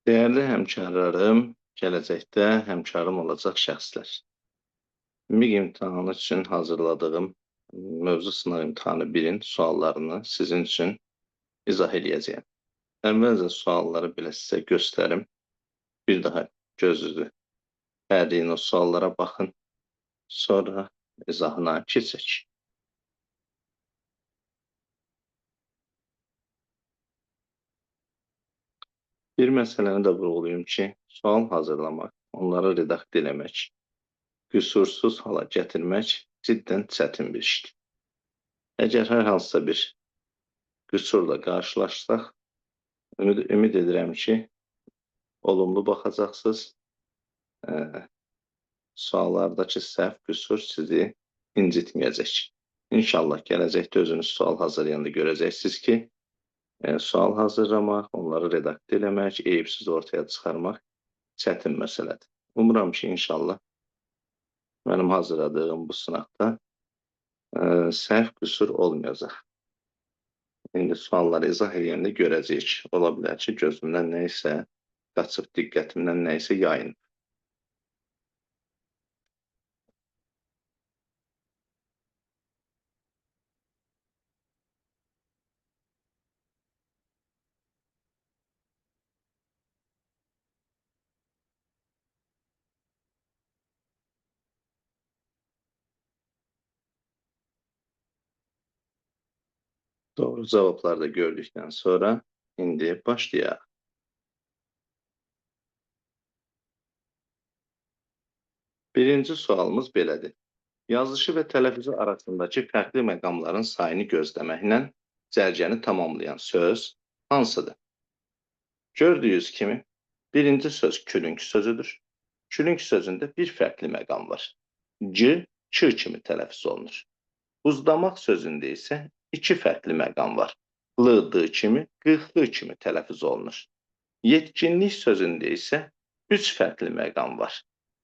Dəyərli həmkarlarım, gələcəkdə həmkarım olacaq şəxslər. MİQ imtahanı üçün hazırladığım mövzu sınaq imtahanı 1-in suallarını sizin üçün izah eləyəcəyəm. Əvvəlcə sualları belə sizə göstərim. Bir daha gözünüzü hərliyin o suallara baxın. Sonra izahına keçək. Bir məsələni də vurğulayım ki, sual hazırlamaq, onları redaktə eləmək, qüsursuz hala gətirmək cidden çətin bir işdir. Əgər hər hansısa bir qüsurla qarşılaşsaq, ümid edirəm ki, olumlu baxacaqsınız. Suallardakı səhv, qüsur sizi incitməyəcək. İnşallah gələcəkdə özünüz sual hazırlayanda görəcəksiniz ki, sual hazırlamaq, onları redaktə eləmək, eyibsiz ortaya çıxarmaq çətin məsələdir. Umuram ki, inşallah mənim hazırladığım bu sınaqda səhv, qüsur olmayacaq. İndi sualları izah eləyəndə görəcəyik. Ola bilər ki, gözümdən nə isə qaçıb, diqqətimdən nə isə yayınıb. Doğru cavabları da gördükdən sonra indi başlayaq. Birinci sualımız belədir. Yazışı və tələffüzü arasındakı fərqli məqamların sayını gözləməklə cərgəni tamamlayan söz hansıdır? Gördüyünüz kimi birinci söz külünk sözüdür. Külünk sözündə bir fərqli məqam var. C, Ç kimi tələffüz olunur. Buzdamaq sözündə isə iki fərqli məqam var. L, D kimi, Q, X kimi tələffüz olunur. Yetkinlik sözündə isə üç fərqli məqam var.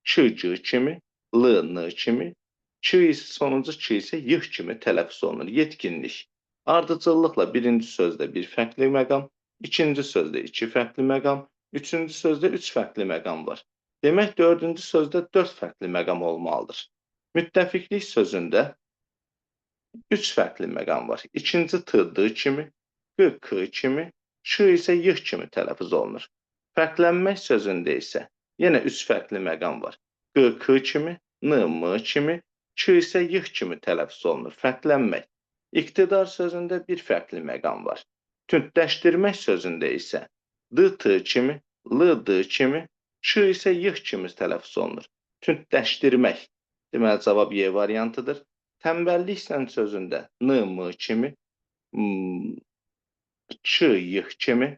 Ç, C kimi, L, N kimi, Ç isə sonuncu Ç isə Y kimi tələffüz olunur. Yetkinlik. Ardıcıllıqla birinci sözdə bir fərqli məqam, ikinci sözdə iki fərqli məqam, üçüncü sözdə üç fərqli məqam var. Demək, dördüncü sözdə dörd fərqli məqam olmalıdır. Müttəfiqlik sözündə üç fərqli məqam var. İkinci T, D kimi, Q, K kimi, Ş isə Y kimi tələffüz olunur. Fərqlənmək sözündə isə yenə üç fərqli məqam var. Q, K kimi, N, M kimi, Ç isə Y kimi tələffüz olunur. Fərqlənmək. İqtidar sözündə bir fərqli məqam var. Tündləşdirmək sözündə isə D, T kimi, L, D kimi, Ç isə Y kimi tələffüz olunur. Tündləşdirmək. Deməli, cavab Y variantıdır. Tənbəlliklə sözündə N, M kimi, Ç, Y kimi,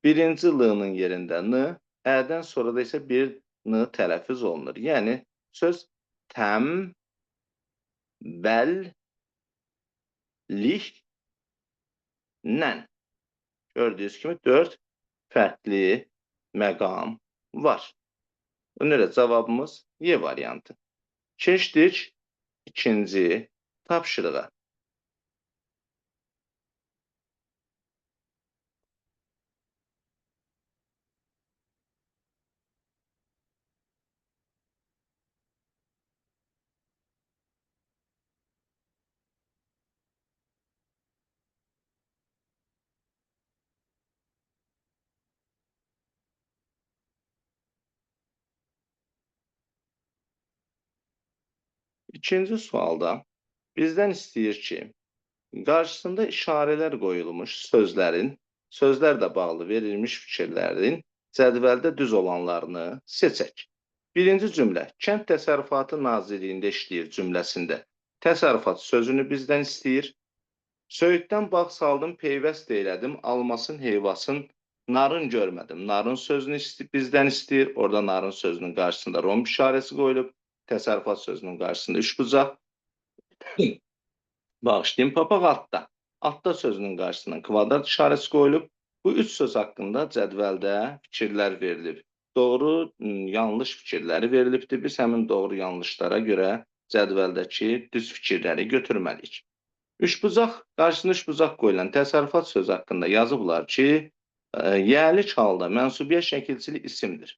birinci L-nın yerində N, Ə-dən sonra da isə bir N tələffüz olunur. Yəni, söz təm, bəl, lik, nən. Gördüyünüz kimi dörd fərqli məqam var. Buna görə cavabımız Y variantı. Keçdik ikinci tapşırığa. İkinci sualda bizdən istəyir ki, qarşısında işarələr qoyulmuş sözlərin, sözlərlə bağlı verilmiş fikirlərin cədvəldə düz olanlarını seçək. Birinci cümlə, Kənd Təsərrüfatı Nazirliyində işləyir cümləsində təsərrüfat sözünü bizdən istəyir. Söyüddən bağ saldım, peyvəst eylədim, almasın, heyvasın, narın görmədim. Narın sözünü bizdən istəyir. Orada narın sözünün qarşısında romb işarəsi qoyulub. Təsərrüfat sözünün qarşısında üçbucaq. Bağışlayın, papaq altda. Altda sözünün qarşısına kvadrat işarəsi qoyulub. Bu üç söz haqqında cədvəldə fikirlər verilib. Doğru, yanlış fikirləri verilibdir. Biz həmin doğru yanlışlara görə cədvəldəki düz fikirləri götürməliyik. Üçbucaq, qarşısına üçbucaq qoyulan təsərrüfat sözü haqqında yazıblar ki, Yəlik halda mənsubiyyət şəkilçili isimdir.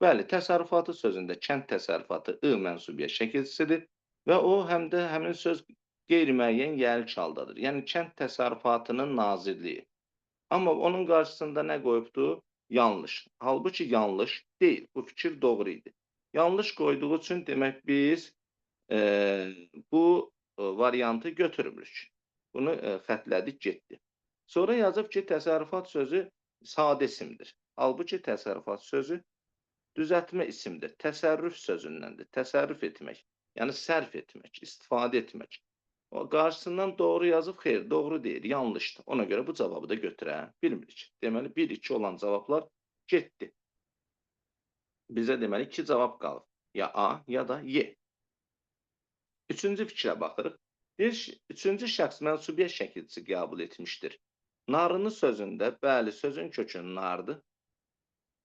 Bəli, təsərrüfatı sözündə kənd təsərrüfatı I mənsubiyyət şəkilçisidir və o həm də həmin söz qeyri-müəyyən yəlik haldadır. Yəni kənd təsərrüfatının nazirliyi. Amma onun qarşısında nə qoyubdu? Yanlış. Halbuki yanlış deyil. Bu fikir doğru idi. Yanlış qoyduğu üçün demək biz bu variantı götürmürük. Bunu xətlədik, getdi. Sonra yazıb ki, təsərrüfat sözü sadə isimdir. Halbuki təsərrüfat sözü düzəltmə isimdir. Təsərrüf sözündəndir. Təsərrüf etmək, yəni sərf etmək, istifadə etmək. O qarşısından doğru yazıb, xeyr, doğru deyil, yanlışdır. Ona görə bu cavabı da götürə bilmirik. Deməli, 1-2 olan cavablar getdi. Bizə deməli, 2 cavab qalıb. Ya A, ya da Y. Üçüncü fikrə baxırıq. Üçüncü şəxs mənsubiyyət şəkilçisi qəbul etmişdir. Narını sözündə, bəli, sözün kökü nardır.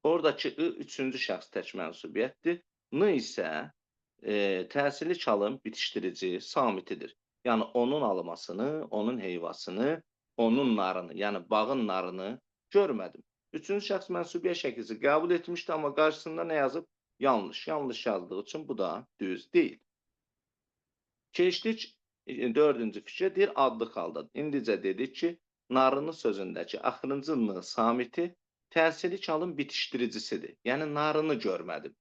Oradakı I üçüncü şəxs tək mənsubiyyətdir. N isə təsirli çalım bitişdirici samitidir. Yəni onun almasını, onun heyvasını, onun narını, yəni bağın narını görmədim. Üçüncü şəxs mənsubiyyət şəkilçisi qəbul etmişdi, amma qarşısında nə yazıb? Yanlış. Yanlış yazdığı üçün bu da düz deyil. Keçdik dördüncü fikrə, deyir adlıq halda. İndicə dedik ki, narını sözündəki axırıncı n samiti təsirli çalım bitişdiricisidir. Yəni narını görmədim.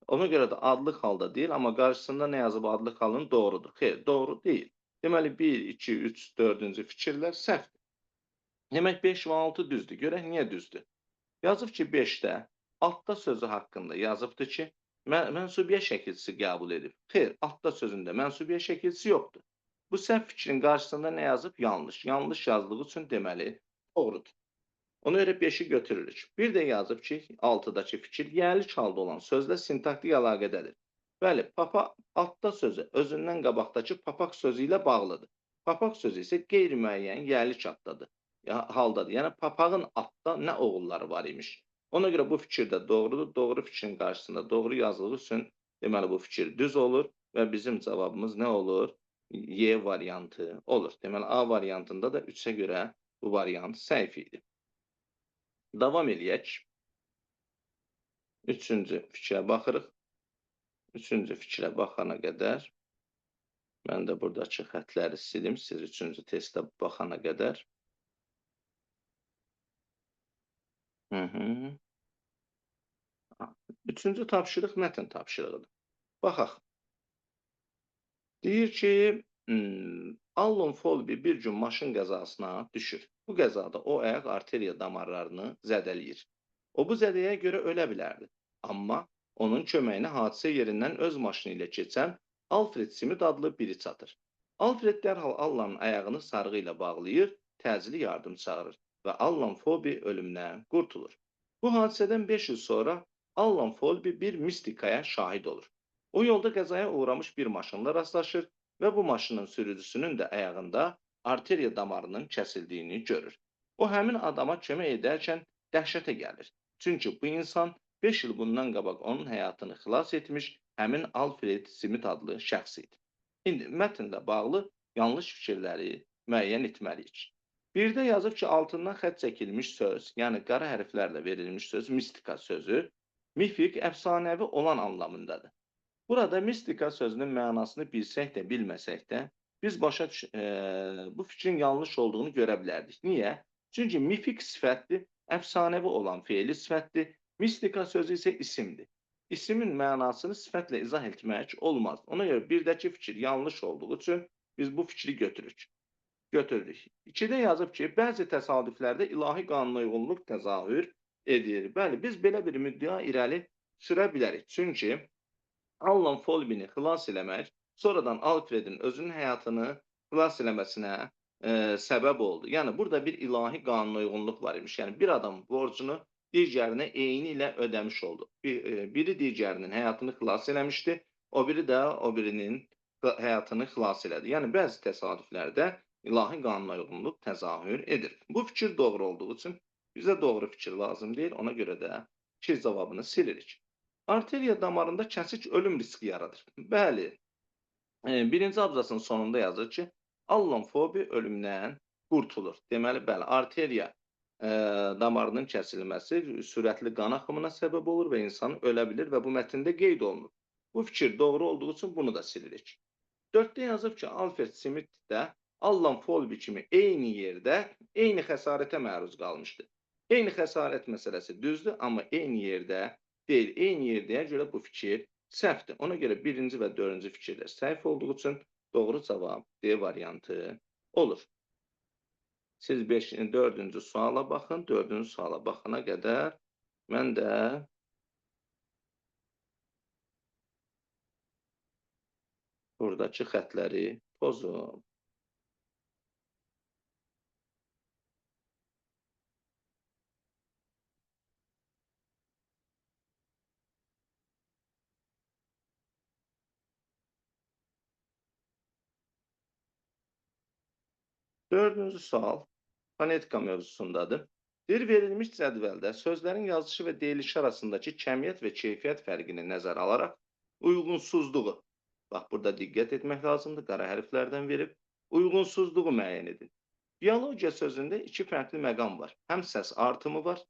Ona görə də adlıq halda deyil, amma qarşısında nə yazıb adlıq halın doğrudur. Xeyr, doğru deyil. Deməli 1, 2, 3, 4-cü fikirlər səhvdir. Demək 5 və 6 düzdür. Görək niyə düzdür? Yazıb ki, 5-də altda sözü haqqında yazıbdır ki, mənsubiyyət şəkilçisi qəbul edib. Xeyr, altda sözündə mənsubiyyət şəkilçisi yoxdur. Bu səhv fikrin qarşısında nə yazıb? Yanlış. Yanlış yazdığı üçün deməli doğrudur. Ona görə 5-i götürürük. Bir də yazıb ki, 6-dakı fikir yəlik halda olan sözlə sintaktik əlaqədədir. Bəli, papa altda sözü özündən qabaqdakı papaq sözü ilə bağlıdır. Papaq sözü isə qeyri-müəyyən yəlik addadır. Haldadır. Yəni papağın altda nə oğulları var imiş. Ona görə bu fikir də doğrudur. Doğru fikrin qarşısında doğru yazıldığı üçün deməli bu fikir düz olur və bizim cavabımız nə olur? Y variantı olur. Deməli A variantında da 3-ə görə bu variant səhv idi. Davam eləyək. Üçüncü fikrə baxırıq. Üçüncü fikrə baxana qədər mən də buradakı xətləri silim. Siz üçüncü testə baxana qədər. Üçüncü tapşırıq mətn tapşırığıdır. Baxaq. Deyir ki, Allon Folby bir gün maşın qəzasına düşür. Bu qəzada o ayaq arteriya damarlarını zədələyir. O bu zədəyə görə ölə bilərdi. Amma onun köməyinə hadisə yerindən öz maşını ilə keçən Alfred Smith adlı biri çatır. Alfred dərhal Allanın ayağını sarğı ilə bağlayır, təcili yardım çağırır və Allan Folby ölümdən qurtulur. Bu hadisədən 5 il sonra Allan Folby bir mistikaya şahid olur. O yolda qəzaya uğramış bir maşınla rastlaşır və bu maşının sürücüsünün də ayağında arteriya damarının kəsildiyini görür. O həmin adama kömək edərkən dəhşətə gəlir. Çünki bu insan 5 il bundan qabaq onun həyatını xilas etmiş həmin Alfred Smith adlı şəxs idi. İndi mətnlə bağlı yanlış fikirləri müəyyən etməliyik. Birdə yazıb ki, altından xətt çəkilmiş söz, yəni qara hərflərlə verilmiş söz, mistika sözü, mifik, əfsanəvi olan anlamındadır. Burada mistika sözünün mənasını bilsək də, bilməsək də, biz bu fikrin yanlış olduğunu görə bilərdik. Niyə? Çünki mifik sifətdir, əfsanəvi olan feili sifətdir, mistika sözü isə isimdir. İsimin mənasını sifətlə izah etmək olmaz. Ona görə birdəki fikir yanlış olduğu üçün biz bu fikri götürürük. Götürdük. İkidə yazıb ki, bəzi təsadüflərdə ilahi qanuna uyğunluq təzahür edir. Bəli, biz belə bir müddəa irəli sürə bilərik. Çünki Allan Folby'ni xilas eləmək sonradan Alfredin özünün həyatını xilas eləməsinə səbəb oldu. Yəni, burada bir ilahi qanuna uyğunluq var imiş. Yəni, bir adam borcunu digərinə eyni ilə ödəmiş oldu. Biri digərinin həyatını xilas eləmişdi, o biri də o birinin həyatını xilas elədi. Yəni, bəzi təsadüflərdə ilahi qanuna uyğunluq təzahür edir. Bu fikir doğru olduğu üçün bizə doğru fikir lazım deyil. Ona görə də fikir cavabını silirik. Arteriya damarında kəsik ölüm riski yaradır. Bəli, birinci abzasın sonunda yazır ki, Allan Folby ölümdən qurtulur. Deməli, bəli, arteriya damarının kəsilməsi sürətli qan axımına səbəb olur və insan ölə bilir və bu mətndə qeyd olunur. Bu fikir doğru olduğu üçün bunu da silirik. 4-də yazıb ki, Alfred Smith də Allan Folby kimi eyni yerdə eyni xəsarətə məruz qalmışdı. Eyni xəsarət məsələsi düzdür, amma eyni yerdə deyil. Eyni yerdəyə görə bu fikir səhvdir. Ona görə birinci və dördüncü fikirlər səhv olduğu üçün doğru cavab D variantı olur. Siz dördüncü suala baxın. Dördüncü suala baxana qədər mən də buradakı xətləri pozum. Dördüncü sual fonetika mövzusundadır. Deyir, verilmiş cədvəldə sözlərin yazışı və deyilişi arasındakı kəmiyyət və keyfiyyət fərqini nəzərə alaraq uyğunsuzluğu, bax burada diqqət etmək lazımdır, qara hərflərdən verib, uyğunsuzluğu müəyyən edin. Biologiya sözündə iki fərqli məqam var. Həm səs artımı var,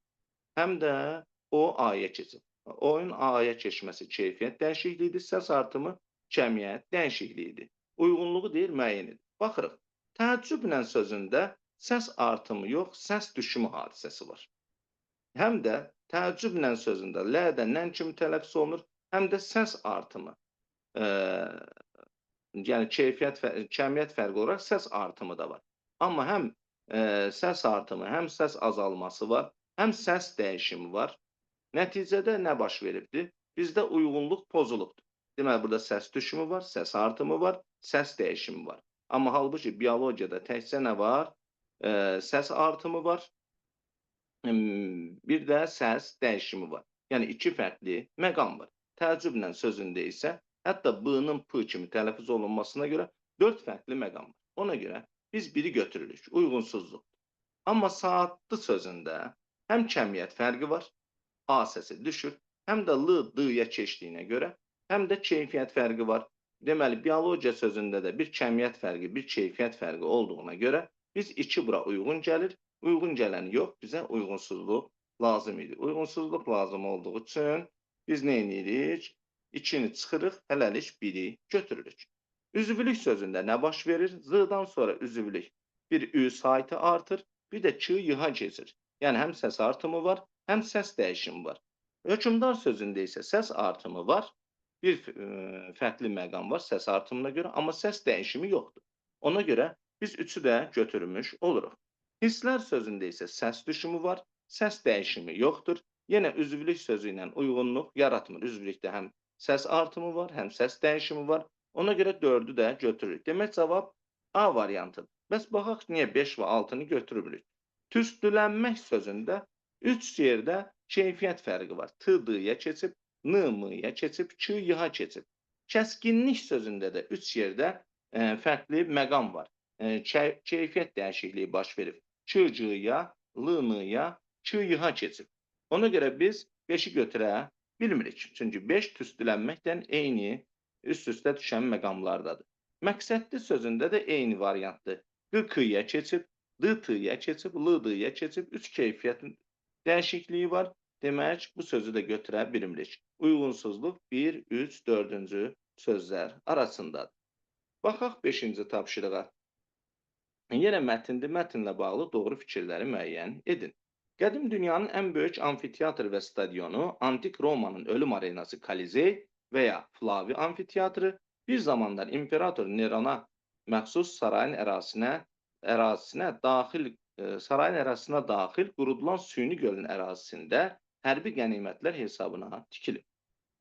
həm də o A-ya keçib. O'nun A-ya keçməsi keyfiyyət dəyişikliyidir, səs artımı kəmiyyət dəyişikliyidir. Uyğunluğu deyir, müəyyən edin. Baxırıq. Təəccüblə sözündə səs artımı yox, səs düşümü hadisəsi var. Həm də təəccüblə sözündə L də nən kimi tələffüz olunur, həm də səs artımı. Yəni keyfiyyət, kəmiyyət fərqi olaraq səs artımı da var. Amma həm səs artımı, həm səs azalması var, həm səs dəyişimi var. Nəticədə nə baş veribdir? Bizdə uyğunluq pozulubdur. Deməli, burada səs düşümü var, səs artımı var, səs dəyişimi var. Amma halbuki biologiyada təkcə nə var? Səs artımı var, bir də səs dəyişimi var. Yəni, iki fərqli məqam var. Təəccüblə sözündə isə hətta B-nın P kimi tələffüz olunmasına görə 4 fərqli məqam var. Ona görə biz biri götürürük, uyğunsuzluqdur. Amma saatlı sözündə həm kəmiyyət fərqi var, A səsi düşür, həm də L, D-yə keçdiyinə görə, həm də keyfiyyət fərqi var. Deməli, biologiya sözündə də bir kəmiyyət fərqi, bir keyfiyyət fərqi olduğuna görə biz iki bura uyğun gəlir. Uyğun gələn yox, bizə uyğunsuzluq lazım idi. Uyğunsuzluq lazım olduğu üçün biz nə edirik? 2-ni çıxırıq, hələlik 1-i götürürük. Üzvlük sözündə nə baş verir? Z-dan sonra üzvlük bir Ü saytı artır, bir də Ç, Y-ha keçir. Yəni, həm səs artımı var, həm səs dəyişimi var. Hökmdar sözündə isə səs artımı var. Bir fərqli məqam var səs artımına görə, amma səs dəyişimi yoxdur. Ona görə biz üçü də götürmüş oluruq. Hisslər sözündə isə səs düşümü var, səs dəyişimi yoxdur. Yenə üzvlük sözü ilə uyğunluq yaratmır. Üzvlükdə həm səs artımı var, həm səs dəyişimi var. Ona görə 4-ü də götürürük. Demək, cavab A variantıdır. Bəs baxaq, niyə 5 və 6-nı götürmürük? Tüstülənmək sözündə 3 yerdə keyfiyyət fərqi var. T, D-yə keçib, N, M-yə keçib, Ç, Y-ha keçib. Kəskinlik sözündə də 3 yerdə fərqli məqam var. Keyfiyyət dəyişikliyi baş verib. Ç, C-ya, L, N-ya, Ç, Y-ha keçib. Ona görə biz 5-i götürə bilmirik. Çünki 5 tüstülənməklə eyni üst-üstə düşən məqamlardadır. Məqsədli sözündə də eyni variantdır. Q, K-ya keçib, D, T-ya keçib, L, D-ya keçib. 3 keyfiyyət dəyişikliyi var. Demək, bu sözü də götürə bilmirik. Uyğunsuzluq 1, 3, 4-cü sözlər arasındadır. Baxaq 5-ci tapşırığa. Yenə mətindir. Mətnlə bağlı doğru fikirləri müəyyən edin. Qədim dünyanın ən böyük amfiteatr və stadionu Antik Romanın ölüm arenası Kolizey və ya Flavi amfiteatrı bir zamanlar İmperator Nerona məxsus sarayın ərazisinə daxil qurudulan süni gölün ərazisində hərbi qənimətlər hesabına tikilib.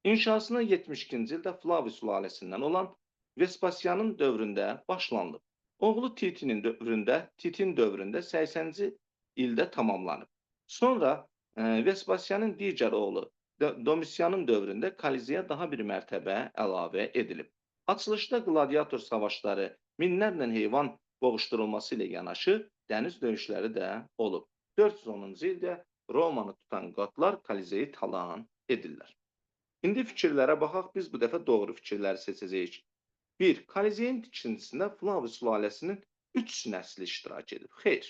İnşasına 72-ci ildə Flavi sülaləsindən olan Vespasianın dövründə başlanılıb. Oğlu Titin dövründə 80-ci ildə tamamlanıb. Sonra Vespasianın digər oğlu Domitianın dövründə Kolizeyə daha bir mərtəbə əlavə edilib. Açılışda qladiator savaşları, minlərlə heyvan boğuşdurulması ilə yanaşı dəniz döyüşləri də olub. 410-cu ildə Romanı tutan qotlar Kolizeyi talan edirlər. İndi fikirlərə baxaq, biz bu dəfə doğru fikirləri seçəcəyik. 1. Kolizeyin tikintisində Flavi sülaləsinin 3 nəsli iştirak edib. Xeyr.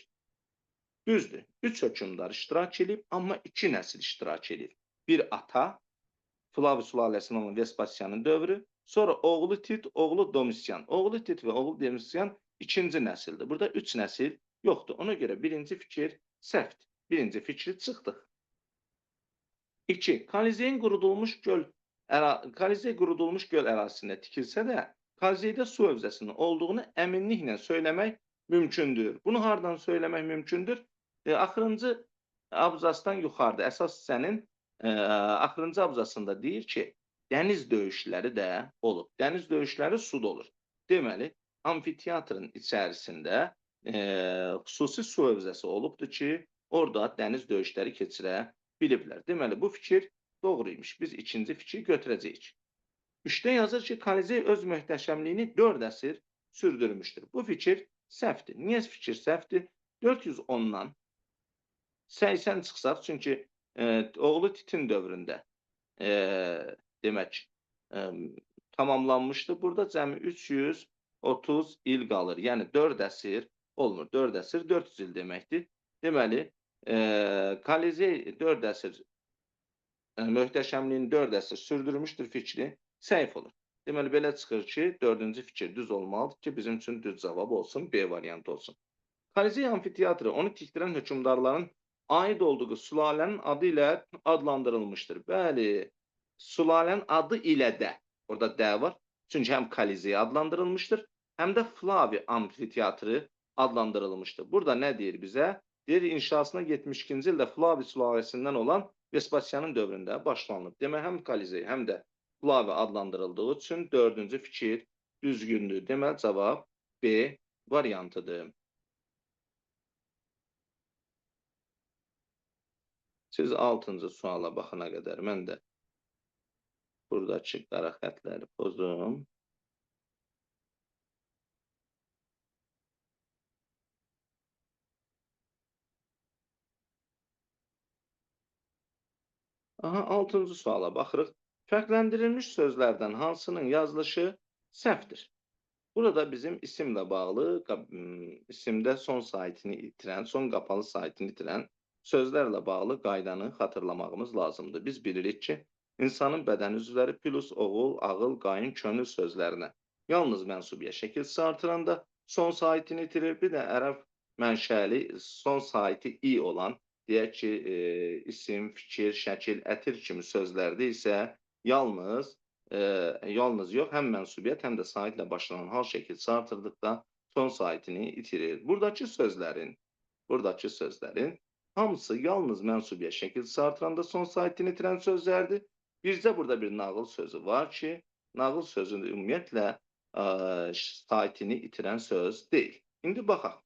Düzdür, 3 hökmdar iştirak edib, amma 2 nəsil iştirak edib. Bir ata, Flavi sülaləsinin olan Vespasianın dövrü, sonra oğlu Tit, oğlu Domisian. Oğlu Tit və oğlu Domisian ikinci nəsildir. Burada 3 nəsil yoxdur. Ona görə birinci fikir səhvdir. Birinci fikri çıxdıq. 2. Kolizeyin qurudulmuş göl Kolizey qurudulmuş göl ərazisində tikilsə də, Kolizeydə su hövzəsinin olduğunu əminliklə söyləmək mümkündür. Bunu hardan söyləmək mümkündür? Axırıncı abzasdan yuxarıda, əsas hissənin axırıncı abzasında deyir ki, dəniz döyüşləri də olub. Dəniz döyüşləri suda olur. Deməli, amfiteatrın içərisində xüsusi su hövzəsi olubdur ki, orada dəniz döyüşləri keçirə biliblər. Deməli, bu fikir doğru imiş. Biz ikinci fikri götürəcəyik. 3-də yazır ki, Kolizey öz möhtəşəmliyini 4 əsr sürdürmüşdür. Bu fikir səhvdir. Niyə fikir səhvdir? 410-dan 80 çıxsaq, çünki oğlu Titin dövründə demək tamamlanmışdı. Burada cəmi 330 il qalır. Yəni 4 əsr olmur. 4 əsr 400 il deməkdir. Deməli, Kolizey 4 əsr möhtəşəmliyini 4 əsr sürdürmüşdür fikri səhv olur. Deməli, belə çıxır ki, dördüncü fikir düz olmalıdır ki, bizim üçün düz cavab olsun, B variantı olsun. Kolizey amfiteatrı onu tikdirən hökmdarların aid olduğu sülalənin adı ilə adlandırılmışdır. Bəli, sülalənin adı ilə də, orada də var. Çünki həm Kolizey adlandırılmışdır, həm də Flavi amfiteatrı adlandırılmışdır. Burada nə deyir bizə? Deyir, inşasına 72-ci ildə Flavi sülaləsindən olan Vespasianın dövründə başlanılıb. Demək, həm Kolizey, həm də Flavi adlandırıldığı üçün dördüncü fikir düzgündür. Deməli, cavab B variantıdır. Siz 6-cı suala baxana qədər mən də buradakı qara xətləri pozum. Aha, 6-cı suala baxırıq. Fərqləndirilmiş sözlərdən hansının yazılışı səhvdir? Burada bizim isimlə bağlı, isimdə son saitini itirən, son qapalı saitini itirən sözlərlə bağlı qaydanı xatırlamağımız lazımdır. Biz bilirik ki, insanın bədən üzvləri plus, oğul, ağıl, qayın, könül sözlərinə yalnız mənsubiyyət şəkilçisi artıranda son saitini itirir. Bir də ərəb mənşəli son saiti i olan, deyək ki, isim, fikir, şəkil, ətir kimi sözlərdə isə yalnız yox, həm mənsubiyyət, həm də saitlə başlanan hal şəkilçisi artırdıqda son saitini itirir. Buradakı sözlərin hamısı yalnız mənsubiyyət şəkilçisi artıranda son saitini itirən sözlərdir. Bircə burada bir nağıl sözü var ki, nağıl sözü ümumiyyətlə saitini itirən söz deyil. İndi baxaq.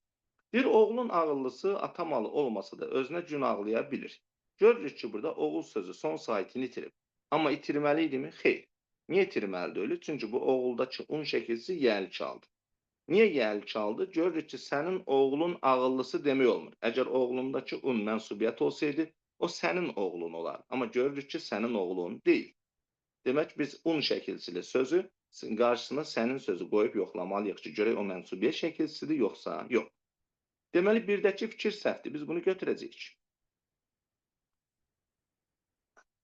Bir oğlun ağıllısı ata malı olmasa da özünə gün ağlaya bilir. Görürük ki, burada oğul sözü son saitini itirib. Amma itirməli idimi? Xeyr. Niyə itirməli deyil? Çünki bu oğuldakı un şəkilçisi yəli çaldı. Niyə yəli çaldı? Görürük ki, sənin oğlun ağıllısı demək olmur. Əgər oğlundakı un mənsubiyyət olsaydı, o sənin oğlun olar. Amma görürük ki, sənin oğlun deyil. Demək, biz un şəkilçili sözü qarşısına sənin sözü qoyub yoxlamalıyıq ki, görək o mənsubiyyət şəkilçisidir, yoxsa yox. Deməli, birdəki fikir səhvdir. Biz bunu götürəcəyik.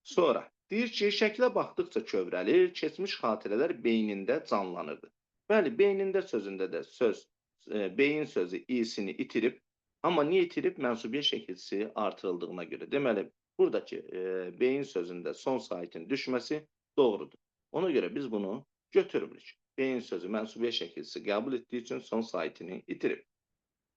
Sonra deyir ki, şəklə baxdıqca kövrəlir, keçmiş xatirələr beynində canlanırdı. Bəli, beynində sözündə də söz, beyin sözü i'sini itirib, amma niyə itirib? Mənsubiyyət şəkilçisi artırıldığına görə. Deməli, buradakı beyin sözündə son saitin düşməsi doğrudur. Ona görə biz bunu götürmürük. Beyin sözü mənsubiyyət şəkilçisi qəbul etdiyi üçün son saitini itirib.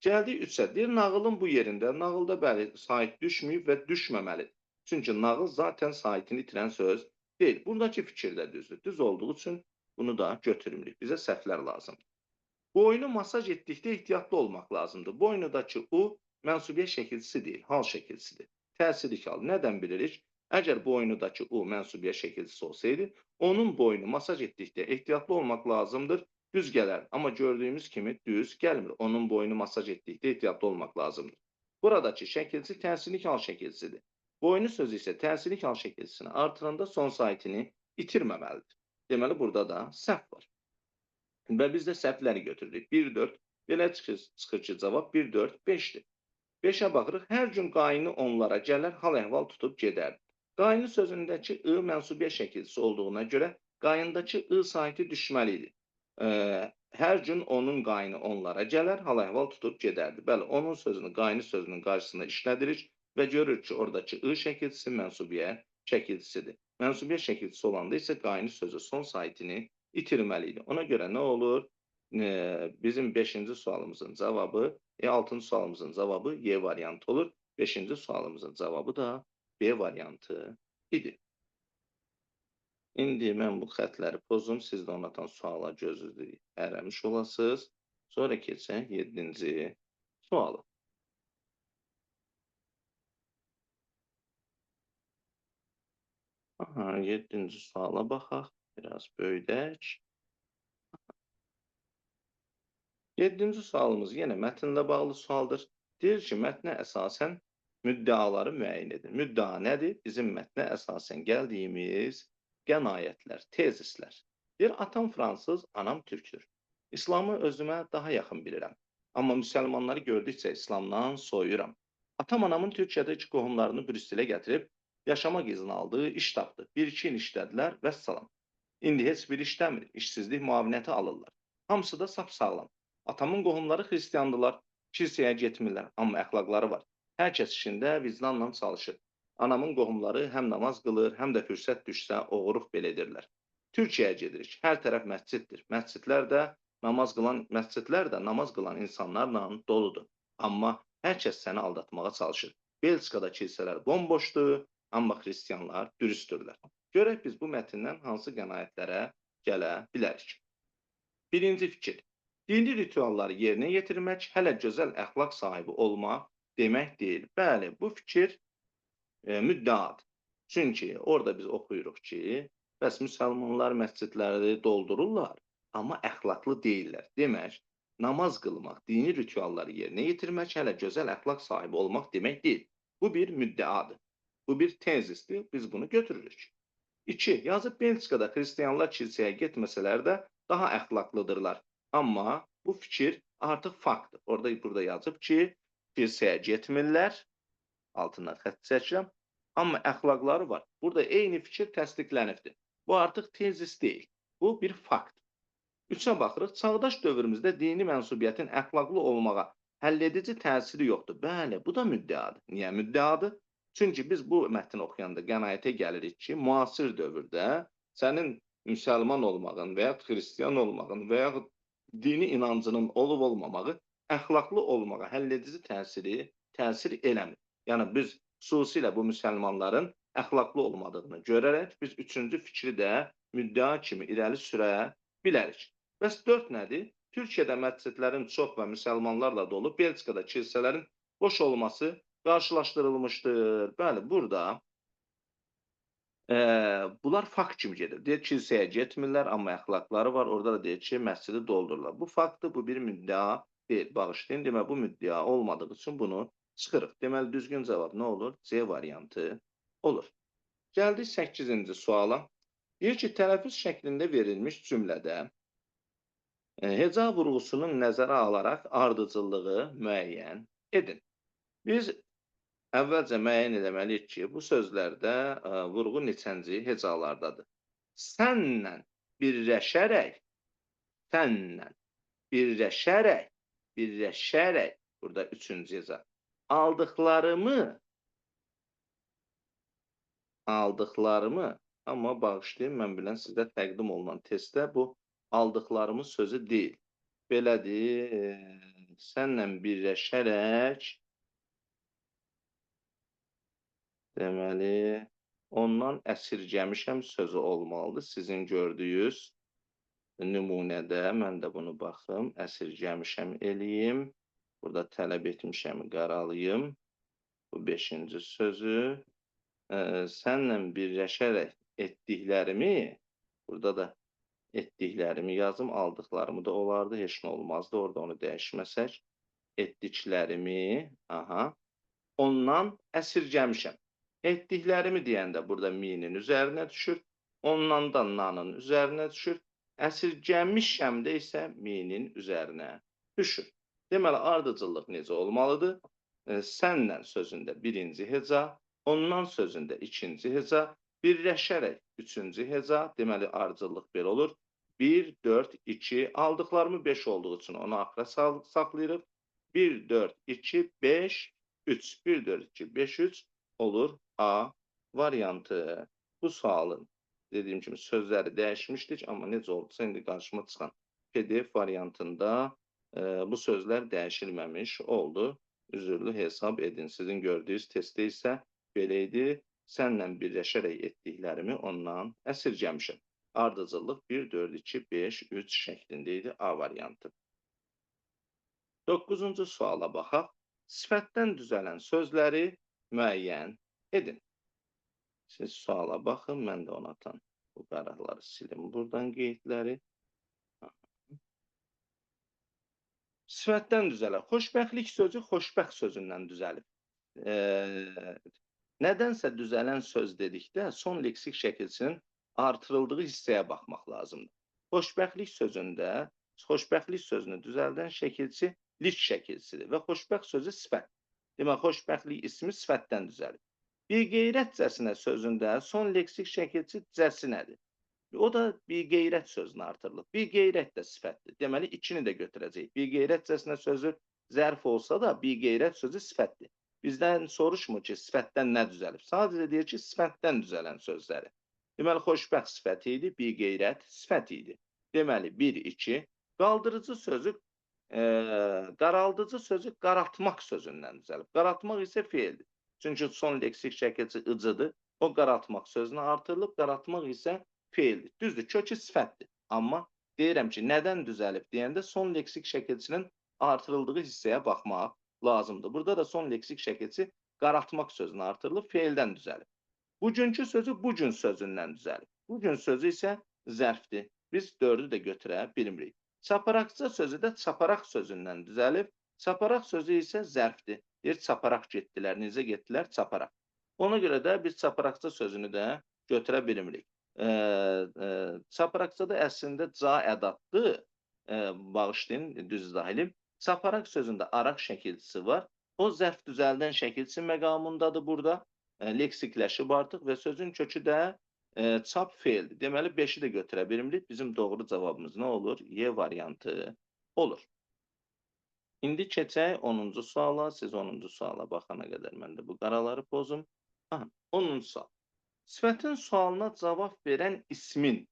Gəldik 3-ə. Deyir, nağılın bu yerində, nağılda bəli, sait düşməyib və düşməməlidir. Çünki nağıl zaten saitini itirən söz deyil. Buradakı fikir də düzdür. Düz olduğu üçün bunu da götürmürük. Bizə səhvlər lazımdır. Boynu masaj etdikdə ehtiyatlı olmaq lazımdır. Boynudakı u mənsubiyyət şəkilçisi deyil, hal şəkilçisidir. Təsirli hal. Nədən bilirik? Əgər boynudakı u mənsubiyyət şəkilçisi olsaydı, onun boynu masaj etdikdə ehtiyatlı olmaq lazımdır. Düz gələr. Amma gördüyümüz kimi düz gəlmir. Onun boynu masaj etdikdə ehtiyatlı olmaq lazımdır. Buradakı şəkilçi təsirli hal şəkilçisidir. Boynu sözü isə təsirli hal şəkilçisini artıranda son saitini itirməməlidir. Deməli, burada da səhv var. Və biz də səhvləri götürdük. 1, 4, belə çıxır ki, cavab 1, 4, 5-dir. 5-ə baxırıq. Hər gün qayını onlara gələr, hal-əhval tutub gedərdi. Qayını sözündəki ı mənsubiyyət şəkilçisi olduğuna görə qayındakı ı saiti düşməli idi. Hər gün onun qayını onlara gələr, hal-əhval tutub gedərdi. Bəli, onun sözünü qayını sözünün qarşısında işlədirik və görürük ki, oradakı ı şəkilçisi mənsubiyyət şəkilçisidir. Mənsubiyyət şəkilçisi olanda isə qayını sözü son saitini itirməli idi. Ona görə nə olur? Bizim 5-ci sualımızın cavabı, 6-cı sualımızın cavabı Y variantı olur. 5-ci sualımızın cavabı da B variantı idi. İndi mən bu xətləri pozum. Siz də onatan suala gözünüzü ərəmiş olasınız. Sonra keçək 7-ci suala. Aha, 7-ci suala baxaq. Biraz böyüdək. 7-ci sualımız yenə mətnlə bağlı sualdır. Deyir ki, mətnə əsasən müddəaları müəyyən edin. Müddəa nədir? Bizim mətnə əsasən gəldiyimiz qənaətlər, tezislər. Deyir, atam fransız, anam türkdür. İslamı özümə daha yaxın bilirəm. Amma müsəlmanları gördükcə İslamdan soyuram. Atam anamın Türkiyədəki qohumlarını Brüsselə gətirib, yaşamaq izni aldı, iş tapdı. Bir-iki il işlədilər, vəssalam. İndi heç bir işləmir, işsizlik müavinəti alırlar. Hamısı da sap-sağlam. Atamın qohumları xristiandılar, kilsəyə getmirlər, amma əxlaqları var. Hər kəs işində vicdanla çalışır. Anamın qohumları həm namaz qılır, həm də fürsət düşsə oğurluq belə edirlər. Türkiyəyə gedirik. Hər tərəf məsciddir. Məscidlər də namaz qılan insanlarla doludur. Amma hər kəs səni aldatmağa çalışır. Belçikada kilsələr bomboşdur, amma xristianlar dürüstdürlər. Görək biz bu mətndən hansı qənaətlərə gələ bilərik. Birinci fikir. Dini ritualları yerinə yetirmək hələ gözəl əxlaq sahibi olmaq demək deyil. Bəli, bu fikir müddəadır. Çünki orada biz oxuyuruq ki, bəs müsəlmanlar məscidləri doldururlar, amma əxlaqlı deyillər. Demək, namaz qılmaq, dini ritualları yerinə yetirmək hələ gözəl əxlaq sahibi olmaq demək deyil. Bu bir müddəadır. Bu bir tezisdir. Biz bunu götürürük. 2. Yazıb Belçikada xristianlar kilsəyə getməsələr də daha əxlaqlıdırlar. Amma bu fikir artıq faktdır. Orada burada yazıb ki, kilsəyə getmirlər. Altından xətt çəkirəm. Amma əxlaqları var. Burada eyni fikir təsdiqlənibdir. Bu artıq tezis deyil. Bu bir fakt. 3-ə baxırıq. Çağdaş dövrümüzdə dini mənsubiyyətin əxlaqlı olmağa həlledici təsiri yoxdur. Bəli, bu da müddəadır. Niyə müddəadır? Çünki biz bu mətni oxuyanda qənaətə gəlirik ki, müasir dövrdə sənin müsəlman olmağın və ya xristian olmağın və ya dini inancının olub olmamağı əxlaqlı olmağa həlledici təsir eləmir. Yəni biz xüsusilə bu müsəlmanların əxlaqlı olmadığını görərək biz üçüncü fikri də müddəa kimi irəli sürə bilərik. Bəs 4 nədir? Türkiyədə məscidlərin çox və müsəlmanlarla dolu, Belçikada kilsələrin boş olması qarşılaşdırılmışdır. Bəli, burada bunlar fakt kimi gedir. Deyir, kilsəyə getmirlər, amma əxlaqları var. Orada da deyir ki, məscidi doldururlar. Bu faktdır, bu bir müddəa deyil. Bağışlayın, demək, bu müddəa olmadığı üçün bunu çıxırıq. Deməli, düzgün cavab nə olur? C variantı olur. Gəldik 8-ci suala. Deyir ki, tələffüz şəklində verilmiş cümlədə heca vurğusunun nəzərə alaraq ardıcıllığı müəyyən edin. Biz əvvəlcə müəyyən eləməliyik ki, bu sözlərdə vurğu neçənci hecalardadır. Sənlə birləşərək, sənlə birləşərək, birləşərək, burada üçüncü heca. Aldıqlarımı, amma bağışlayın, mən bilən sizə təqdim olunan testdə bu aldıqlarımı sözü deyil. Belədir, sənlə birləşərək, deməli, ondan əsirgəmişəm sözü olmalıdır. Sizin gördüyünüz nümunədə mən də bunu baxım, əsirgəmişəm eləyim. Burada tələb etmişəm, qaralayım. Bu beşinci sözü. Sənlə birləşərək etdiklərimi, burada da etdiklərimi yazım, aldıqlarımı da olardı, heç nə olmazdı, orada onu dəyişməsək. Etdiklərimi, aha, ondan əsirgəmişəm. Etdiklərimi deyəndə burada minin üzərinə düşür, ondan da nanın üzərinə düşür. Əsirgəmişəm də isə minin üzərinə düşür. Deməli, ardıcıllıq necə olmalıdır? Sənlə sözündə birinci heca, ondan sözündə ikinci heca, birləşərək üçüncü heca, deməli ardıcıllıq belə olur. 1, 4, 2, aldıqlarımı 5 olduğu üçün onu axıra saxlayırıq. 1, 4, 2, 5, 3. 1, 4, 2, 5, 3 olur A variantı. Bu sualın dediyim kimi sözləri dəyişmişdik, amma necə oldusa indi qarşıma çıxan PDF variantında bu sözlər dəyişilməmiş oldu. Üzürlü hesab edin. Sizin gördüyünüz testdə isə belə idi. Sənlə birləşərək etdiklərimi ondan əsirgəmişəm. Ardıcıllıq 1, 4, 2, 5, 3 şəklində idi A variantı. 9-cu suala baxaq. Sifətdən düzələn sözləri müəyyən edin. Siz suala baxın, mən də ona atan bu qaraları silim buradan qeydləri. Sifətdən düzələr. Xoşbəxtlik sözü xoşbəxt sözündən düzəlib. Nədənsə düzələn söz dedikdə son leksik şəkilçinin artırıldığı hissəyə baxmaq lazımdır. Xoşbəxtlik sözündə xoşbəxtlik sözünü düzəldən şəkilçi lik şəkilçidir və xoşbəxt sözü sifət. Demək, xoşbəxtlik ismi sifətdən düzəlib. Biqeyrətcəsinə sözündə son leksik şəkilçi cəsinədir. O da biqeyrət sözünə artırılıb. Biqeyrət də sifətdir. Deməli, ikini də götürəcəyik. Biqeyrətcəsinə sözü zərf olsa da biqeyrət sözü sifətdir. Bizdən soruşmur ki, sifətdən nə düzəlib. Sadəcə deyir ki, sifətdən düzələn sözləri. Deməli, xoşbəxt sifəti idi, biqeyrət sifəti idi. Deməli, 1, 2. Qaldırıcı sözü, qaraldıcı sözü qaraltmaq sözündən düzəlib. Qaraltmaq isə feildir. Çünki son leksik şəkilçi ıcıdır. O qaraltmaq sözünə artırılıb, qaraltmaq isə feildir. Düzdür, kökü sifətdir. Amma deyirəm ki, nədən düzəlib deyəndə son leksik şəkilçinin artırıldığı hissəyə baxmaq lazımdır. Burada da son leksik şəkilçi qaraltmaq sözünə artırılıb, feildən düzəlib. Bugünkü sözü bugün sözündən düzəlib. Bugün sözü isə zərfdir. Biz 4-ü də götürə bilmirik. Çaparaqca sözü də çaparaq sözündən düzəlib. Çaparaq sözü isə zərfdir. Deyir, çaparaq getdilər. Necə getdilər? Çaparaq. Ona görə də biz çaparaqca sözünü də götürə bilmirik. Çaparaqca da əslində ca ədaddır. Bağışlayın, düz izah edeyim. Çaparaq sözündə araq şəkilçisi var. O zərf düzəldən şəkilçi məqamındadır burada. Leksikləşib artıq və sözün kökü də çap feildir. Deməli, 5-i də götürə bilmirik. Bizim doğru cavabımız nə olur? Y variantı olur. İndi keçək 10-cu suala. Siz 10-cu suala baxana qədər mən də bu qaraları pozum. Aha, 10-cu sual. Sifətin sualına cavab verən ismin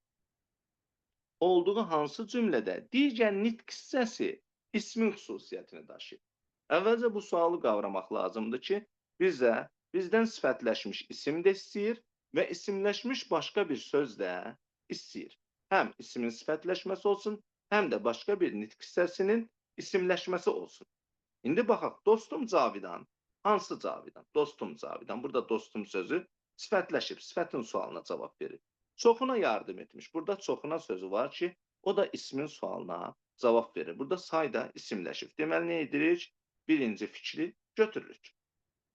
olduğu hansı cümlədə digər nitq hissəsi ismin xüsusiyyətini daşıyır? Əvvəlcə bu sualı qavramaq lazımdır ki, bizdən sifətləşmiş isim də istəyir və isimləşmiş başqa bir söz də istəyir. Həm ismin sifətləşməsi olsun, həm də başqa bir nitq hissəsinin isimləşməsi olsun. İndi baxaq, dostum Cavidan. Hansı Cavidan? Dostum Cavidan. Burada dostum sözü sifətləşib, sifətin sualına cavab verir. Çoxuna yardım etmiş. Burada çoxuna sözü var ki, o da ismin sualına cavab verir. Burada say da isimləşib. Deməli, nə edirik? Birinci fikri götürürük.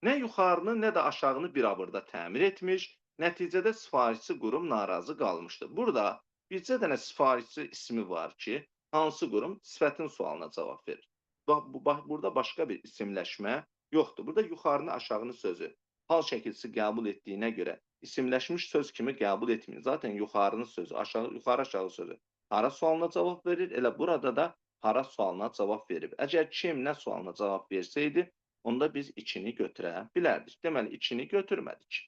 Nə yuxarını, nə də aşağını bir abırda təmir etmiş. Nəticədə sifarişçi qurum narazı qalmışdı. Burada bircə dənə sifarişçi ismi var ki, hansı qurum sifətin sualına cavab verir. Bax, burada başqa bir isimləşmə yoxdur. Burada yuxarını, aşağını sözü hal şəkilçisi qəbul etdiyinə görə isimləşmiş söz kimi qəbul etməyin. Zaten yuxarını sözü, aşağı, yuxarı aşağı sözü hara sualına cavab verir. Elə burada da hara sualına cavab verib. Əgər kim nə sualına cavab versəydi, onda biz 2-ni götürə bilərdik. Deməli, 2-ni götürmədik.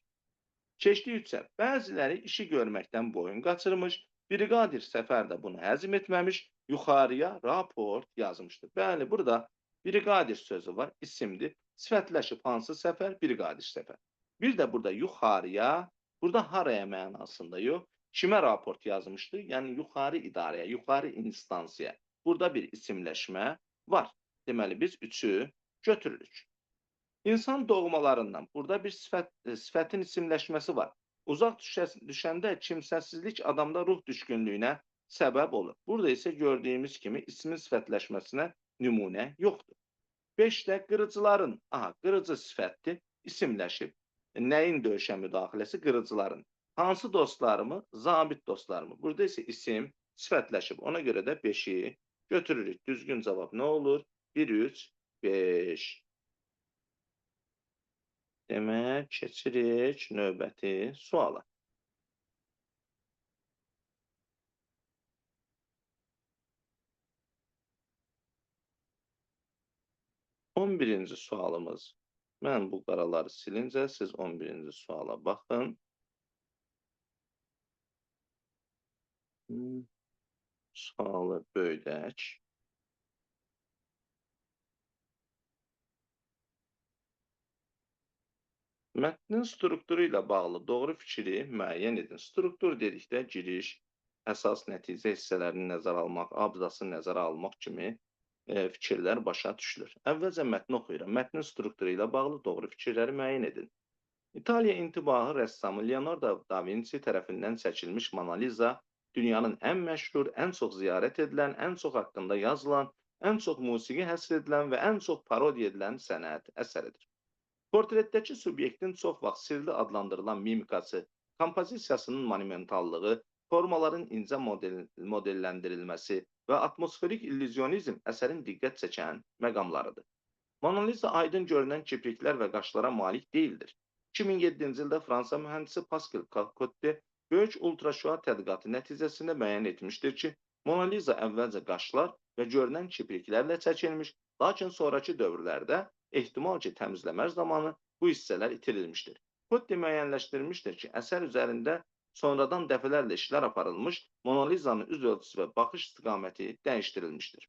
Keçdik 3-ə. Bəziləri işi görməkdən boyun qaçırmış, brigadir Səfər də bunu həzm etməmiş, yuxarıya raport yazmışdı. Bəli, burada brigadir sözü var, isimdir. Sifətləşib hansı Səfər? Brigadir Səfər. Bir də burada yuxarıya, burada haraya mənasında yox, kimə raport yazmışdı? Yəni yuxarı idarəyə, yuxarı instansiyaya. Burada bir isimləşmə var. Deməli, biz 3-ü götürürük. İnsan doğmalarından burada bir sifətin isimləşməsi var. Uzaq düşəndə kimsəsizlik adamda ruh düşkünlüyünə səbəb olur. Burada isə gördüyümüz kimi ismin sifətləşməsinə nümunə yoxdur. 5-də qırıcıların, aha, qırıcı sifətdir, isimləşib. Nəyin döyüşə müdaxiləsi? Qırıcıların. Hansı dostlarımı? Zabit dostlarımı. Burada isə isim sifətləşib. Ona görə də 5-i götürürük. Düzgün cavab nə olur? 1, 3, 5. Demək, keçirik növbəti suala. 11-ci sualımız. Mən bu qaraları silincə siz 11-ci suala baxın. Sualı böyüdək. Mətnin strukturu ilə bağlı doğru fikri müəyyən edin. Struktur dedikdə giriş, əsas nəticə hissələrini nəzərə almaq, abzası nəzərə almaq kimi fikirlər başa düşülür. Əvvəlcə mətni oxuyuram. Mətnin strukturu ilə bağlı doğru fikirləri müəyyən edin. İtaliya intibahı rəssamı Leonardo da Vinci tərəfindən çəkilmiş Mona Lisa dünyanın ən məşhur, ən çox ziyarət edilən, ən çox haqqında yazılan, ən çox musiqi həsr edilən və ən çox parodiya edilən sənət əsəridir. Portretdəki subyektin çox vaxt sirli adlandırılan mimikası, kompozisiyasının monumentallığı, formaların incə modelləndirilməsi və atmosferik illüzyonizm əsərin diqqət çəkən məqamlarıdır. Mona Lisa aydın görünən kipriklər və qaşlara malik deyildir. 2007-ci ildə Fransa mühəndisi Pascal Cotte böyük ultraşüa tədqiqatı nəticəsində müəyyən etmişdir ki, Mona Lisa əvvəlcə qaşlar və görünən kipriklərlə çəkilmiş, lakin sonrakı dövrlərdə ehtimal ki, təmizləmə zamanı bu hissələr itirilmişdir. Cotte müəyyənləşdirmişdir ki, əsər üzərində sonradan dəfələrlə işlər aparılmış, Mona Lisa'nın üz ölçüsü və baxış istiqaməti dəyişdirilmişdir.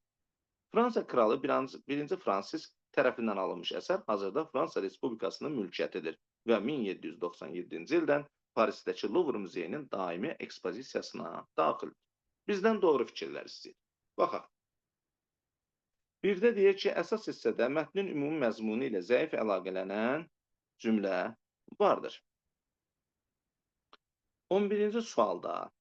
Fransa kralı 1-ci Fransisk tərəfindən alınmış əsər hazırda Fransa Respublikasının mülkiyyətidir və 1797-ci ildən Parisdəki Louvre muzeyinin daimi ekspozisiyasına daxildir. Bizdən doğru fikirlər istəyir. Baxaq. Birdə deyir ki, əsas hissədə mətnin ümumi məzmunu ilə zəif əlaqələnən cümlə vardır. 11-ci sualda,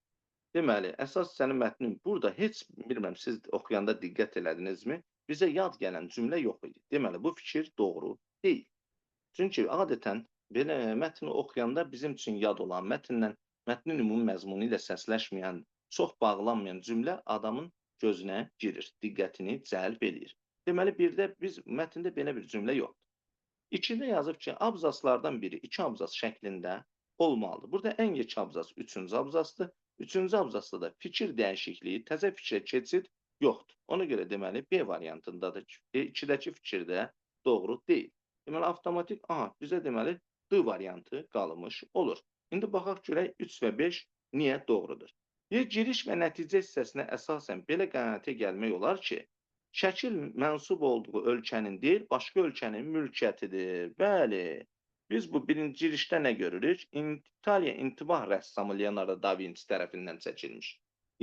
deməli, əsas hissənin mətnin burada heç, bilmirəm, siz oxuyanda diqqət elədinizmi? Bizə yad gələn cümlə yox idi. Deməli, bu fikir doğru deyil. Çünki adətən belə mətni oxuyanda bizim üçün yad olan, mətnin ümumi məzmunu ilə səsləşməyən, çox bağlanmayan cümlə adamın gözünə girir, diqqətini cəlb eləyir. Deməli, birdə biz mətndə belə bir cümlə yoxdur. İkidə yazıb ki, abzaslardan biri iki abzas şəklində olmalıdır. Burada ən gec abzas üçüncü abzasdır. Üçüncü abzasda da fikir dəyişikliyi, təzə fikrə keçid yoxdur. Ona görə deməli, B variantındadır. İkidəki fikir də doğru deyil. Deməli, avtomatik, aha, bizə deməli, D variantı qalmış olur. İndi baxaq görək 3 və 5 niyə doğrudur? Bir giriş və nəticə hissəsinə əsasən belə qənaətə gəlmək olar ki, şəkil mənsub olduğu ölkənin deyil, başqa ölkənin mülkiyyətidir. Bəli, biz bu birinci girişdə nə görürük? İtaliya intibah rəssamı Leonardo da Vinci tərəfindən çəkilmiş.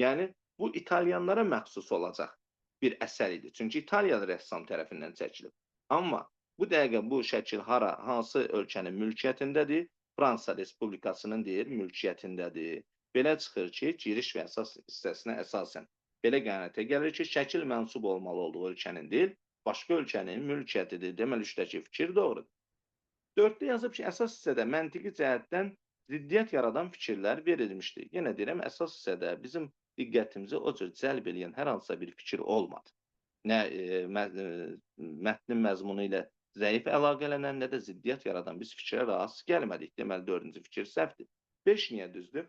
Yəni, bu İtalyanlara məxsus olacaq bir əsər idi. Çünki İtaliyalı rəssam tərəfindən çəkilib. Amma bu dəqiqə bu şəkil hara, hansı ölkənin mülkiyyətindədir? Fransa Respublikasının deyir, mülkiyyətindədir. Belə çıxır ki, giriş və əsas hissəsinə əsasən belə qənaətə gəlir ki, şəkil mənsub olmalı olduğu ölkənin deyil, başqa ölkənin mülkiyyətidir. Deməli, üçdəki fikir doğrudur. Dörddə yazıb ki, əsas hissədə məntiqi cəhətdən ziddiyyət yaradan fikirlər verilmişdir. Yenə deyirəm, əsas hissədə bizim diqqətimizi o cür cəlb eləyən hər hansısa bir fikir olmadı. Nə mətnin məzmunu ilə zəif əlaqələnən, nə də ziddiyyət yaradan biz fikrə rast gəlmədik. Deməli, dördüncü fikir səhvdir. 5 niyə düzdür?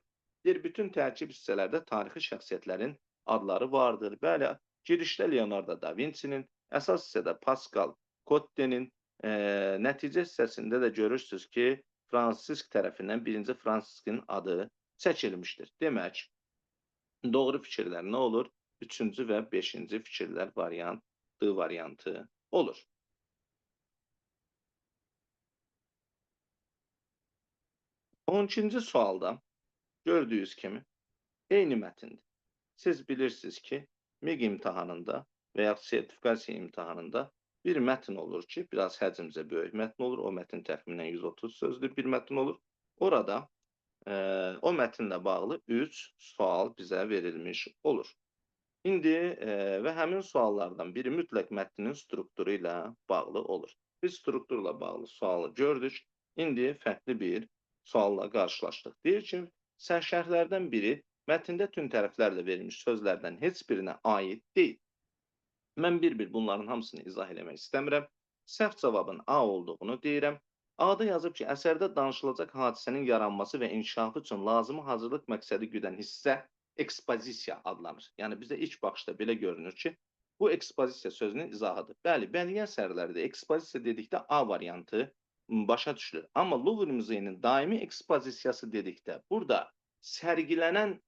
Deyir, bütün tərkib hissələrdə tarixi şəxsiyyətlərin adları vardır. Bəli, girişdə Leonardo da Vinci'nin, əsas hissədə Pascal Cotte'nin, nəticə hissəsində də görürsünüz ki, Fransisk tərəfindən birinci Fransiskin adı çəkilmişdir. Demək, doğru fikirlər nə olur? Üçüncü və beşinci fikirlər variant, D variantı olur. 12-ci sualda gördüyünüz kimi eyni mətindir. Siz bilirsiniz ki, MİQ imtahanında və ya sertifikasiya imtahanında bir mətn olur ki, biraz həcmcə böyük mətn olur. O mətn təxminən 130 sözlü bir mətn olur. Orada o mətnlə bağlı 3 sual bizə verilmiş olur. İndi və həmin suallardan biri mütləq mətnin strukturu ilə bağlı olur. Biz strukturla bağlı sualı gördük. İndi fərqli bir sualla qarşılaşdıq. Deyir ki, sərşərhlərdən biri mətndə tüm tərəflərlə verilmiş sözlərdən heç birinə aid deyil. Mən bir-bir bunların hamısını izah eləmək istəmirəm. Səhv cavabın A olduğunu deyirəm. A-da yazıb ki, əsərdə danışılacaq hadisənin yaranması və inkişafı üçün lazımi hazırlıq məqsədi güdən hissə ekspozisiya adlanır. Yəni bizə ilk baxışda belə görünür ki, bu ekspozisiya sözünün izahıdır. Bəli, bədii əsərlərdə ekspozisiya dedikdə A variantı başa düşülür. Amma Louvre muzeyinin daimi ekspozisiyası dedikdə burada sərgilənən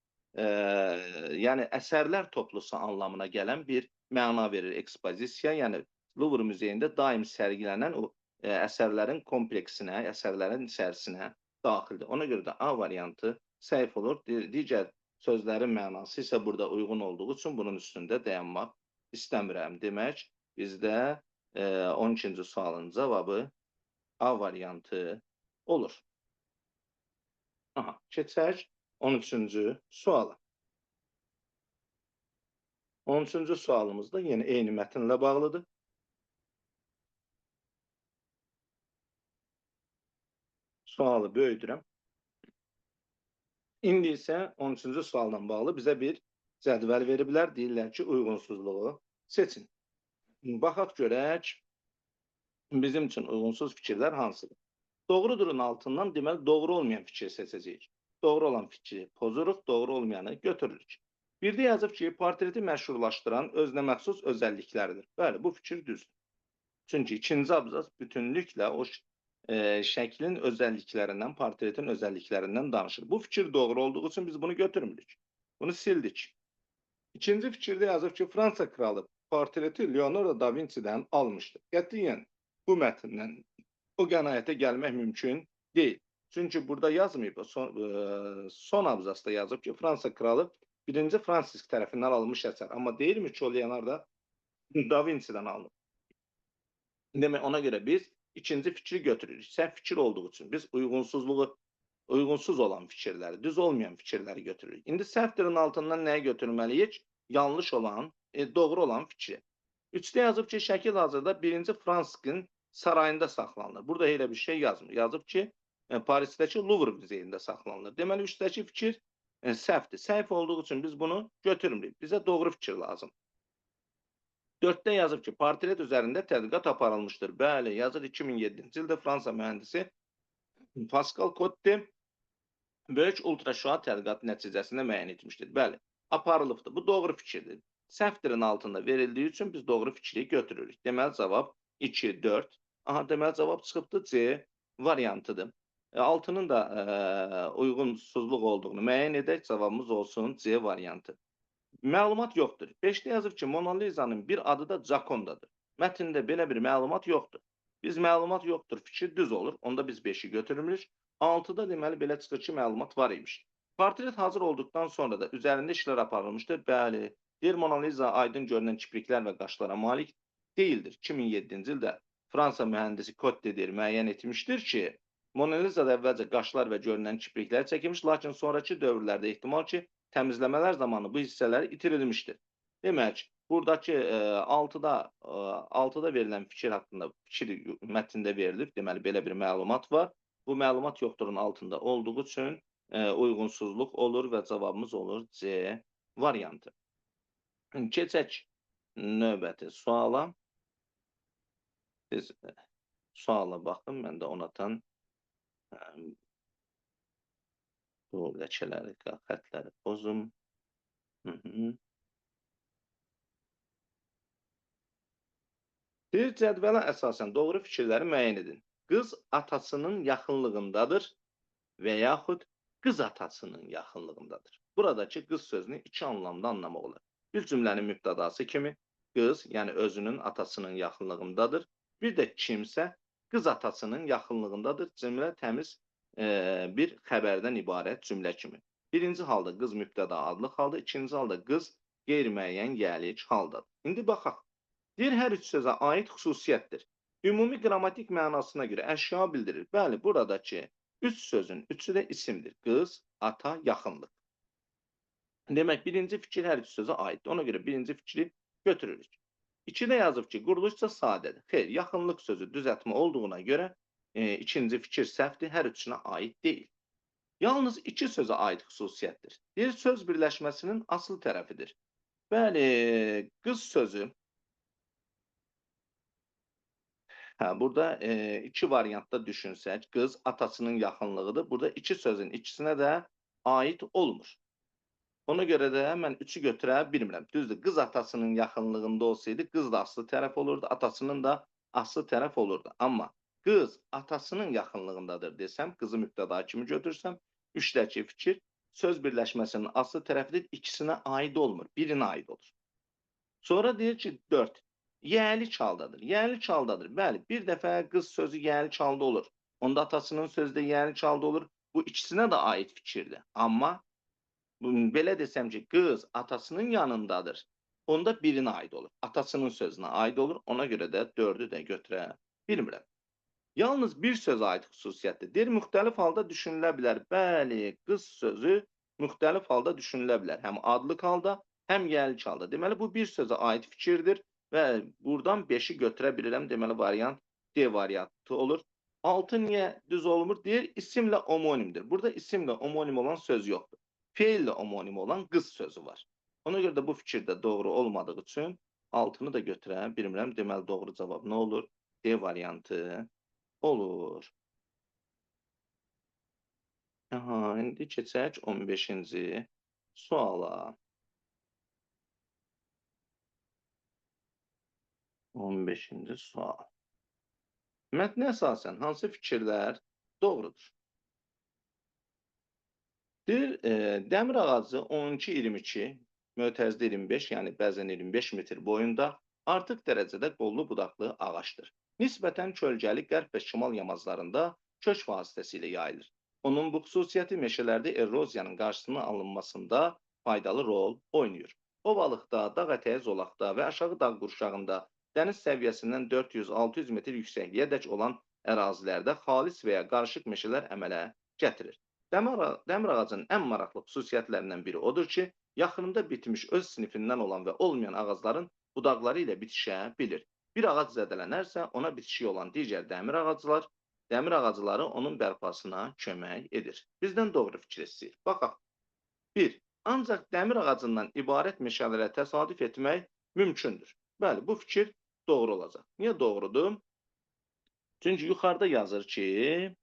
yəni əsərlər toplusu anlamına gələn bir məna verir ekspozisiya. Yəni Louvre muzeyində daim sərgilənən o əsərlərin kompleksinə, əsərlərin içərisinə daxildir. Ona görə də A variantı səhv olur. Digər sözlərin mənası isə burada uyğun olduğu üçün bunun üstündə dayanmaq istəmirəm. Demək, bizdə 12-ci sualın cavabı A variantı olur. Aha, keçək 13-cü suala. 13-cü sualımız da yenə eyni mətnlə bağlıdır. Sualı böyüdürəm. İndi isə 13-cü sualdan bağlı bizə bir cədvəl veriblər. Deyirlər ki, uyğunsuzluğu seçin. Baxaq görək, bizim üçün uyğunsuz fikirlər hansıdır? Doğrudurun altından deməli doğru olmayan fikir seçəcəyik. Doğru olan fikri pozuruq, doğru olmayanı götürürük. Birdə yazıb ki, portreti məşhurlaşdıran özünə məxsus özəlliklərdir. Bəli, bu fikir düzdür. Çünki ikinci abzas bütünlüklə o şəklin özəlliklərindən, portretin özəlliklərindən danışır. Bu fikir doğru olduğu üçün biz bunu götürmürük. Bunu sildik. İkinci fikirdə yazıb ki, Fransa kralı portreti Leonardo da Vinci'dən almışdır. Qətiyyən bu mətndən o qənaətə gəlmək mümkün deyil. Çünki burada yazmayıb, son abzasda yazıb ki, Fransa kralı 1-ci Fransisk tərəfindən alınmış əsər. Amma deyilmir ki, o Leonardo da Vinci'dən alınıb. Demək, ona görə biz ikinci fikri götürürük. Səhv fikir olduğu üçün biz uyğunsuz olan fikirləri, düz olmayan fikirləri götürürük. İndi səhvdirin altından nəyi götürməliyik? Yanlış olan, doğru olan fikri. Üçdə yazıb ki, şəkil hazırda 1-ci Fransiskin sarayında saxlanılır. Burada elə bir şey yazmır. Yazıb ki, Parisdəki Louvre muzeyində saxlanılır. Deməli, üçdəki fikir səhvdir. Səhv olduğu üçün biz bunu götürmürük. Bizə doğru fikir lazım. Dörddə yazıb ki, portret üzərində tədqiqat aparılmışdır. Bəli, yazır 2007-ci ildə Fransa mühəndisi Pascal Cotti böyük ultraşüa tədqiqatı nəticəsində müəyyən etmişdir. Bəli, aparılıbdır. Bu doğru fikirdir. Səhvdirin altında verildiyi üçün biz doğru fikri götürürük. Deməli, cavab 2, 4. Aha, deməli, cavab çıxıbdır C variantıdır. Altının da uyğunsuzluq olduğunu müəyyən edək. Cavabımız olsun C variantı. Məlumat yoxdur. 5-də yazıb ki, Mona Liza'nın bir adı da Giocondadır. Mətndə belə bir məlumat yoxdur. Biz məlumat yoxdur, fikir düz olur. Onda biz 5-i götürmürük. 6-da deməli belə çıxır ki, məlumat var imiş. Portret hazır olduqdan sonra da üzərində işlər aparılmışdır. Bəli, deyir Mona Liza aydın görünən kipriklər və qaşlara malik deyildir. 2007-ci ildə Fransa mühəndisi Cotti deyir, müəyyən etmişdir ki, Mona Liza'da əvvəlcə qaşlar və görünən kipriklər çəkilmiş, lakin sonraki dövrlərdə ehtimal ki, təmizləmələr zamanı bu hissələr itirilmişdir. Demək, buradakı 6-da verilən fikir haqqında fikir mətndə verilib. Deməli, belə bir məlumat var. Bu məlumat yoxdurun altında olduğu üçün uyğunsuzluq olur və cavabımız olur C variantı. Keçək növbəti suala. Siz suala baxın, mən də onatan bu ləkələri, xətləri pozum. Bir cədvələ əsasən doğru fikirləri müəyyən edin. Qız atasının yaxınlığındadır və yaxud qız atasının yaxınlığındadır. Buradakı qız sözünü iki anlamda anlamaq olar. Bir cümlənin mübtədası kimi qız, yəni özünün atasının yaxınlığındadır. Bir də kimsə qız atasının yaxınlığındadır. Cümlə təmiz bir xəbərdən ibarət cümlə kimi. Birinci halda qız mübtəda adlı halda, ikinci halda qız qeyri-müəyyən yəlik haldadır. İndi baxaq. Deyir, hər üç sözə aid xüsusiyyətdir. Ümumi qrammatik mənasına görə əşya bildirir. Bəli, buradakı üç sözün üçü də isimdir. Qız, ata, yaxınlıq. Demək, birinci fikir hər üç sözə aiddir. Ona görə birinci fikri götürürük. İkidə yazıb ki, quruluşca sadədir. Xeyr, yaxınlıq sözü düzəltmə olduğuna görə ikinci fikir səhvdir, hər üçünə aid deyil. Yalnız iki sözə aid xüsusiyyətdir. Bir söz birləşməsinin asıl tərəfidir. Bəli, qız sözü Hə, burada iki variantda düşünsək, qız atasının yaxınlığıdır. Burada iki sözün ikisinə də aid olmur. Ona görə də mən 3-ü götürə bilmirəm. Düzdür, qız atasının yaxınlığında olsaydı, qız da aslı tərəf olurdu, atasının da aslı tərəf olurdu. Amma qız atasının yaxınlığındadır desəm, qızı mübtəda kimi götürsəm, 3-dəki fikir söz birləşməsinin aslı tərəfidir, ikisinə aid olmur, birinə aid olur. Sonra deyir ki, 4. Yəli çaldadır. Yəli çaldadır. Bəli, bir dəfə qız sözü yəli çalda olur. Onda atasının sözü də yəli çalda olur. Bu ikisinə də aid fikirdir. Amma belə desəm ki, qız atasının yanındadır. Onda birinə aid olur. Atasının sözünə aid olur. Ona görə də 4-ü də götürə bilmirəm. Yalnız bir sözə aid xüsusiyyətdir. Deyir, müxtəlif halda düşünülə bilər. Bəli, qız sözü müxtəlif halda düşünülə bilər. Həm adlıq halda, həm yəlik halda. Deməli, bu bir sözə aid fikirdir və buradan 5-i götürə bilirəm. Deməli, variant D variantı olur. 6 niyə düz olmur? Deyir, isimlə omonimdir. Burada isimlə omonim olan söz yoxdur. Feillə omonim olan qız sözü var. Ona görə də bu fikir də doğru olmadığı üçün 6-nı da götürə bilmirəm. Deməli, doğru cavab nə olur? D variantı olur. Aha, indi keçək 15-ci suala. 15-ci sual. Mətnə əsasən hansı fikirlər doğrudur? Deyir, dəmir ağacı 12-22, mötərizdə 25, yəni bəzən 25 metr boyunda artıq dərəcədə qollu budaqlı ağacdır. Nisbətən kölgəli qərb və şimal yamaclarında kök vasitəsilə yayılır. Onun bu xüsusiyyəti meşələrdə eroziyanın qarşısının alınmasında faydalı rol oynayır. Ovalıqda, dağ ətəyi zolaqda və aşağı dağ qurşağında dəniz səviyyəsindən 400-600 metr yüksəkliyə dək olan ərazilərdə xalis və ya qarışıq meşələr əmələ gətirir. Dəmir ağacının ən maraqlı xüsusiyyətlərindən biri odur ki, yaxınında bitmiş öz sinifindən olan və olmayan ağacların budaqları ilə bitişə bilir. Bir ağac zədələnərsə, ona bitişik olan digər dəmir ağacları onun bərpasına kömək edir. Bizdən doğru fikir istəyir. Baxaq. 1. Ancaq dəmir ağacından ibarət meşələrə təsadüf etmək mümkündür. Bəli, bu fikir doğru olacaq. Niyə doğrudur? Çünki yuxarıda yazır ki,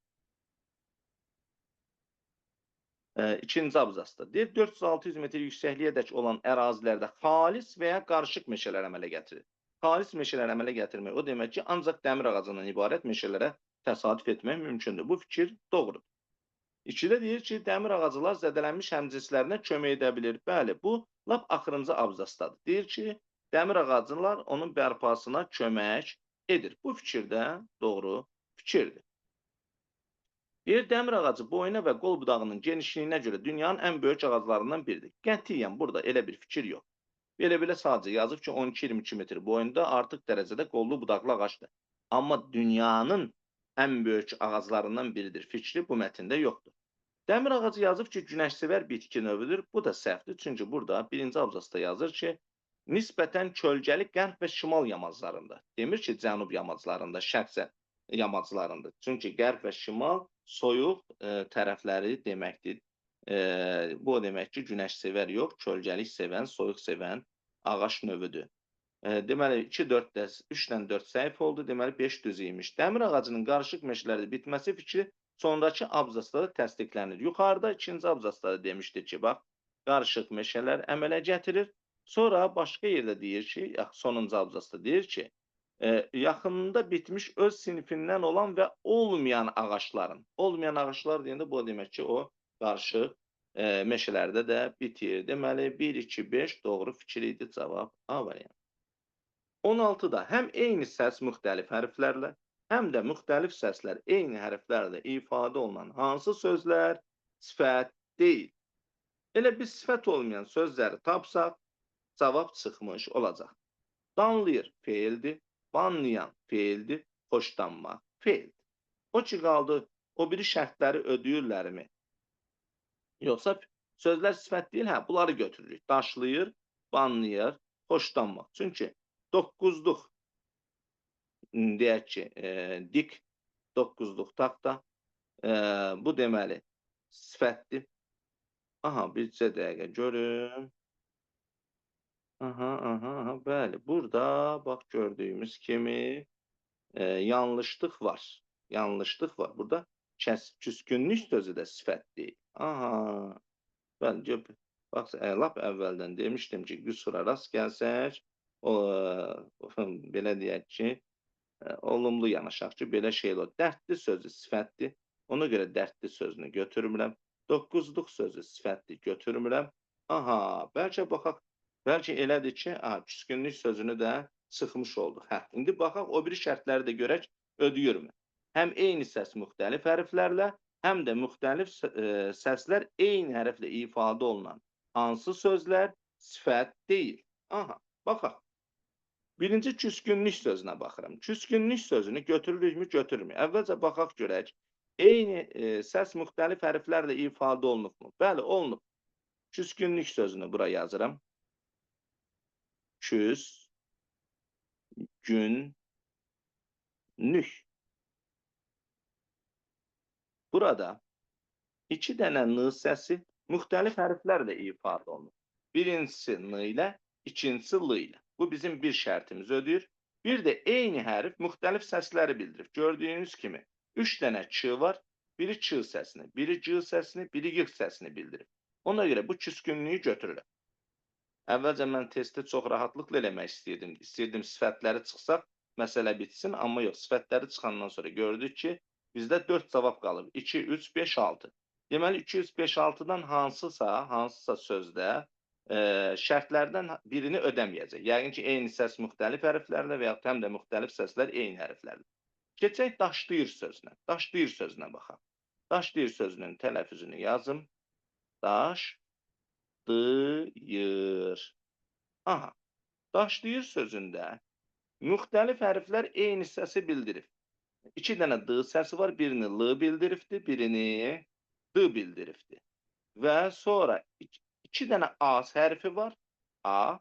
ikinci abzasda deyir, 400-600 metr yüksəkliyə dək olan ərazilərdə xalis və ya qarışıq meşələr əmələ gətirir. Xalis meşələr əmələ gətirmək o demək ki, ancaq dəmir ağacından ibarət meşələrə təsadüf etmək mümkündür. Bu fikir doğrudur. 2-də deyir ki, dəmir ağacılar zədələnmiş həmcinslərinə kömək edə bilir. Bəli, bu lap axırıncı abzasdadır. Deyir ki, dəmir ağacılar onun bərpasına kömək edir. Bu fikir də doğru fikirdir. Deyir, dəmir ağacı boyuna və qol budağının genişliyinə görə dünyanın ən böyük ağaclarından biridir. Qətiyyən burada elə bir fikir yox. Belə-belə sadəcə yazıb ki, 12-22 metr boyunda artıq dərəcədə qollu budaqlı ağacdır. Amma dünyanın ən böyük ağaclarından biridir fikri bu mətndə yoxdur. Dəmir ağacı yazıb ki, günəşsevər bitki növüdür. Bu da səhvdir. Çünki burada birinci abzasda yazır ki, nisbətən kölgəli qərb və şimal yamaclarında. Demir ki, cənub yamaclarında, şərqsə yamaclarında. Çünki qərb və şimal soyuq tərəfləri deməkdir. Bu o demək ki, günəşsevər yox, kölgəlik sevən, soyuq sevən ağac növüdür. Deməli, 2, 4, 3-dən 4 səhv oldu. Deməli, 5 düz imiş. Dəmir ağacının qarışıq meşələrdə bitməsi fikri sonrakı abzasda da təsdiqlənir. Yuxarıda ikinci abzasda da demişdi ki, bax, qarışıq meşələr əmələ gətirir. Sonra başqa yerdə deyir ki, sonuncu abzasda deyir ki, yaxınında bitmiş öz sinifindən olan və olmayan ağacların. Olmayan ağaclar deyəndə bu o demək ki, o qarışıq meşələrdə də bitir. Deməli, 1, 2, 5 doğru fikir idi. Cavab A variantı. 16-da həm eyni səs müxtəlif hərflərlə, həm də müxtəlif səslər eyni hərflərlə ifadə olunan hansı sözlər sifət deyil. Elə biz sifət olmayan sözləri tapsaq, cavab çıxmış olacaq. Danlayır feildir, banlayan feildir, xoşlanmaq feildir. O ki qaldı, o biri şərtləri ödəyirlərmi? Yoxsa sözlər sifət deyil, hə, bunları götürürük. Daşlayır, banlayır, xoşlanmaq. Çünki 9-luq deyək ki, dik 9-luq taxta, bu deməli sifətdir. Aha, bircə dəqiqə görüm. Aha, aha, aha, bəli, burada bax gördüyümüz kimi Yanlışlıq var. Yanlışlıq var. Burada küskünlük sözü də sifət deyil. Aha. Bəli, bax, lap əvvəldən demişdim ki, qüsura rast gəlsək, o, belə deyək ki, olumlu yanaşaq ki, belə şey olur. Dərdli sözü sifətdir. Ona görə dərdli sözünü götürmürəm. Doqquzluq sözü sifətdir, götürmürəm. Aha, bəlkə baxaq, bəlkə elədir ki, aha, küskünlük sözünü də çıxmış olduq. Hə, indi baxaq, o biri şərtləri də görək, ödəyirmi? Həm eyni səs müxtəlif hərflərlə, həm də müxtəlif səslər eyni hərflə ifadə olunan hansı sözlər sifət deyil. Aha, baxaq. Birinci küskünlük sözünə baxıram. Küskünlük sözünü götürürükmü, götürmür. Əvvəlcə baxaq görək. Eyni səs müxtəlif hərflərlə ifadə olunubmu? Bəli, olunub. Küskünlük sözünü bura yazıram. Küs, gün, nük. Burada iki dənə n səsi müxtəlif hərflərlə ifadə olunur. Birincisi n ilə, ikincisi l ilə. Bu bizim bir şərtimizi ödəyir. Bir də eyni hərf müxtəlif səsləri bildirir. Gördüyünüz kimi 3 dənə ç var. Biri ç səsini, biri c səsini, biri y səsini bildirir. Ona görə bu küskünlüyü götürürəm. Əvvəlcə mən testi çox rahatlıqla eləmək istəyirdim. İstəyirdim sifətləri çıxsaq, məsələ bitsin. Amma yox, sifətləri çıxandan sonra gördük ki, bizdə 4 cavab qalıb. 2, 3, 5, 6. Deməli, 2, 3, 5, 6-dan hansısa sözdə şərtlərdən birini ödəməyəcək. Yəqin ki, eyni səs müxtəlif hərflərlə və yaxud həm də müxtəlif səslər eyni hərflərlə. Keçək daşlayır sözünə. Daşlayır sözünə baxaq. Daşlayır sözünün tələffüzünü yazım. Daşlayır. Aha. Daşlayır sözündə müxtəlif hərflər eyni səsi bildirib. İki dənə D səsi var. Birini L bildiribdi, birini D bildiribdi. Və sonra iki dənə A hərfi var. A.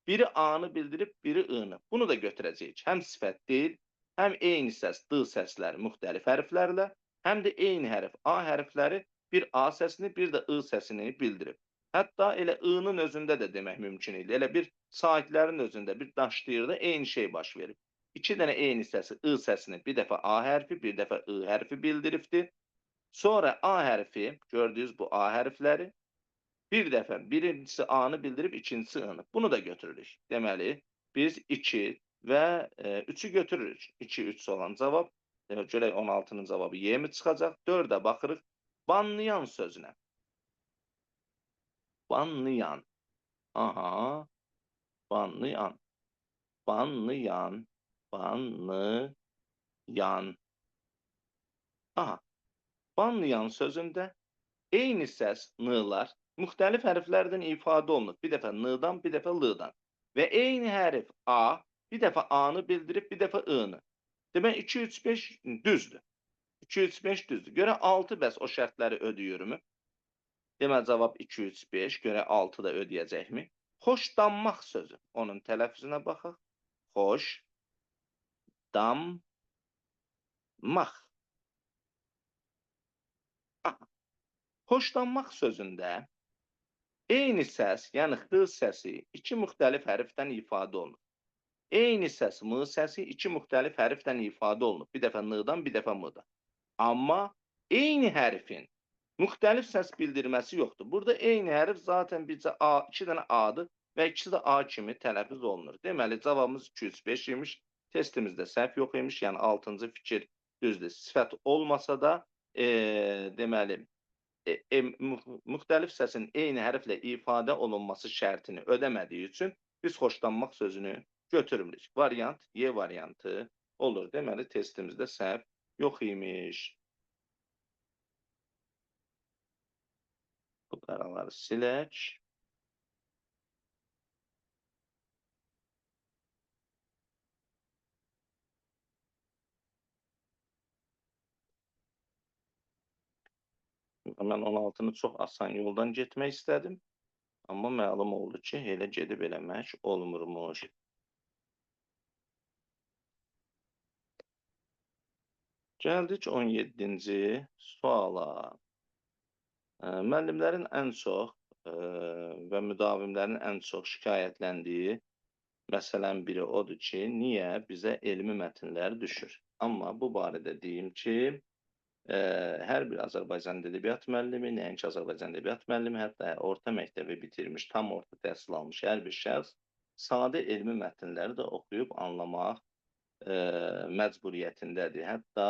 Biri A-nı bildirib, biri I-nı. Bunu da götürəcəyik. Həm sifət deyil, həm eyni səs D səsləri müxtəlif hərflərlə, həm də eyni hərf A hərfləri bir A səsini, bir də I səsini bildirib. Hətta elə I-nın özündə də demək mümkün idi. Elə bir saitlərin özündə bir daşlayırda eyni şey baş verib. İki dənə eyni səsi I səsini bir dəfə A hərfi, bir dəfə I hərfi bildiribdi. Sonra A hərfi, gördüyünüz bu A hərfləri bir dəfə birincisi A-nı bildirib, ikincisi I-nı. Bunu da götürürük. Deməli, biz 2 və 3-ü götürürük. 2, 3 olan cavab. Demək, görək 16-nın cavabı Y mi çıxacaq? 4-ə baxırıq. Banlayan sözünə. Banlayan. Aha. Banlayan. Banlayan. Banlayan. Aha. Banlayan sözündə eyni səs N-lar müxtəlif hərflərdən ifadə olunur. Bir dəfə N-dan, bir dəfə L-dan. Və eyni hərf A bir dəfə A-nı bildirib, bir dəfə I-nı. Demək, 2, 3, 5 düzdür. 2, 3, 5 düzdür. Görə 6 bəs o şərtləri ödəyirmi? Demək, cavab 2, 3, 5. Görə 6 da ödəyəcəkmi? Xoşdanmaq sözü. Onun tələffüzünə baxaq. Xoş dammaq. Aha. Xoşdanmaq sözündə eyni səs, yəni x səsi iki müxtəlif hərfdən ifadə olunur. Eyni səs, m səsi iki müxtəlif hərfdən ifadə olunub. Bir dəfə n-dan, bir dəfə m-dan. Amma eyni hərfin müxtəlif səs bildirməsi yoxdur. Burada eyni hərf zaten bircə A, iki dənə A-dır və ikisi də A kimi tələffüz olunur. Deməli, cavabımız 2, 3, 5 imiş. Testimizdə səhv yox imiş. Yəni, 6-cı fikir düzdür. Sifət olmasa da, deməli, müxtəlif səsin eyni hərflə ifadə olunması şərtini ödəmədiyi üçün biz xoşlanmaq sözünü götürmürük. Variant Y variantı olur. Deməli, testimizdə səhv yox imiş. Bu qaraları silək. Mən 16-nı çox asan yoldan getmək istədim. Amma məlum oldu ki, elə gedib eləmək olmurmuş. Gəldik 17-ci suala. Müəllimlərin ən çox və müdavimlərin ən çox şikayətləndiyi Məsələn, biri odur ki, niyə bizə elmi mətnlər düşür? Amma bu barədə deyim ki, hər bir Azərbaycan ədəbiyyat müəllimi, nəinki Azərbaycan ədəbiyyat müəllimi, hətta orta məktəbi bitirmiş, tam orta təhsil almış hər bir şəxs sadə elmi mətnləri də oxuyub anlamaq məcburiyyətindədir. Hətta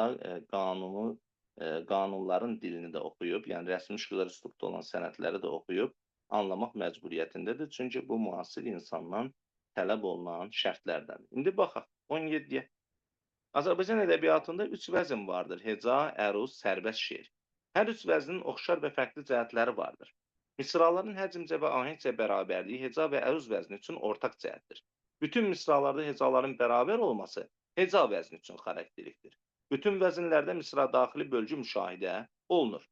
qanunların dilini də oxuyub, yəni rəsmi şüurlar üslubda olan sənədləri də oxuyub anlamaq məcburiyyətindədir. Çünki bu müasir insandan tələb olunan şərtlərdəndir. İndi baxaq 17-yə. Azərbaycan ədəbiyyatında 3 vəzn vardır: heca, əruz, sərbəst şeir. Hər üç vəznin oxşar və fərqli cəhətləri vardır. Misraların həcmcə və ahəngcə bərabərliyi heca və əruz vəzni üçün ortaq cəhətdir. Bütün misralarda hecaların bərabər olması heca vəzni üçün xarakterikdir. Bütün vəzinlərdə misra daxili bölgü müşahidə olunur.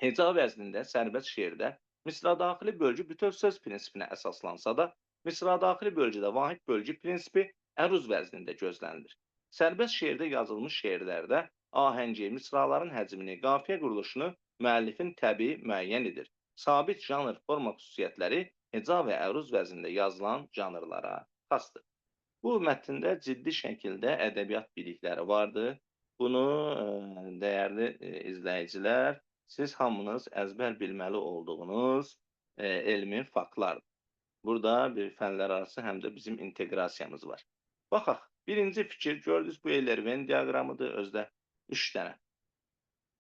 Heca vəznində, sərbəst şeirdə misra daxili bölgü bütöv söz prinsipinə əsaslansa da, misra daxili bölgüdə vahid bölgü prinsipi əruz vəznində gözlənilir. Sərbəst şeirdə yazılmış şeirlərdə ahəngi, misraların həcmini, qafiyə quruluşunu müəllifin təbii müəyyən edir. Sabit janr forma xüsusiyyətləri heca və əruz vəznində yazılan janrlara xasdır. Bu mətndə ciddi şəkildə ədəbiyyat bilikləri vardır. Bunu dəyərli izləyicilər, siz hamınız əzbər bilməli olduğunuz elmi faktlardır. Burada bir fənlər arası həm də bizim inteqrasiyamız var. Baxaq, birinci fikir, gördünüz bu Euler-Venn diaqramıdır, özdə 3 dənə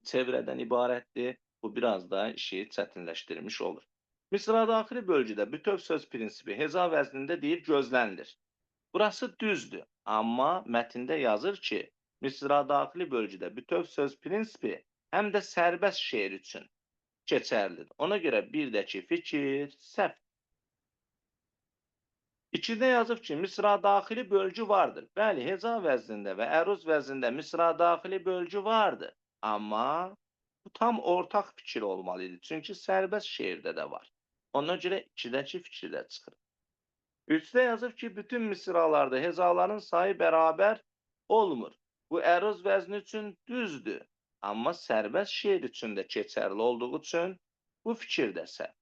çevrədən ibarətdir. Bu biraz da işi çətinləşdirmiş olur. Misra daxili bölgüdə bütöv söz prinsipi heca vəznində deyir gözlənilir. Burası düzdür, amma mətndə yazır ki, misra daxili bölgüdə bütöv söz prinsipi həm də sərbəst şeir üçün keçərlidir. Ona görə birdəki fikir səhv. İkidə yazıb ki, misra daxili bölgü vardır. Bəli, heca vəznində və əruz vəznində misra daxili bölgü vardır. Amma bu tam ortaq fikir olmalı idi. Çünki sərbəst şeirdə də var. Ona görə ikidəki fikir də çıxır. Üçdə yazıb ki, bütün misralarda hecaların sayı bərabər olmur. Bu əruz vəzni üçün düzdür. Amma sərbəst şeir üçün də keçərli olduğu üçün bu fikir də səhvdir.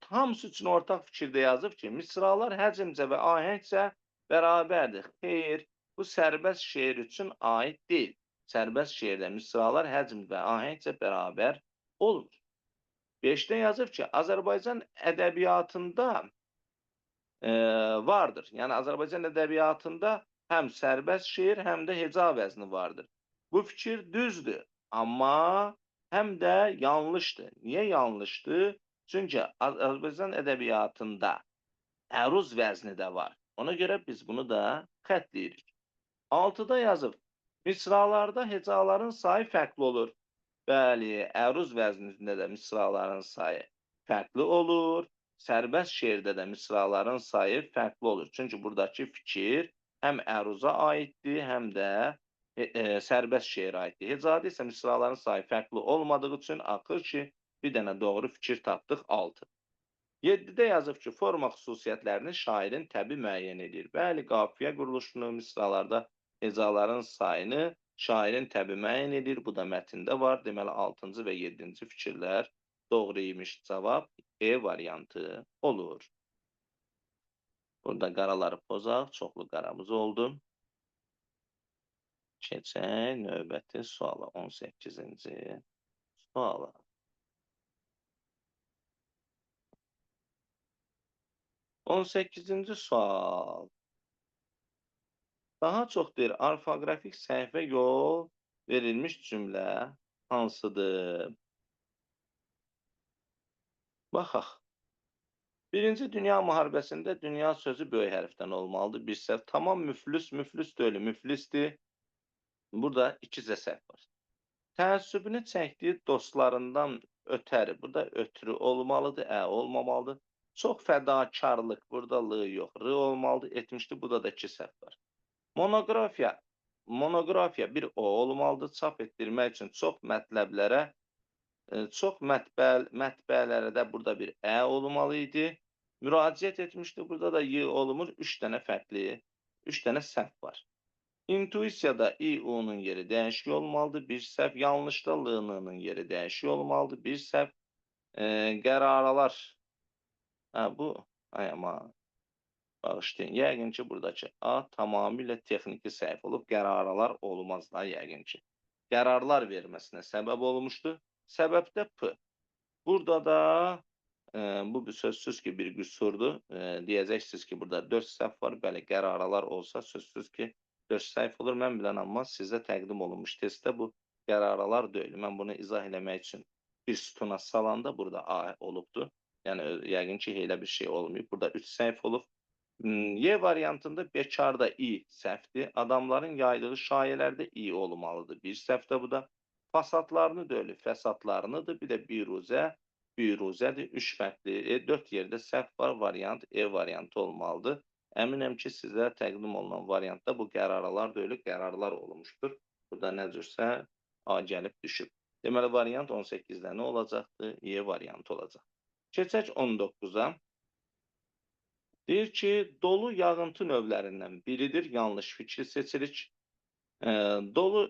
Hamısı üçün ortaq fikirdə yazıb ki, misralar həcmcə və ahəngcə bərabərdir. Xeyr, bu sərbəst şeir üçün aid deyil. Sərbəst şeirdə misralar həcm və ahəngcə bərabər olmur. 5-də yazıb ki, Azərbaycan ədəbiyyatında vardır. Yəni, Azərbaycan ədəbiyyatında həm sərbəst şeir, həm də heca vəzni vardır. Bu fikir düzdür, amma həm də yanlışdır. Niyə yanlışdır? Çünki Azərbaycan ədəbiyyatında əruz vəzni də var. Ona görə biz bunu da xətləyirik. 6-da yazıb, misralarda hecaların sayı fərqli olur. Bəli, əruz vəznində də misraların sayı fərqli olur. Sərbəst şeirdə də misraların sayı fərqli olur. Çünki buradakı fikir həm əruza aiddir, həm də sərbəst şeirə aiddir. Hecada isə misraların sayı fərqli olmadığı üçün axır ki, bir dənə doğru fikir tapdıq, 6. 7-də yazıb ki, forma xüsusiyyətlərini şairin təbii müəyyən edir. Bəli, qafiyə quruluşunu, misralarda hecaların sayını şairin təbii müəyyən edir. Bu da mətndə var. Deməli, 6-cı və 7-ci fikirlər doğru imiş. Cavab E variantı olur. Burada qaraları pozaq. Çoxlu qaramız oldu. Keçək növbəti suala, 18-ci suala. 18-ci sual. Daha çox deyir, orfoqrafik səhvə yol verilmiş cümlə hansıdır? Baxaq. Birinci Dünya müharibəsində dünya sözü böyük hərfdən olmalıdır. Bir səhv. Tamam müflis, müflis deyil, müflisdir. Burada ikicə səhv var. Təəssübünü çəkdiyi dostlarından ötəri. Burada ötürü olmalıdır, ə olmamalıdır. Çox fədakarlıq, burada l yox, r olmalıdır, etmişdi. Burada da iki səhv var. Monoqrafiya, monoqrafiya bir o olmalıdır. Çap etdirmək üçün çox mətləblərə, çox mətbələrə də burada bir ə olmalı idi. Müraciət etmişdi, burada da y olmur. 3 dənə fərqli, 3 dənə səhv var. İntuisiyada i, u-nun yeri dəyişik olmalıdır. Bir səhv. Yanlışda l-nın yeri dəyişik olmalıdır. Bir səhv. Qəraralar. Hə, bu, ay ama. Bağışlayın. Yəqin ki, buradakı A tamamilə texniki səhv olub. Qəraralar olmaz da yəqin ki. Qərarlar verməsinə səbəb olmuşdu. Səbəb də P. Burada da bu bir sözsüz ki, bir qüsurdur. Deyəcəksiniz ki, burada 4 səhv var. Bəli, qəraralar olsa sözsüz ki, 4 səhv olur. Mən bilən, amma sizə təqdim olunmuş testdə bu qəraralar deyil. Mən bunu izah eləmək üçün bir sütuna salanda burada A olubdur. Yəni, yəqin ki, elə bir şey olmayıb. Burada 3 səhv olub. Y variantında bekarda i səhvdir. Adamların yaydığı şayələrdə i olmalıdır. Bir səhvdə bu da. Fasadlarını deyil, fəsadlarınıdır. Bir də biruzə, biruzədir. 3 fərqli, 4 yerdə səhv var. Variant E variantı olmalıdır. Əminəm ki, sizə təqdim olunan variantda bu qəraralar deyil, qərarlar olmuşdur. Burada nə cürsə A gəlib düşüb. Deməli, variant 18-də nə olacaqdır? Y variantı olacaq. Keçək 19-a. Deyir ki, dolu yağıntı növlərindən biridir. Yanlış fikri seçirik. Dolu,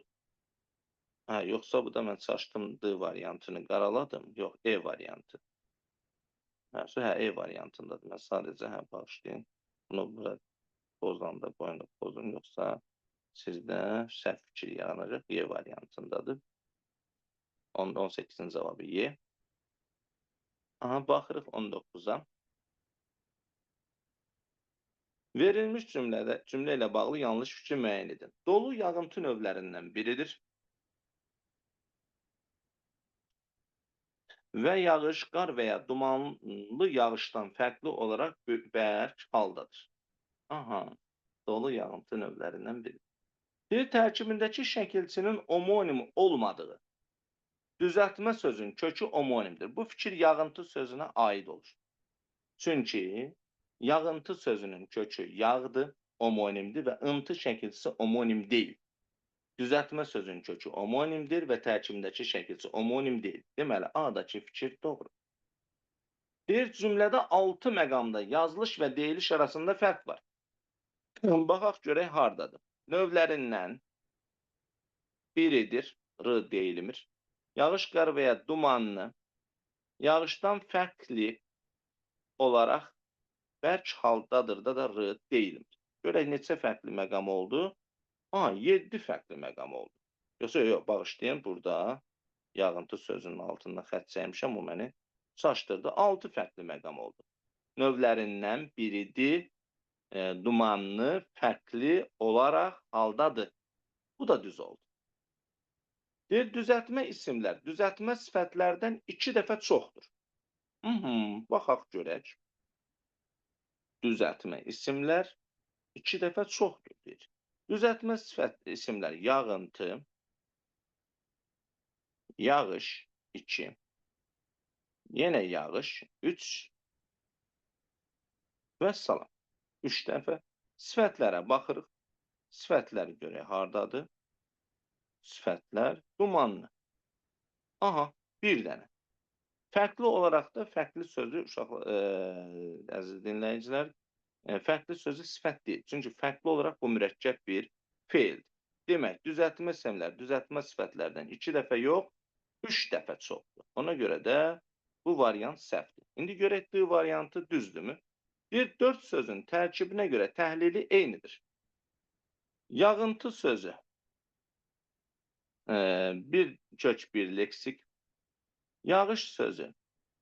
hə, yoxsa bu da mən çaşdım, D variantını qaraladım. Yox, E variantı. Hə, E variantındadır. Mən sadəcə, hə, bağışlayın. Bunu bura pozanda qoyun da pozun, yoxsa sizdə səhv fikir yaranacaq. Y variantındadır. 18-in cavabı Y. Aha, baxırıq 19-a. Verilmiş cümlə ilə bağlı yanlış fikri müəyyən edin. Dolu yağıntı növlərindən biridir. Və yağış, qar və ya dumanlı yağışdan fərqli olaraq bərk haldadır. Aha, dolu yağıntı növlərindən biridir. Bir tərkibindəki şəkilçinin omonim olmadığı düzəltmə sözün kökü omonimdir. Bu fikir yağıntı sözünə aid olur. Çünki yağıntı sözünün kökü yağdır, omonimdir və ıntı şəkilçisi omonim deyil. Düzəltmə sözünün kökü omonimdir və tərkibindəki şəkilçisi omonim deyil. Deməli, A-dakı fikir doğru. Bir cümlədə 6 məqamda yazılış və deyiliş arasında fərq var. Baxaq görək hardadır. Növlərindən biridir, R deyilmir. Yağış, qar və ya dumanlı, yağışdan fərqli olaraq bərk haldadır da R deyilmir. Görək neçə fərqli məqam oldu? Aha, 7 fərqli məqam oldu. Yoxsa yox, bağışlayın, burada yağıntı sözünün altında xətt çəkmişəm, o məni çaşdırdı. 6 fərqli məqam oldu. Növlərindən biridir, dumanlı, fərqli olaraq haldadır. Bu da düz oldu. Deyir, düzəltmə isimlər, düzəltmə sifətlərdən 2 dəfə çoxdur. Baxaq görək. Düzəltmə isimlər 2 dəfə çoxdur, deyir. Düzəltmə sifət isimlər yağıntı, yağış 2, yenə yağış 3 və salam. 3 dəfə. Sifətlərə baxırıq. Sifətlər görək hardadır? Sifətlər dumanlı. Aha, bir dənə. Fərqli olaraq da fərqli sözü uşaqlar, əziz dinləyicilər, fərqli sözü sifət deyil. Çünki fərqli olaraq bu mürəkkəb bir feildir. Demək, düzəltmə isimlər, düzəltmə sifətlərdən 2 dəfə yox, 3 dəfə çoxdur. Ona görə də bu variant səhvdir. İndi görək D variantı düzdürmü? Bir 4 sözün tərkibinə görə təhlili eynidir. Yağıntı sözü bir kök bir leksik. Yağış sözü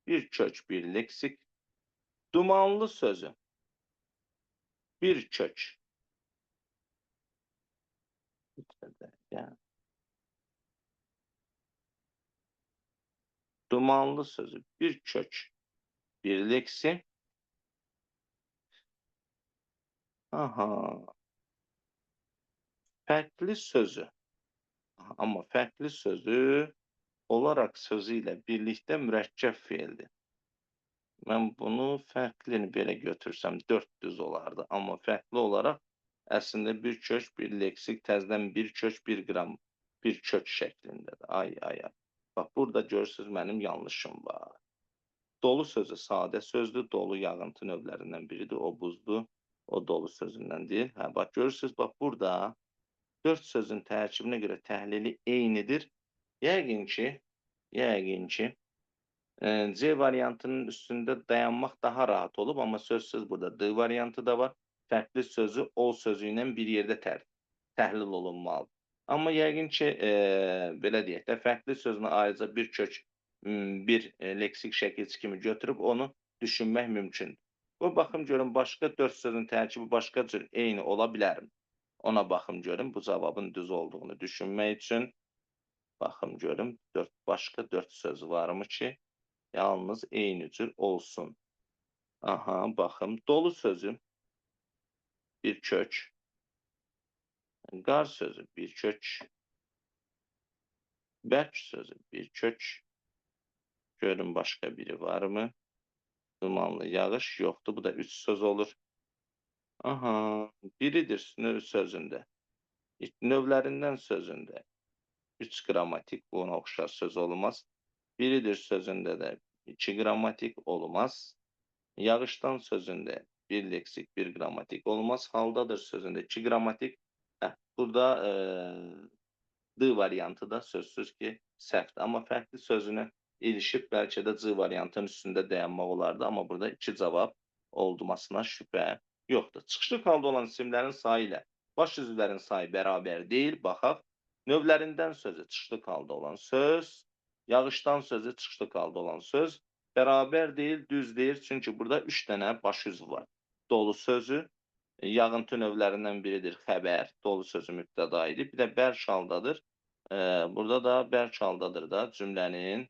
bir kök bir leksik. Dumanlı sözü bir kök. Dumanlı sözü bir kök bir leksi. Aha. Fərqli sözü. Amma fərqli sözü olaraq sözü ilə birlikdə mürəkkəb feildir. Mən bunu fərqlini belə götürsəm 4 düz olardı. Amma fərqli olaraq əslində bir kök, bir leksik, təzədən bir kök, bir qram, bir kök şəklindədir. Ay, ay, ay. Bax, burada görürsünüz mənim yanlışım var. Dolu sözü sadə sözdür. Dolu yağıntı növlərindən biridir. O buzdur. O dolu sözündən deyil. Hə, bax, görürsünüz, bax, burada 4 sözün tərkibinə görə təhlili eynidir. Yəqin ki, C variantının üstündə dayanmaq daha rahat olub, amma sözsüz burada D variantı da var. Fərqli sözü ol sözü ilə bir yerdə təhlil olunmalıdır. Amma yəqin ki, belə deyək də, fərqli sözünü ayrıca bir kök, bir leksik şəkilçi kimi götürüb onu düşünmək mümkündür. Bu, baxım görüm, başqa 4 sözün tərkibi başqa cür eyni ola bilərmi? Ona baxım görüm, bu cavabın düz olduğunu düşünmək üçün baxım görüm, başqa 4 söz varmı ki, yalnız eyni cür olsun. Aha, baxım, dolu sözü bir kök, qar sözü bir kök, bərk sözü bir kök, görüm başqa biri varmı? Dumanlı yağış yoxdur, bu da 3 söz olur. Aha, biridir növ sözündə, növlərindən sözündə 3 qrammatik, buna oxşar söz olmaz. Biridir sözündə də 2 qrammatik olmaz. Yağışdan sözündə 1 leksik, 1 qrammatik olmaz. Haldadır sözündə 2 qrammatik. Burada D variantı da sözsüz ki səhvdir. Amma fərqli sözünə ilişib bəlkə də C variantının üstündə dayanmaq olardı. Amma burada 2 cavab olmasına şübhə yoxdur. Çıxışlıq halda olan isimlərin sayı ilə baş üzvlərin sayı bərabər deyil. Baxaq. Növlərindən sözü çıxışlıq halda olan söz, yağışdan sözü çıxışlıq halda olan söz bərabər deyil, düz deyil. Çünki burada 3 dənə baş üzv var. Dolu sözü, yağıntı növlərindən biridir xəbər, dolu sözü mübtəda idi. Bir də bərk haldadır. Burada da bərk haldadır da cümlənin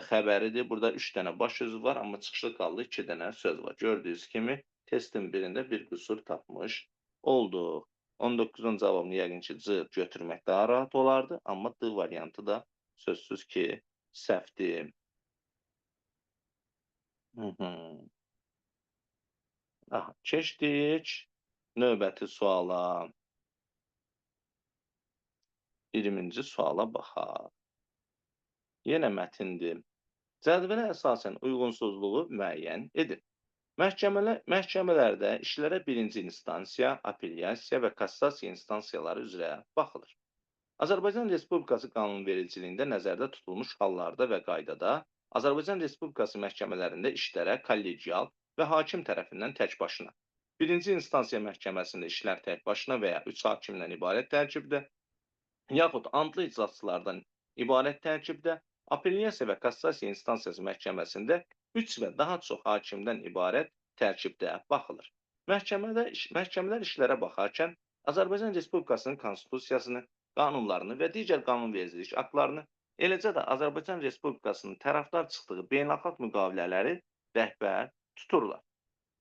xəbəridir. Burada 3 dənə baş üzv var, amma çıxışlıq halda 2 dənə söz var. Gördüyünüz kimi testin birində bir qüsur tapmış olduq. 19-un cavabını yəqin ki C götürmək daha rahat olardı, amma D variantı da sözsüz ki səhvdir. Aha, keçdik növbəti suala. 20-ci suala baxaq. Yenə mətindir. Cədvələ əsasən uyğunsuzluğu müəyyən edin. Məhkəmələrdə işlərə birinci instansiya, apellyasiya və kassasiya instansiyaları üzrə baxılır. Azərbaycan Respublikası qanunvericiliyində nəzərdə tutulmuş hallarda və qaydada Azərbaycan Respublikası məhkəmələrində işlərə kollegial və hakim tərəfindən tək başına, birinci instansiya məhkəməsində işlər tək başına və ya 3 hakimdən ibarət tərkibdə, yaxud antlı iclasçılardan ibarət tərkibdə, apellyasiya və kassasiya instansiyası məhkəməsində 3 və daha çox hakimdən ibarət tərkibdə baxılır. Məhkəmələr işlərə baxarkən Azərbaycan Respublikasının konstitusiyasını, qanunlarını və digər qanunvericilik aktlarını, eləcə də Azərbaycan Respublikasının tərəfdar çıxdığı beynəlxalq müqavilələri rəhbər tuturlar.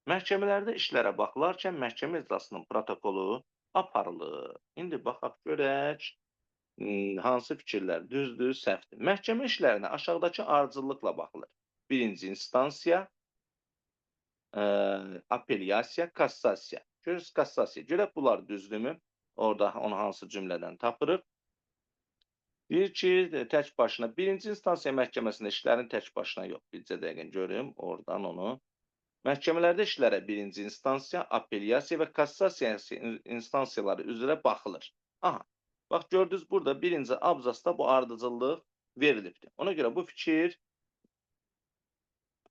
Məhkəmələrdə işlərə baxılarkən məhkəmə iclasının protokolu aparılır. İndi baxaq görək hansı fikirlər düzdür, səhvdir. Məhkəmə işlərinə aşağıdakı ardıcıllıqla baxılır. Birinci instansiya, apellyasiya, kassasiya. Görürsünüz, kassasiya. Görək bunlar düzdürmü? Orada onu hansı cümlədən tapırıq? Deyir ki, tək başına birinci instansiya məhkəməsində işlərin tək başına yox. Bircə dəqiqə görüm oradan onu. Məhkəmələrdə işlərə birinci instansiya, apellyasiya və kassasiya instansiyaları üzrə baxılır. Aha, bax gördünüz burada birinci abzasda bu ardıcıllıq verilibdir. Ona görə bu fikir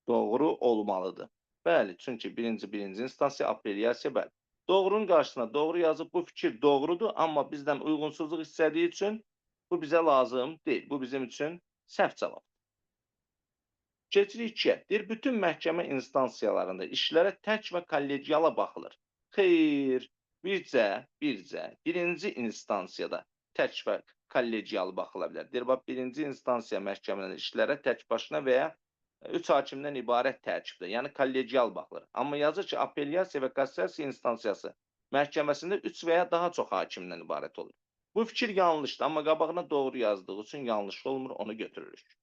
doğru olmalıdır. Bəli, çünki birinci instansiya, apellyasiya, bəli. Doğrunun qarşısına doğru yazıb bu fikir doğrudur, amma bizdən uyğunsuzluq istədiyi üçün bu bizə lazım deyil. Bu bizim üçün səhv cavabdır. Keçirik 2-yə. Deyir, bütün məhkəmə instansiyalarında işlərə tək və kollegiala baxılır. Xeyr, bircə, birinci instansiyada tək və kollegial baxıla bilər. Deyir, bax, birinci instansiya məhkəmələrində işlərə tək başına və ya 3 hakimdən ibarət tərkibdə, yəni kollegial baxılır. Amma yazır ki, apellyasiya və kassasiya instansiyası məhkəməsində 3 və ya daha çox hakimdən ibarət olur. Bu fikir yanlışdır, amma qabağına doğru yazdığı üçün yanlış olmur, onu götürürük.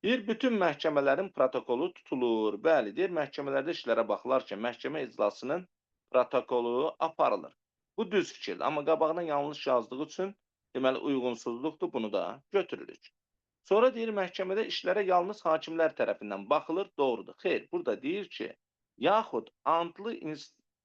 Deyir, bütün məhkəmələrin protokolu tutulur. Bəli, deyir, məhkəmələrdə işlərə baxılarkən məhkəmə iclasının protokolu aparılır. Bu düz fikirdir, amma qabağına yanlış yazdığı üçün deməli uyğunsuzluqdur, bunu da götürürük. Sonra deyir, məhkəmədə işlərə yalnız hakimlər tərəfindən baxılır, doğrudur. Xeyr, burada deyir ki, yaxud antlı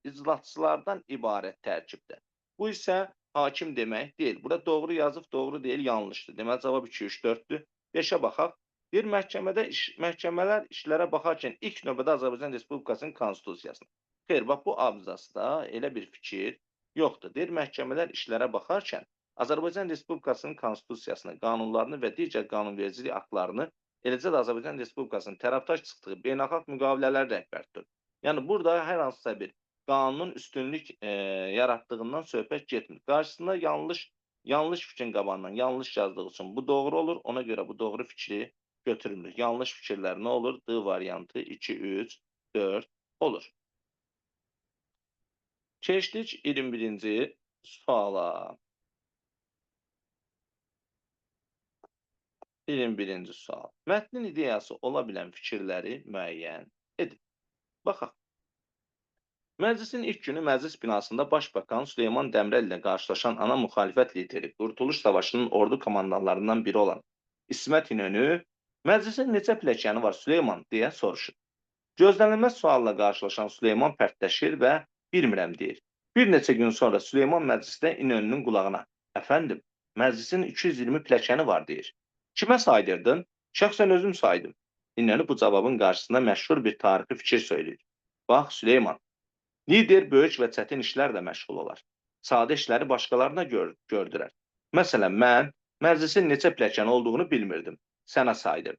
iclasçılardan ibarət tərkibdə. Bu isə hakim demək deyil. Burada doğru yazıb, doğru deyil, yanlışdır. Deməli, cavab 2, 3, 4-dür. 5-ə baxaq. Deyir, məhkəmələr işlərə baxarkən ilk növbədə Azərbaycan Respublikasının konstitusiyasına, Xeyr, bax bu abzasda elə bir fikir yoxdur. Deyir, məhkəmələr işlərə baxarkən Azərbaycan Respublikasının konstitusiyasını, qanunlarını və digər qanunvericilik aktlarını, eləcə də Azərbaycan Respublikasının tərəfdaş çıxdığı beynəlxalq müqavilələr rəhbər tutur. Yəni, burada hər hansısa bir qanunun üstünlük yaratdığından söhbət getmir. Qarşısında yanlış fikrin qabağından yanlış yazdığı üçün bu doğru olur. Ona görə bu doğru fikri götürmürük. Yanlış fikirlər nə olur? D variantı 2, 3, 4 olur. Keçdik 21-ci suala. 21-ci sual. Mətnin ideyası ola bilən fikirləri müəyyən edin. Baxaq. Məclisin ilk günü məclis binasında Başbakan Süleyman Dəmirəl ilə qarşılaşan ana müxalifət lideri, Qurtuluş Savaşının ordu komandanlarından biri olan İsmət İnönü, məclisin neçə pilləkəni var Süleyman deyə soruşur. Gözlənilməz sualla qarşılaşan Süleyman pərtləşir və bilmirəm deyir. Bir neçə gün sonra Süleyman məclisdə İnönünün qulağına, əfəndim, məclisin 220 pilləkəni var deyir. Kimə saydırdın? Şəxsən özüm saydım. İnönü bu cavabın qarşısında məşhur bir tarixi fikir söyləyir. Bax Süleyman, lider böyük və çətin işlərlə məşğul olar. Sadə işləri başqalarına gördürər. Məsələn, mən məclisin neçə pilləkəni olduğunu bilmirdim. Sənə saydım.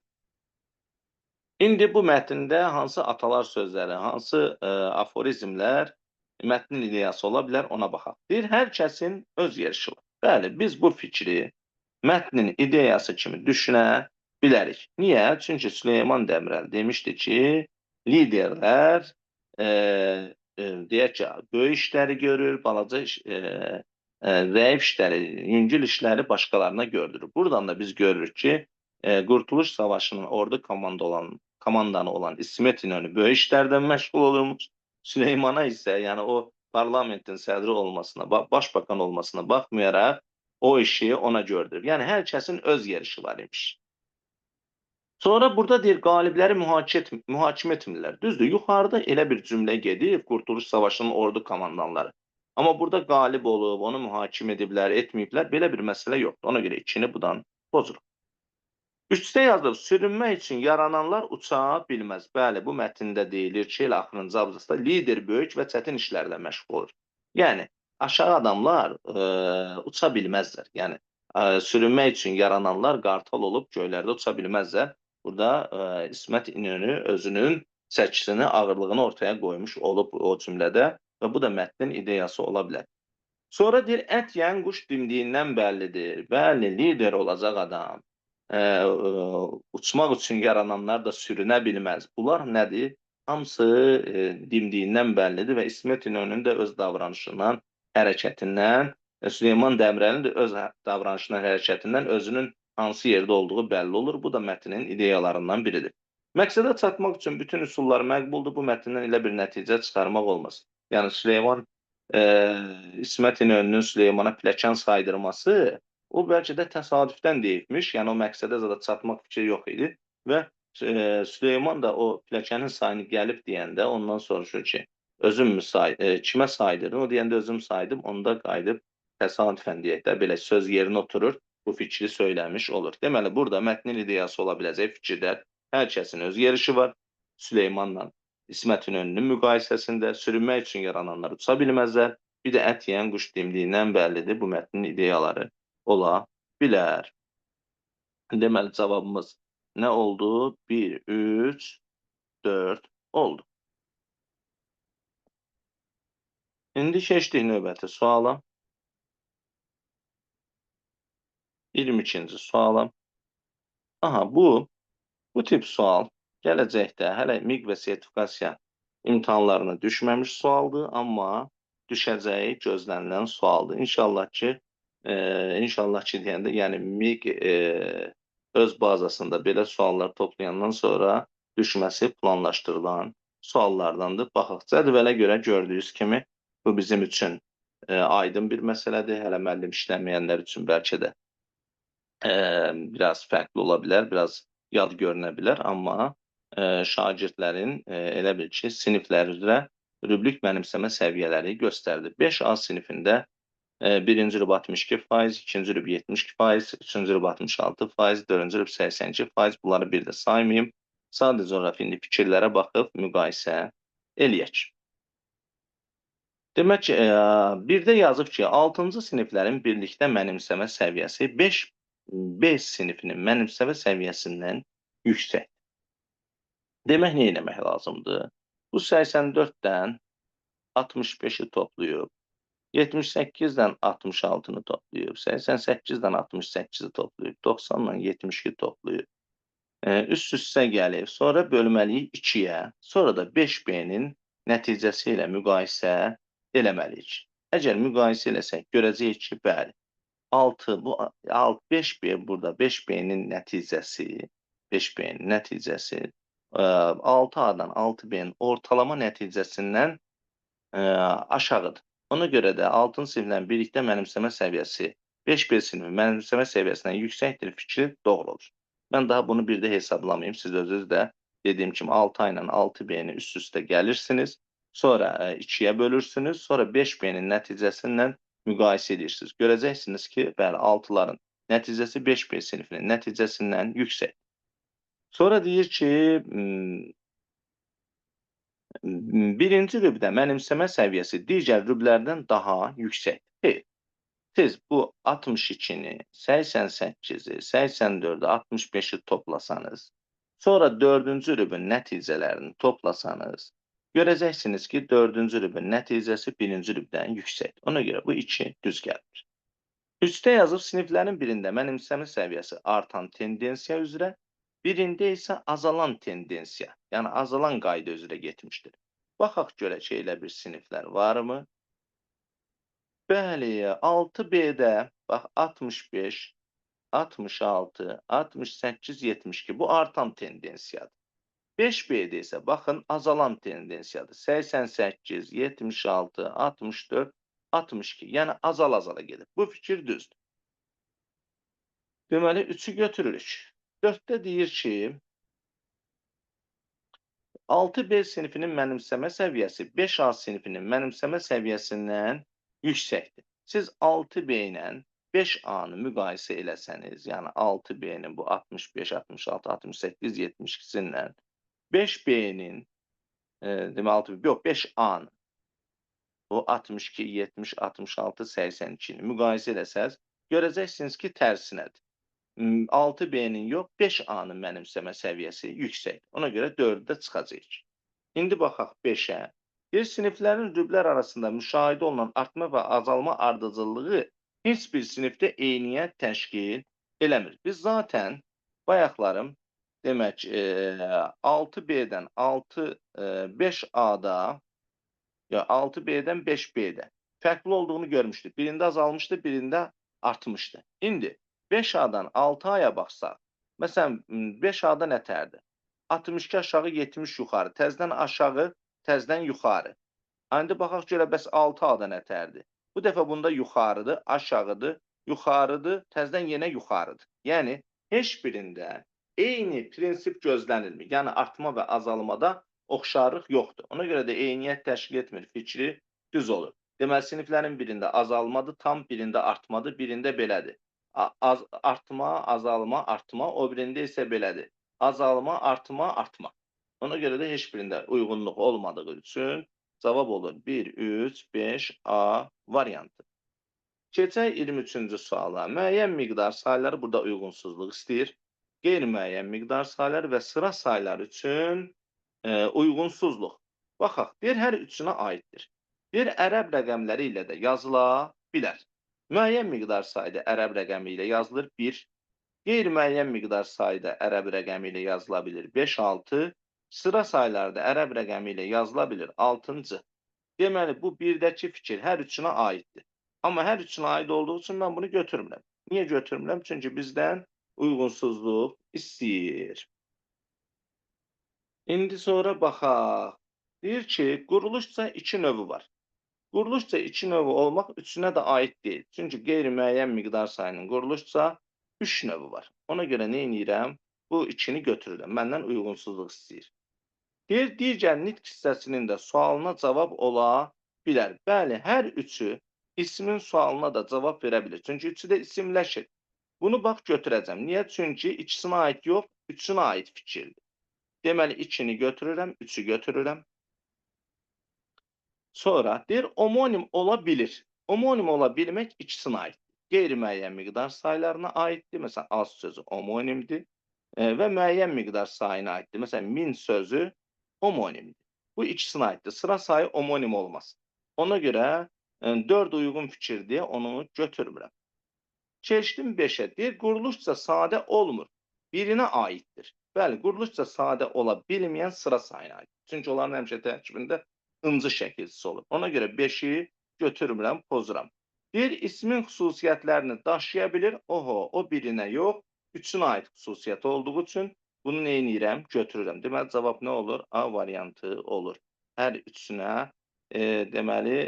İndi bu mətndə hansı atalar sözləri, hansı aforizmlər mətnin ideyası ola bilər, ona baxaq. Deyir, hər kəsin öz yerişi var. Bəli, biz bu fikri mətnin ideyası kimi düşünə bilərik. Niyə? Çünki Süleyman Dəmirəl demişdi ki, liderlər deyək ki, böyük işləri görür, balaca zəif işləri, yüngül işləri başqalarına gördürür. Buradan da biz görürük ki, Qurtuluş Savaşının ordu komandanı olan İsmət İnönü böyük işlərdən məşğul olurmuş. Süleymana isə, yəni o parlamentin sədri olmasına, başbakan olmasına baxmayaraq o işi ona gördürür. Yəni hər kəsin öz yerişi var imiş. Sonra burada deyir, qalibləri mühakimə etmirlər. Düzdür, yuxarıda elə bir cümlə gedib, Qurtuluş Savaşının ordu komandanları. Amma burada qalib olub, onu mühakimə ediblər, etməyiblər, belə bir məsələ yoxdur. Ona görə ikini budan pozuruq. Üçdə yazılıb, sürünmək üçün yarananlar uça bilməz. Bəli, bu mətndə deyilir ki, elə axırıncı abzasda lider böyük və çətin işlərlə məşğul olur. Yəni, aşağı adamlar uça bilməzlər. Yəni, sürünmək üçün yarananlar qartal olub göylərdə uça bilməzlər. Burada İsmət İnönü özünün çəkisini, ağırlığını ortaya qoymuş olub o cümlədə və bu da mətnin ideyası ola bilər. Sonra deyir, ət yeyən quş dimdiyindən bəllidir. Bəli, lider olacaq adam. Uçmaq üçün yarananlar da sürünə bilməz. Bunlar nədir? Hamısı dimdiyindən bəllidir və İsmət İnönünün də öz davranışından, hərəkətindən, Süleyman Dəmirəlin də öz davranışından, hərəkətindən özünün hansı yerdə olduğu bəlli olur. Bu da mətnin ideyalarından biridir. Məqsədə çatmaq üçün bütün üsullar məqbuldur. Bu mətndən elə bir nəticə çıxarmaq olmaz. Yəni Süleyman, İsmət İnönünün Süleymana pilləkən saydırması o bəlkə də təsadüfdən deyibmiş. Yəni o məqsədə zada çatmaq fikri yox idi və Süleyman da o pilləkənin sayını gəlib deyəndə ondan soruşur ki, özüm mü kimə saydırdın? O deyəndə özüm saydım, onda qayıdıb təsadüfən deyək də, belə söz yerinə oturur, bu fikri söyləmiş olur. Deməli, burada mətnin ideyası ola biləcək fikirlər, hər kəsin öz yerişi var. Süleymanla İsmət İnönünün müqayisəsində sürünmək üçün yarananlar uça bilməzlər. Bir də ət yeyən quş dimdiyindən bəllidir, bu mətnin ideyaları ola bilər. Deməli, cavabımız nə oldu? 1, 3, 4 oldu. İndi keçdik növbəti suala. 22-ci suala. Aha, bu tip sual gələcəkdə hələ MİQ və sertifikasiya imtahanlarına düşməmiş sualdır, amma düşəcəyi gözlənilən sualdır. İnşallah ki, deyəndə, yəni MİQ öz bazasında belə suallar toplayandan sonra düşməsi planlaşdırılan suallardandır. Baxaq, cədvələ görə gördüyünüz kimi bu bizim üçün aydın bir məsələdir. Hələ müəllim işləməyənlər üçün bəlkə də biraz fərqli ola bilər, biraz yad görünə bilər, amma şagirdlərin elə bil ki, siniflər üzrə rübrik mənimsəmə səviyyələri göstərdi. 5A sinifində birinci rüb 62%, ikinci rüb 72%, üçüncü rüb 66%, dördüncü rüb 82%. Bunları bir də saymayım. Sadəcə olaraq indi fikirlərə baxıb müqayisə eləyək. Demək ki, birdə yazıb ki, 6-cı siniflərin birlikdə mənimsəmə səviyyəsi 5B sinifinin mənimsəmə səviyyəsindən yüksəkdir. Demək, nə eləmək lazımdır? Bu 84-dən 65-i toplayıb, 78-dən 66-nı toplayıb, 88-dən 68-i toplayıb, 90-dan 72 toplayıb, üst-üstə gəlib, sonra bölməliyik 2-yə, sonra da 5B-nin nəticəsi ilə müqayisə eləməliyik. Əgər müqayisə eləsək, görəcəyik ki, bəli, 6, bu 5B burada 5B-nin nəticəsi, 5B-nin nəticəsi 6A-dan 6B-nin ortalama nəticəsindən aşağıdır. Ona görə də 6-cı siniflə birlikdə mənimsəmə səviyyəsi 5B sinifi mənimsəmə səviyyəsindən yüksəkdir fikri doğru olur. Mən daha bunu bir də hesablamayayım. Siz özünüz də dediyim kimi 6A ilə 6B-ni üst-üstə gəlirsiniz. Sonra 2-yə bölürsünüz. Sonra 5B-nin nəticəsindən müqayisə edirsiniz. Görəcəksiniz ki, bəli, 6-ların nəticəsi 5B sinifinin nəticəsindən yüksək. Sonra deyir ki, birinci rübdə mənimsəmə səviyyəsi digər rüblərdən daha yüksəkdir. Xeyr. Siz bu 62-ni, 88-i, 84-ü, 65-i toplasanız, sonra 4-cü rübün nəticələrini toplasanız, görəcəksiniz ki, 4-cü rübün nəticəsi 1-ci rübdən yüksəkdir. Ona görə bu 2 düz gəlir. 3-də yazıb siniflərin birində mənimsəmə səviyyəsi artan tendensiya üzrə, birində isə azalan tendensiya, yəni azalan qayda üzrə getmişdir. Baxaq görək ki, elə bir siniflər varmı? Bəli, 6B-də bax 65, 66, 68, 72 bu artan tendensiyadır. 5B-də isə baxın azalan tendensiyadır. 88, 76, 64, 62. Yəni azal-azala gedir. Bu fikir düzdür. Deməli 3-ü götürürük. 4-də deyir ki, 6B sinifinin mənimsəmə səviyyəsi 5A sinifinin mənimsəmə səviyyəsindən yüksəkdir. Siz 6B ilə 5A-nı müqayisə eləsəniz, yəni 6B-nin bu 65, 66, 68, 72-sindən 5B-nin, demək 6B, yox 5A-nı bu 62, 70, 66, 82-ni müqayisə eləsəz, görəcəksiniz ki, tərsinədir. 6B-nin yox, 5A-nın mənimsəmə səviyyəsi yüksəkdir. Ona görə 4-də də çıxacaq. İndi baxaq 5-ə. Bir siniflərin rüblər arasında müşahidə olunan artma və azalma ardıcıllığı heç bir sinifdə eyniyyət təşkil eləmir. Biz zaten bayaqlarım, demək 6B-dən 5A-da, 6B-dən 5B-də fərqli olduğunu görmüşdük. Birində azalmışdı, birində artmışdı. İndi 5A-dan 6A-ya baxsaq, məsələn 5A-da nətərdir? 62 aşağı, 70 yuxarı, təzdən aşağı, təzdən yuxarı. İndi baxaq görə bəs 6A-da nətərdir? Bu dəfə bunda yuxarıdır, aşağıdır, yuxarıdır, təzdən yenə yuxarıdır. Yəni heç birində eyni prinsip gözlənilmir. Yəni artma və azalmada oxşarlıq yoxdur. Ona görə də eyniyyət təşkil etmir, fikri düz olur. Deməli siniflərin birində azalmadır, tam birində artmadır, birində belədir. Artma, azalma, artma, o birində isə belədir. Azalma, artma, artma. Ona görə də heç birində uyğunluq olmadığı üçün cavab olur 1, 3, 5, A variantı. Keçək 23-cü suala. Müəyyən miqdar sayları burada uyğunsuzluq istəyir. Qeyri-müəyyən miqdar sayları və sıra sayları üçün uyğunsuzluq. Baxaq, deyir hər üçünə aiddir. Bir ərəb rəqəmləri ilə də yazıla bilər. Müəyyən miqdar sayda ərəb rəqəmi ilə yazılır 1. Qeyri-müəyyən miqdar sayda ərəb rəqəmi ilə yazıla bilir 5, 6. Sıra saylarda ərəb rəqəmi ilə yazıla bilir 6-cı. Deməli, bu birdəki fikir hər üçünə aiddir. Amma hər üçünə aid olduğu üçün mən bunu götürmürəm. Niyə götürmürəm? Çünki bizdən uyğunsuzluq istəyir. İndi sonra baxaq. Deyir ki, quruluşca iki növü var. Quruluşca iki növü olmaq üçünə də aid deyil. Çünki qeyri-müəyyən miqdar sayının quruluşca 3 növü var. Ona görə nə edirəm? Bu ikini götürürəm. Məndən uyğunsuzluq istəyir. Deyir, digər nitq hissəsinin də sualına cavab ola bilər. Bəli, hər üçü ismin sualına da cavab verə bilir. Çünki üçü də isimləşir. Bunu bax götürəcəm. Niyə? Çünki ikisinə aid yox, üçünə aid fikirdir. Deməli, 2-ni götürürəm, 3-ü götürürəm. Sonra deyir, omonim ola bilir. Omonim ola bilmək ikisinə aiddir. Qeyri-müəyyən miqdar saylarına aiddir. Məsələn, az sözü omonimdir və müəyyən miqdar sayına aiddir. Məsələn, min sözü omonimdir. Bu ikisinə aiddir. Sıra sayı omonim olmaz. Ona görə 4 uyğun fikir deyə onu götürmürəm. Keçdim 5-ə. Deyir, quruluşca sadə olmur. Birinə aiddir. Bəli, quruluşca sadə ola bilməyən sıra sayına aiddir. Çünki onların həmişə tərkibində ıncı şəkilçisi olur. Ona görə 5-i götürmürəm, pozuram. Bir ismin xüsusiyyətlərini daşıya bilir. Oho, o birinə yox, üçünə aid xüsusiyyəti olduğu üçün bunu nə edirəm? Götürürəm. Deməli, cavab nə olur? A variantı olur. Hər üçünə deməli,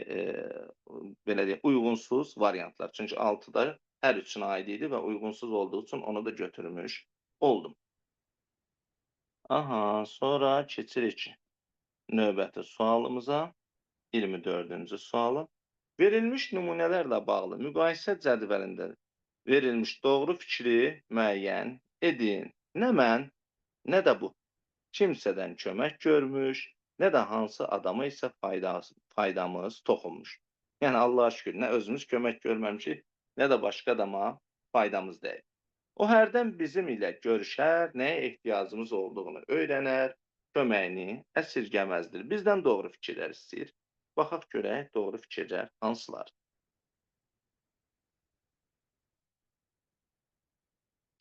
belə deyək, uyğunsuz variantlar. Çünki 6-da hər üçünə aid idi və uyğunsuz olduğu üçün onu da götürmüş oldum. Aha, sonra keçirik növbəti sualımıza, 24-cü suala. Verilmiş nümunələrlə bağlı müqayisə cədvəlində verilmiş doğru fikri müəyyən edin. Nə mən, nə də bu. Kimsədən kömək görmüş, nə də hansı adama isə faydamız toxunmuş. Yəni, Allaha şükür, nə özümüz kömək görməmişik, nə də başqa adama faydamız dəyib. O hərdən bizim ilə görüşər, nəyə ehtiyacımız olduğunu öyrənər, köməyini əsirgəməzdir. Bizdən doğru fikirlər istəyir. Baxaq görək, doğru fikirlər hansılar?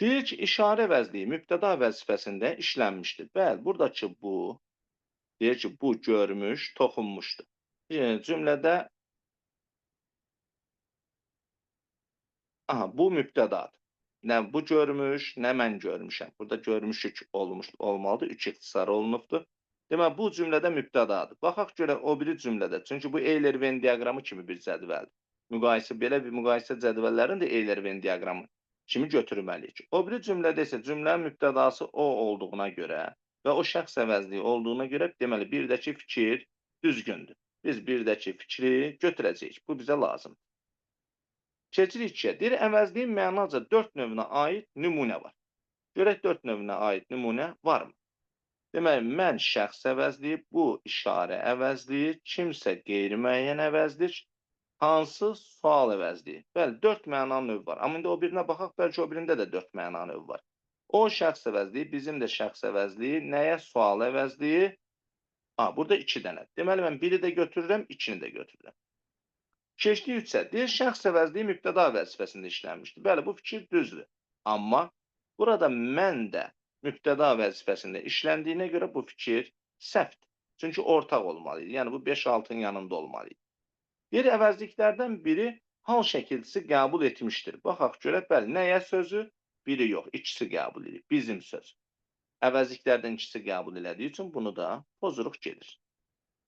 Deyir ki, işarə əvəzliyi mübtəda vəzifəsində işlənmişdir. Bəli, buradakı bu, deyir ki, bu görmüş, toxunmuşdur. Cümlədə, aha, bu mübtədadır. Nə bu görmüş, nə mən görmüşəm. Burada görmüşük olmuş, olmalıdır. 3 ixtisar olunubdur. Deməli, bu cümlədə mübtədadır. Baxaq görək o biri cümlədə. Çünki bu Euler-Venn diaqramı kimi bir cədvəldir. Müqayisə, belə bir müqayisə cədvəllərini də Euler-Venn diaqramı kimi götürməliyik. O biri cümlədə isə cümlənin mübtədası o olduğuna görə və o şəxs əvəzliyi olduğuna görə, deməli, birdəki fikir düzgündür. Biz birdəki fikri götürəcəyik. Bu bizə lazımdır. Keçirik 2-yə. Deyir, əvəzliyin mənaca 4 növünə aid nümunə var. Görək 4 növünə aid nümunə varmı? Deməli, mən şəxs əvəzliyi, bu işarə əvəzliyi, kimsə qeyri-müəyyən əvəzlik, hansı sual əvəzliyi. Bəli, 4 məna növ var. Amma indi o birinə baxaq, bəlkə o birində də 4 məna növ var. O şəxs əvəzliyi, bizim də şəxs əvəzliyi, nəyə sual əvəzliyi? Ha, burada 2 dənə. Deməli, mən biri də götürürəm, 2-ni də götürürəm. Keçdik 3-ə. Deyir, şəxs əvəzliyi mübtəda vəzifəsində işlənmişdir. Bəli, bu fikir düzdür. Amma burada mən də mübtəda vəzifəsində işləndiyinə görə bu fikir səhvdir. Çünki ortaq olmalı idi. Yəni, bu 5-6-nın yanında olmalı idi. Deyir, əvəzliklərdən biri hal şəkilçisi qəbul etmişdir. Baxaq görək, bəli, nəyə sözü? Biri yox, ikisi qəbul edir. Bizim söz. Əvəzliklərdən ikisi qəbul elədiyi üçün bunu da pozuruq gedir.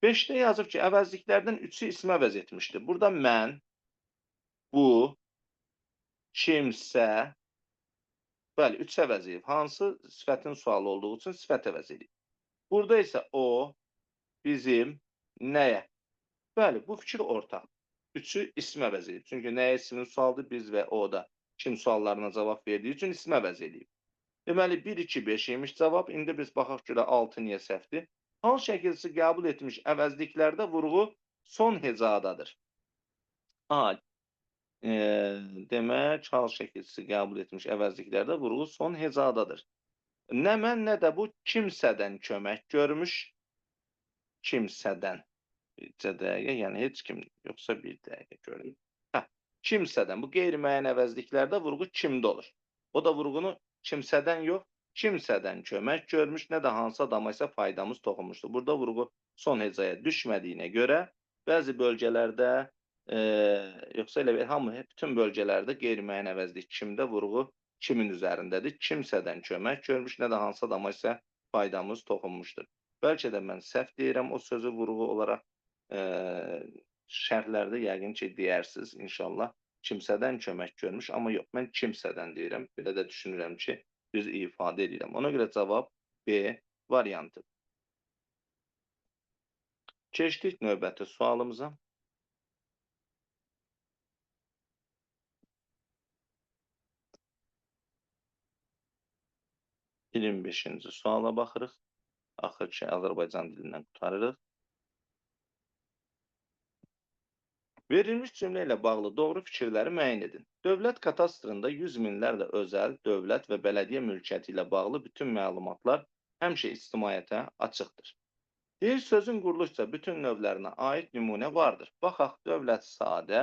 5-də yazıb ki, əvəzliklərdən 3-ü ismi əvəz etmişdir. Burada mən, bu, kimsə, bəli, 3 əvəz edib. Hansı sifətin sualı olduğu üçün sifət əvəz edib. Burada isə o, bizim, nəyə? Bəli, bu fikir ortaq. 3-ü ismi əvəz edib. Çünki nəyə isminin sualıdır, biz və o da kim suallarına cavab verdiyi üçün ismi əvəz edib. Deməli, 1, 2, 5 imiş cavab. İndi biz baxaq görə 6 niyə səhvdir? Hal şəkilçisi qəbul etmiş əvəzliklərdə vurğu son hecadadır. Demək, hal şəkilçisi qəbul etmiş əvəzliklərdə vurğu son hecadadır. Nə mən, nə də bu kimsədən kömək görmüş. Kimsədən. Bircə dəqiqə, yəni heç kim, yoxsa bir dəqiqə görüm. Hə, kimsədən. Bu qeyri-müəyyən əvəzliklərdə vurğu kimdə olur? O da vurğunu kimsədən yox, kimsədən kömək görmüş, nə də hansı adama isə faydamız toxunmuşdur. Burada vurğu son hecaya düşmədiyinə görə bəzi bölgələrdə, yoxsa elə bir hamı, bütün bölgələrdə qeyri-müəyyən əvəzlik kimdə vurğu kimin üzərindədir? Kimsədən kömək görmüş, nə də hansı adama isə faydamız toxunmuşdur. Bəlkə də mən səhv deyirəm o sözü vurğu olaraq şərhlərdə yəqin ki deyərsiniz inşallah. Kimsədən kömək görmüş, amma yox, mən kimsədən deyirəm. Belə də düşünürəm ki, düz ifadə edirəm. Ona görə cavab B variantı. Keçdik növbəti sualımıza. 25-ci suala baxırıq. Axır ki, Azərbaycan dilindən qurtarırıq. Verilmiş cümlə ilə bağlı doğru fikirləri müəyyən edin. Dövlət katastrında yüz minlərlə özəl, dövlət və bələdiyyə mülkiyyəti ilə bağlı bütün məlumatlar həmişə ictimaiyyətə açıqdır. Deyir, sözün quruluşca bütün növlərinə aid nümunə vardır. Baxaq, dövlət sadə,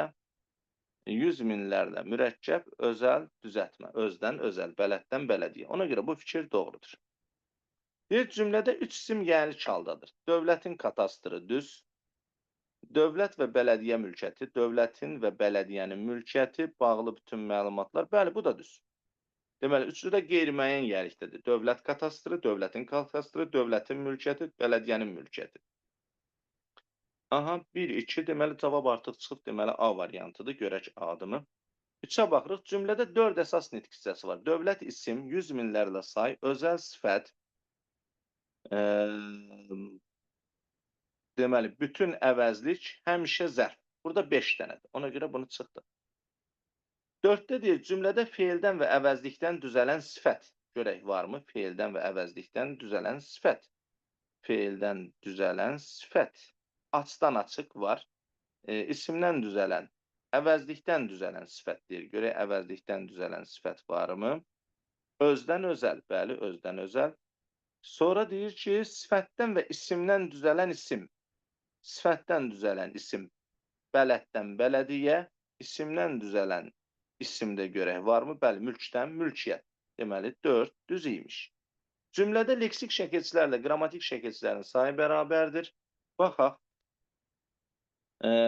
yüz minlərlə mürəkkəb, özəl düzəltmə, özdən özəl, bələddən bələdiyyə. Ona görə bu fikir doğrudur. Bir cümlədə üç isim yəlik haldadır. Dövlətin katastrı düz, dövlət və bələdiyyə mülkiyyəti, dövlətin və bələdiyyənin mülkiyyəti, bağlı bütün məlumatlar, bəli, bu da düz. Deməli, üçü də qeyri-müəyyən yəlikdədir. Dövlət katastrı, dövlətin katastrı, dövlətin mülkiyyəti, bələdiyyənin mülkiyyəti. Aha, 1, 2, deməli, cavab artıq çıxıb, deməli, A variantıdır. Görək A-dımı. 3-ə baxırıq. Cümlədə 4 əsas nitq hissəsi var. Dövlət isim, yüz minlərlə say, özəl sifət, deməli, bütün əvəzlik, həmişə zərf. Burada 5 dənədir. Ona görə bunu çıxdı. 4-də deyir, cümlədə feildən və əvəzlikdən düzələn sifət. Görək, varmı? Feildən və əvəzlikdən düzələn sifət. Feildən düzələn sifət. Açdan açıq var. İsimdən düzələn, əvəzlikdən düzələn sifət deyir. Görək, əvəzlikdən düzələn sifət varmı? Özdən özəl. Bəli, özdən özəl. Sonra deyir ki, sifətdən və isimdən düzələn isim. Sifətdən düzələn isim bələddən bələdiyyə, isimdən düzələn isimdə görək varmı? Bəli, mülkdən mülkiyyət. Deməli, 4 düz imiş. Cümlədə leksik şəkilçilərlə qrammatik şəkilçilərin sayı bərabərdir. Baxaq.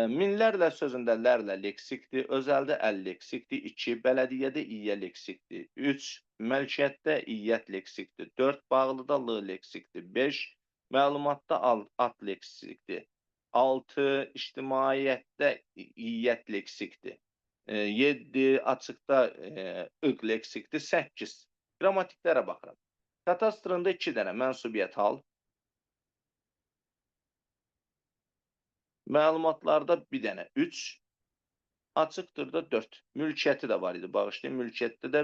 Minlərlə sözündə lərlə leksikdir, özəldə əl leksikdir, 2, bələdiyyədə iyyə leksikdir, 3, mülkiyyətdə iyyət leksikdir, 4, bağlıda l leksikdir, 5, məlumatda at leksikdir, 6, ictimaiyyətdə iyyət leksikdir, 7, açıqda ıq leksikdir, 8. Qrammatiklərə baxıram. Katastrında 2 dənə mənsubiyyət hal. Məlumatlarda bir dənə 3, açıqdır da 4. Mülkiyyəti də var idi, bağışlayın. Mülkiyyətdə də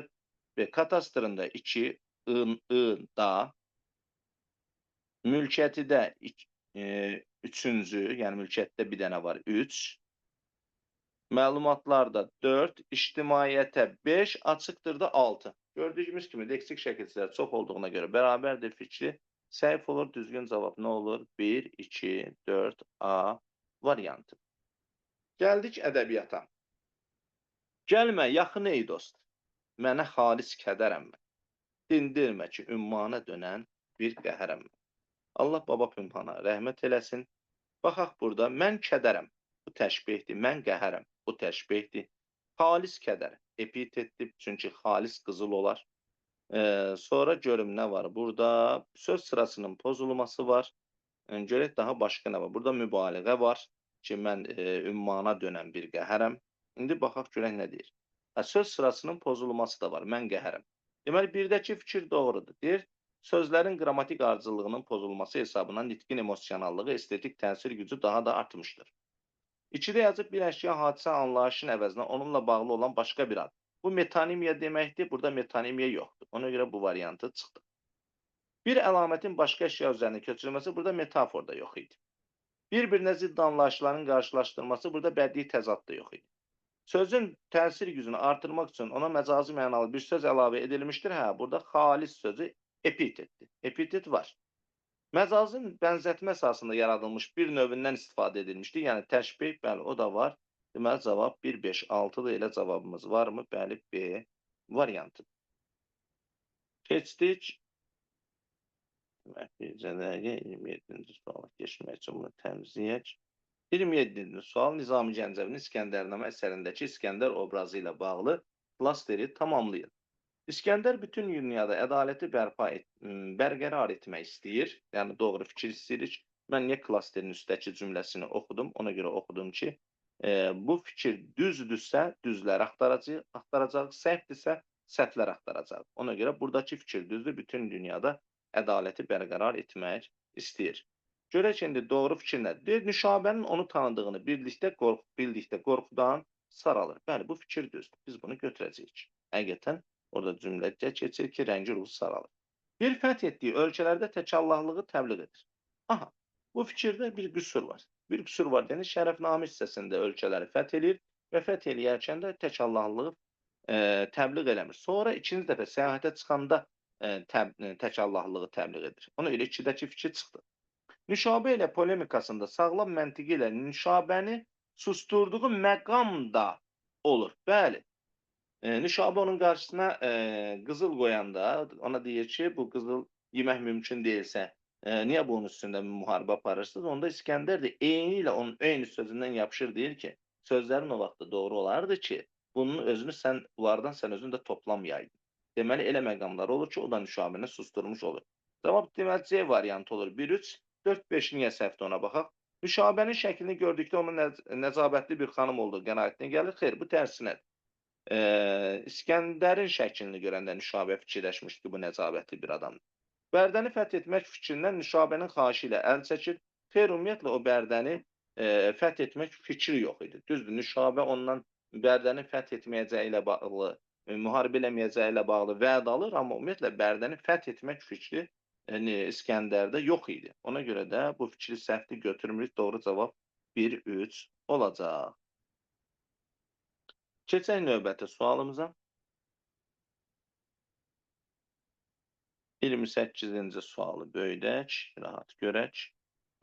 və katastrında 2, ın, da. Mülkiyyəti də 3-cü, yəni mülkiyyətdə bir dənə var 3. Məlumatlarda 4, ictimaiyyətə 5, açıqdır da 6. Gördüyümüz kimi leksik şəkilçilər çox olduğuna görə bərabərdir fikri. Səhv olur, düzgün cavab nə olur? 1, 2, 4, A variantı. Gəldik ədəbiyyata. Gəlmə yaxın ey dost, mənə xalis kədərəm mən. Dindirmə ki, ümmana dönən bir qəhərəm mən. Allah baba Pünhana rəhmət eləsin. Baxaq burada, mən kədərəm, bu təşbihdir, mən qəhərəm, bu təşbihdir. Xalis kədər, epitetdir, çünki xalis qızıl olar. Sonra görüm nə var? Burada söz sırasının pozulması var. Görək daha başqa nə var? Burada mübaliğə var ki, mən ümmana dönən bir qəhərəm. İndi baxaq görək nə deyir. Söz sırasının pozulması da var. Mən qəhərəm. Deməli, birdəki fikir doğrudur. Deyir, sözlərin qrammatik ardıcıllığının pozulması hesabına nitqin emosionallığı, estetik təsir gücü daha da artmışdır. İkidə yazıb bir əşya, hadisə, anlayışın əvəzinə onunla bağlı olan başqa bir ad. Bu metonimiya deməkdir. Burada metonimiya yoxdur. Ona görə bu variantı çıxdı. Bir əlamətin başqa əşya üzərinə köçürülməsi burada metafor da yox idi. Bir-birinə zidd anlayışların qarşılaşdırılması burada bədii təzad da yox idi. Sözün təsir gücünü artırmaq üçün ona məcazi mənalı bir söz əlavə edilmişdir. Hə, burada xalis sözü epitetdir. Epitet var. Məcazın bənzətmə əsasında yaradılmış bir növündən istifadə edilmişdir. Yəni təşbih, bəli, o da var. Deməli, cavab 1, 5, 6-dır. Elə cavabımız varmı? Bəli, B variantı. Keçdik. Bircə dəqiqə 27-ci suala keçmək üçün bunu təmizləyək. 27-ci sual Nizami Gəncəvinin İskəndərnamə əsərindəki İskəndər obrazı ilə bağlı klasteri tamamlayın. İskəndər bütün dünyada ədaləti bərqərar etmək istəyir. Yəni doğru fikir istəyirik. Mən niyə klasterin üstdəki cümləsini oxudum? Ona görə oxudum ki, bu fikir düzdürsə düzlər axtaracaq, səhvdirsə səhvlər axtaracaq. Ona görə buradakı fikir düzdür. Bütün dünyada ədaləti bərqərar etmək istəyir. Görək indi doğru fikir nədir? Deyir, Nüşabənin onu tanıdığını bildikdə qorxudan saralır. Bəli, bu fikir düzdür. Biz bunu götürəcəyik. Həqiqətən orada cümləcə keçir ki, rəngi ruhu saralır. Bir fəth etdiyi ölkələrdə təkallahlığı təbliğ edir. Aha, bu fikirdə bir qüsur var. Bir qüsur var, deyəndə Şərəfnamə hissəsində ölkələri fəth eləyir və fəth eləyərkən də tək Allahlığı təbliğ eləmir. Sonra ikinci dəfə səyahətə çıxanda tək Allahlığı təbliğ edir. Ona görə 2-dəki fikir çıxdı. Nüşabə ilə polemikasında sağlam məntiqi ilə Nüşabəni susturduğu məqam da olur. Bəli. Nüşabə onun qarşısına qızıl qoyanda ona deyir ki, bu qızıl yemək mümkün deyilsə, niyə bunun üstündə müharibə aparırsınız? Onda İskəndər də eyni ilə onun eyni sözündən yapışır, deyir ki, sözlərin o vaxtda doğru olardı ki, bunun özünü sən, bunlardan sən özünü də toplamayaydın. Deməli, elə məqamlar olur ki, o da Nüşabəni susturmuş olur. Cavab deməli C variantı olur. 1, 3, 4, 5 niyə səhvdir ona baxaq. Nüşabənin şəklini gördükdə onun nəcabətli bir xanım olduğu qənaətinə gəlir. Xeyr, bu tərsinədir. İskəndərin şəklini görəndə Nüşabə fikirləşmişdi ki, bu nəcabətli bir adamdır. Bərdəni fəth etmək fikrindən Nüşabənin xahişi ilə əl çəkir. Xeyr, ümumiyyətlə o Bərdəni fəth etmək fikri yox idi. Düzdür, Nüşabə ondan Bərdəni fəth etməyəcəyi ilə bağlı, müharibə eləməyəcəyi ilə bağlı vəd alır, amma ümumiyyətlə Bərdəni fəth etmək fikri İskəndərdə yox idi. Ona görə də bu fikri səhvli götürmürük. Doğru cavab 1-3 olacaq. Keçək növbəti sualımıza. 28-ci sualı böyüdək, rahat görək.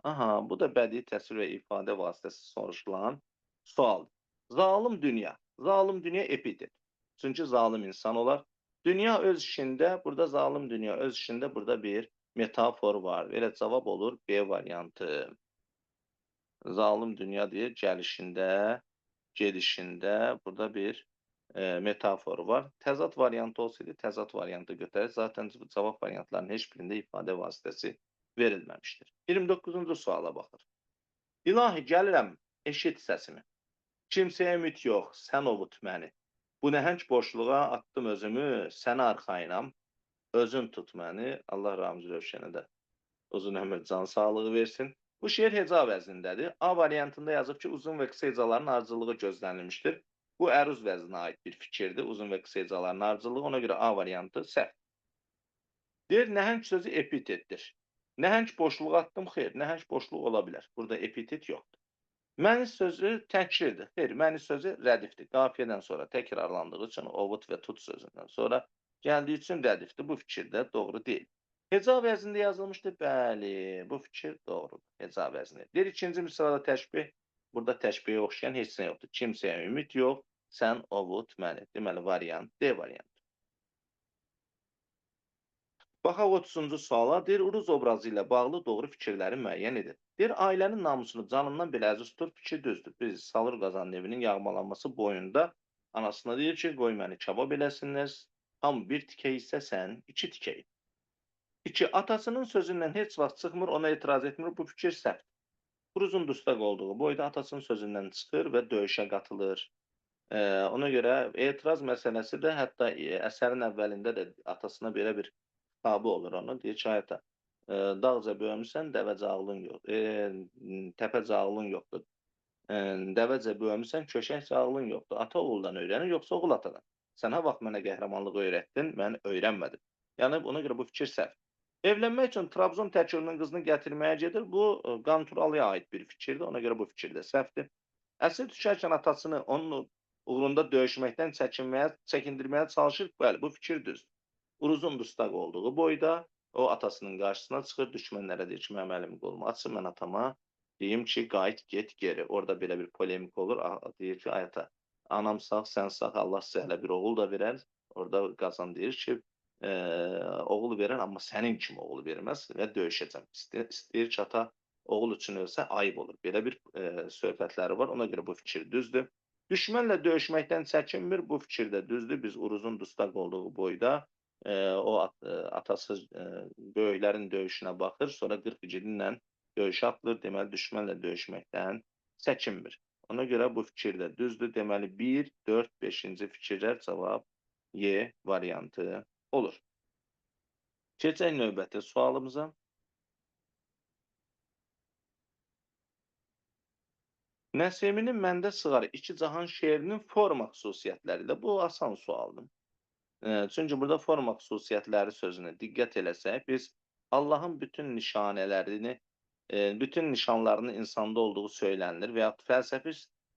Aha, bu da bədii təsvir və ifadə vasitəsi soruşulan sualdır. Zalım dünya. Zalım dünya epitet. Çünki zalım insan olar. Dünya öz işində, burada zalım dünya öz işində, burada bir metafor var. Belə cavab olur B variantı. Zalım dünya deyir, gəlişində, gedişində burada bir metafor var. Təzad variantı olsaydı, təzad variantı götürər. Zaten cavab variantlarının heç birində ifadə vasitəsi verilməmişdir. 29-cu suala baxır. İlahi, gəlirəm, eşit səsimi. Kimsəyə ümid yox, sən ovut məni. Bu nəhəng boşluğa atdım özümü, sənə arxayınam. Özün tut məni. Allah Ramiz Rövşənə də uzun ömür, can sağlığı versin. Bu şeir heca vəznindədir. A variantında yazıb ki, uzun və qısa hecaların ardıcıllığı gözlənilmişdir. Bu əruz vəzninə aid bir fikirdir. Uzun və qısa hecaların ardıcıllığı. Ona görə A variantı səhv. Deyir, nəhəng sözü epitetdir. Nəhəng boşluğa atdım. Xeyr, nəhəng boşluq ola bilər. Burada epitet yoxdur. Məni sözü təkrirdir. Xeyr, məni sözü rədifdir. Qafiyədən sonra təkrarlandığı üçün ovut və tut sözündən sonra gəldiyi üçün rədifdir. Bu fikir də doğru deyil. Heca vəznində yazılmışdır. Bəli, bu fikir doğrudur. Heca vəznində. Deyir, ikinci misrada təşbih. Burada təşbiyə oxşayan heç nə yoxdur. Kimsəyə ümid yox, sən ovut məni. Deməli, variant D variantı. Baxaq 30-cu suala. Deyir, Uruz obrazı ilə bağlı doğru fikirləri müəyyən edir. Deyir, ailənin namusunu canından belə əziz tutur. Fikir düzdür. Biz Salur Qazanın evinin yağmalanması boyunda anasına deyir ki, qoy məni kabab eləsinlər. Hamı bir tikə isə sən iki tikə. 2. Atasının sözündən heç vaxt çıxmır, ona etiraz etmir. Bu fikir səhvdir. Uruzun dustaq olduğu boyda atasının sözündən çıxır və döyüşə qatılır. Ona görə etiraz məsələsi də hətta əsərin əvvəlində də atasına belə bir xitabı olur ona. Deyir ki, ay ata, dağca böyümüsən, dəvəcə ağlın yox, təpəcə ağlın yoxdur. Dəvəcə böyümüsən, köşəkcə ağlın yoxdur. Ata oğuldan öyrənir, yoxsa oğul atadan. Sən ha vaxt mənə qəhrəmanlıq öyrətdin, mən öyrənmədim. Yəni, ona görə bu fikir səhv. Evlənmək üçün Trabzon təkürünün qızını gətirməyə gedir. Bu, Qanturalıya aid bir fikirdir. Ona görə bu fikir də səhvdir. Əsir düşərkən atasını onun uğrunda döyüşməkdən çəkindirməyə çalışır. Bəli, bu fikir düzdür. Uruzun dustaq olduğu boyda o atasının qarşısına çıxır. Düşmənlərə deyir ki, mənim əlimi qolumu açın, mən atama deyim ki, qayıt, get geri. Orada belə bir polemik olur. Deyir ki, ay ata, anam sağ, sən sağ, Allah sizə hələ bir oğul da verər. Orada Qazan deyir ki, oğul verər, amma sənin kimi oğul verməz və döyüşəcəm. İstəyir ki, ata oğul üçün ölsə ayıb olur. Belə bir söhbətləri var. Ona görə bu fikir düzdür. Düşmənlə döyüşməkdən çəkinmir. Bu fikir də düzdür. Biz Uruzun dustaq olduğu boyda o atası böyüklərin döyüşünə baxır. Sonra 40 igidinlə döyüşə atılır. Deməli, düşmənlə döyüşməkdən çəkinmir. Ona görə bu fikir də düzdür. Deməli, 1, 4, 5-ci fikirlər cavab Y variantı olur. Keçək növbəti sualımıza. Nəsiminin Məndə Sığar İki Cahan şeirinin forma xüsusiyyətləri də bu asan sualdır. Çünki burada forma xüsusiyyətləri sözünə diqqət eləsək, biz Allahın bütün nişanələrini Bütün nişanlarının insanda olduğu söylənilir və yaxud fəlsəfi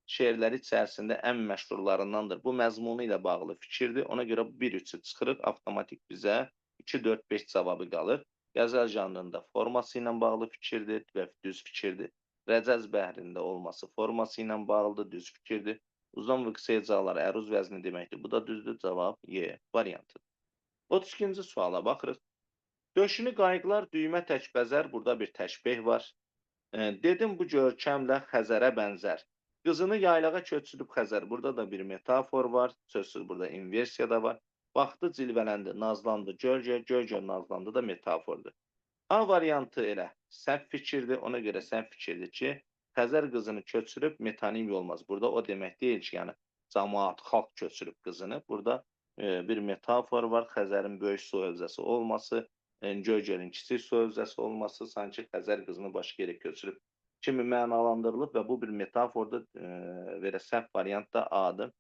şeirləri içərisində ən məşhurlarındandır. Bu məzmunu ilə bağlı fikirdir. Ona görə 1-3-ü çıxırıq, avtomatik bizə 2, 4, 5 cavabı qalır. Qəzəl janrında forması ilə bağlı fikirdir və düz fikirdir. Rəcəz bəhrində olması forması ilə bağlıdır, düz fikirdir. Uzun və qısa hecalar əruz vəzni deməkdir. Bu da düzdür, cavab Y variantıdır. 32-ci suala baxırıq. Döşünü qayıqlar düymə tək bəzər, burada bir təşbeh var. Dedim bu görkəmlə Xəzərə bənzər. Qızını yaylağa köçürüb Xəzər. Burada da bir metafor var. Sözsüz burada inversiya da var. Baxdı, cilvələndi, nazlandı, Göygöl, Göygöl nazlandı da metafordur. A variantı elə səhv fikirdir. Ona görə səhv fikirdir ki, Xəzər qızını köçürüb metonimiya olmaz. Burada o demək deyil ki, yəni camaat, xalq köçürüb qızını. Burada bir metafor var. Xəzərin böyük su hövzəsi olması, Göygölün kiçik su hövzəsi olması, sanki Xəzər qızını başqa yerə köçürüb kimi mənalandırılıb və bu bir metafordur. Verə səhv variant da A-dır.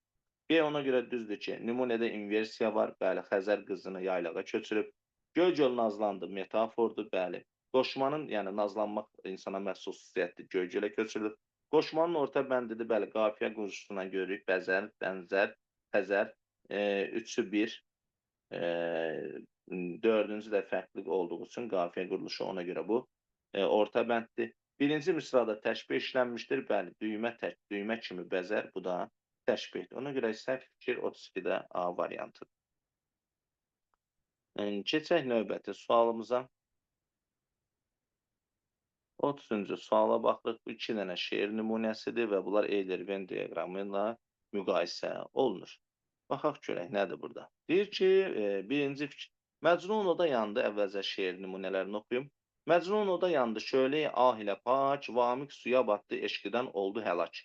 B ona görə düzdür ki, nümunədə inversiya var. Bəli, Xəzər qızını yaylağa köçürüb. Göygöl nazlandı, metafordur, bəli. Qoşmanın, yəni nazlanmaq insana məxsus xüsusiyyətdir, Göygölə köçürülüb. Qoşmanın orta bəndidir, bəli, qafiyə quruluşundan görürük. Bəzər, bənzər, Xəzər, üçü bir, dördüncü də fərqli olduğu üçün qafiyə quruluşu ona görə bu orta bənddir. Birinci misrada təşbeh işlənmişdir, bəli, düymə tək, düymə kimi bəzər, bu da təşbehdir. Ona görə səhv fikir 32-də A variantıdır. Keçək növbəti sualımıza. 30-cu suala baxırıq. Bu iki dənə şeir nümunəsidir və bunlar Euler-Venn diaqramı ilə müqayisə olunur. Baxaq görək, nədir burada? Deyir ki, birinci fikir. Məcnun oda yandı, əvvəlcə şeir nümunələrini oxuyum. Məcnun oda yandı, şölə ah ilə pak, vamik suya batdı, eşqidən oldu həlak.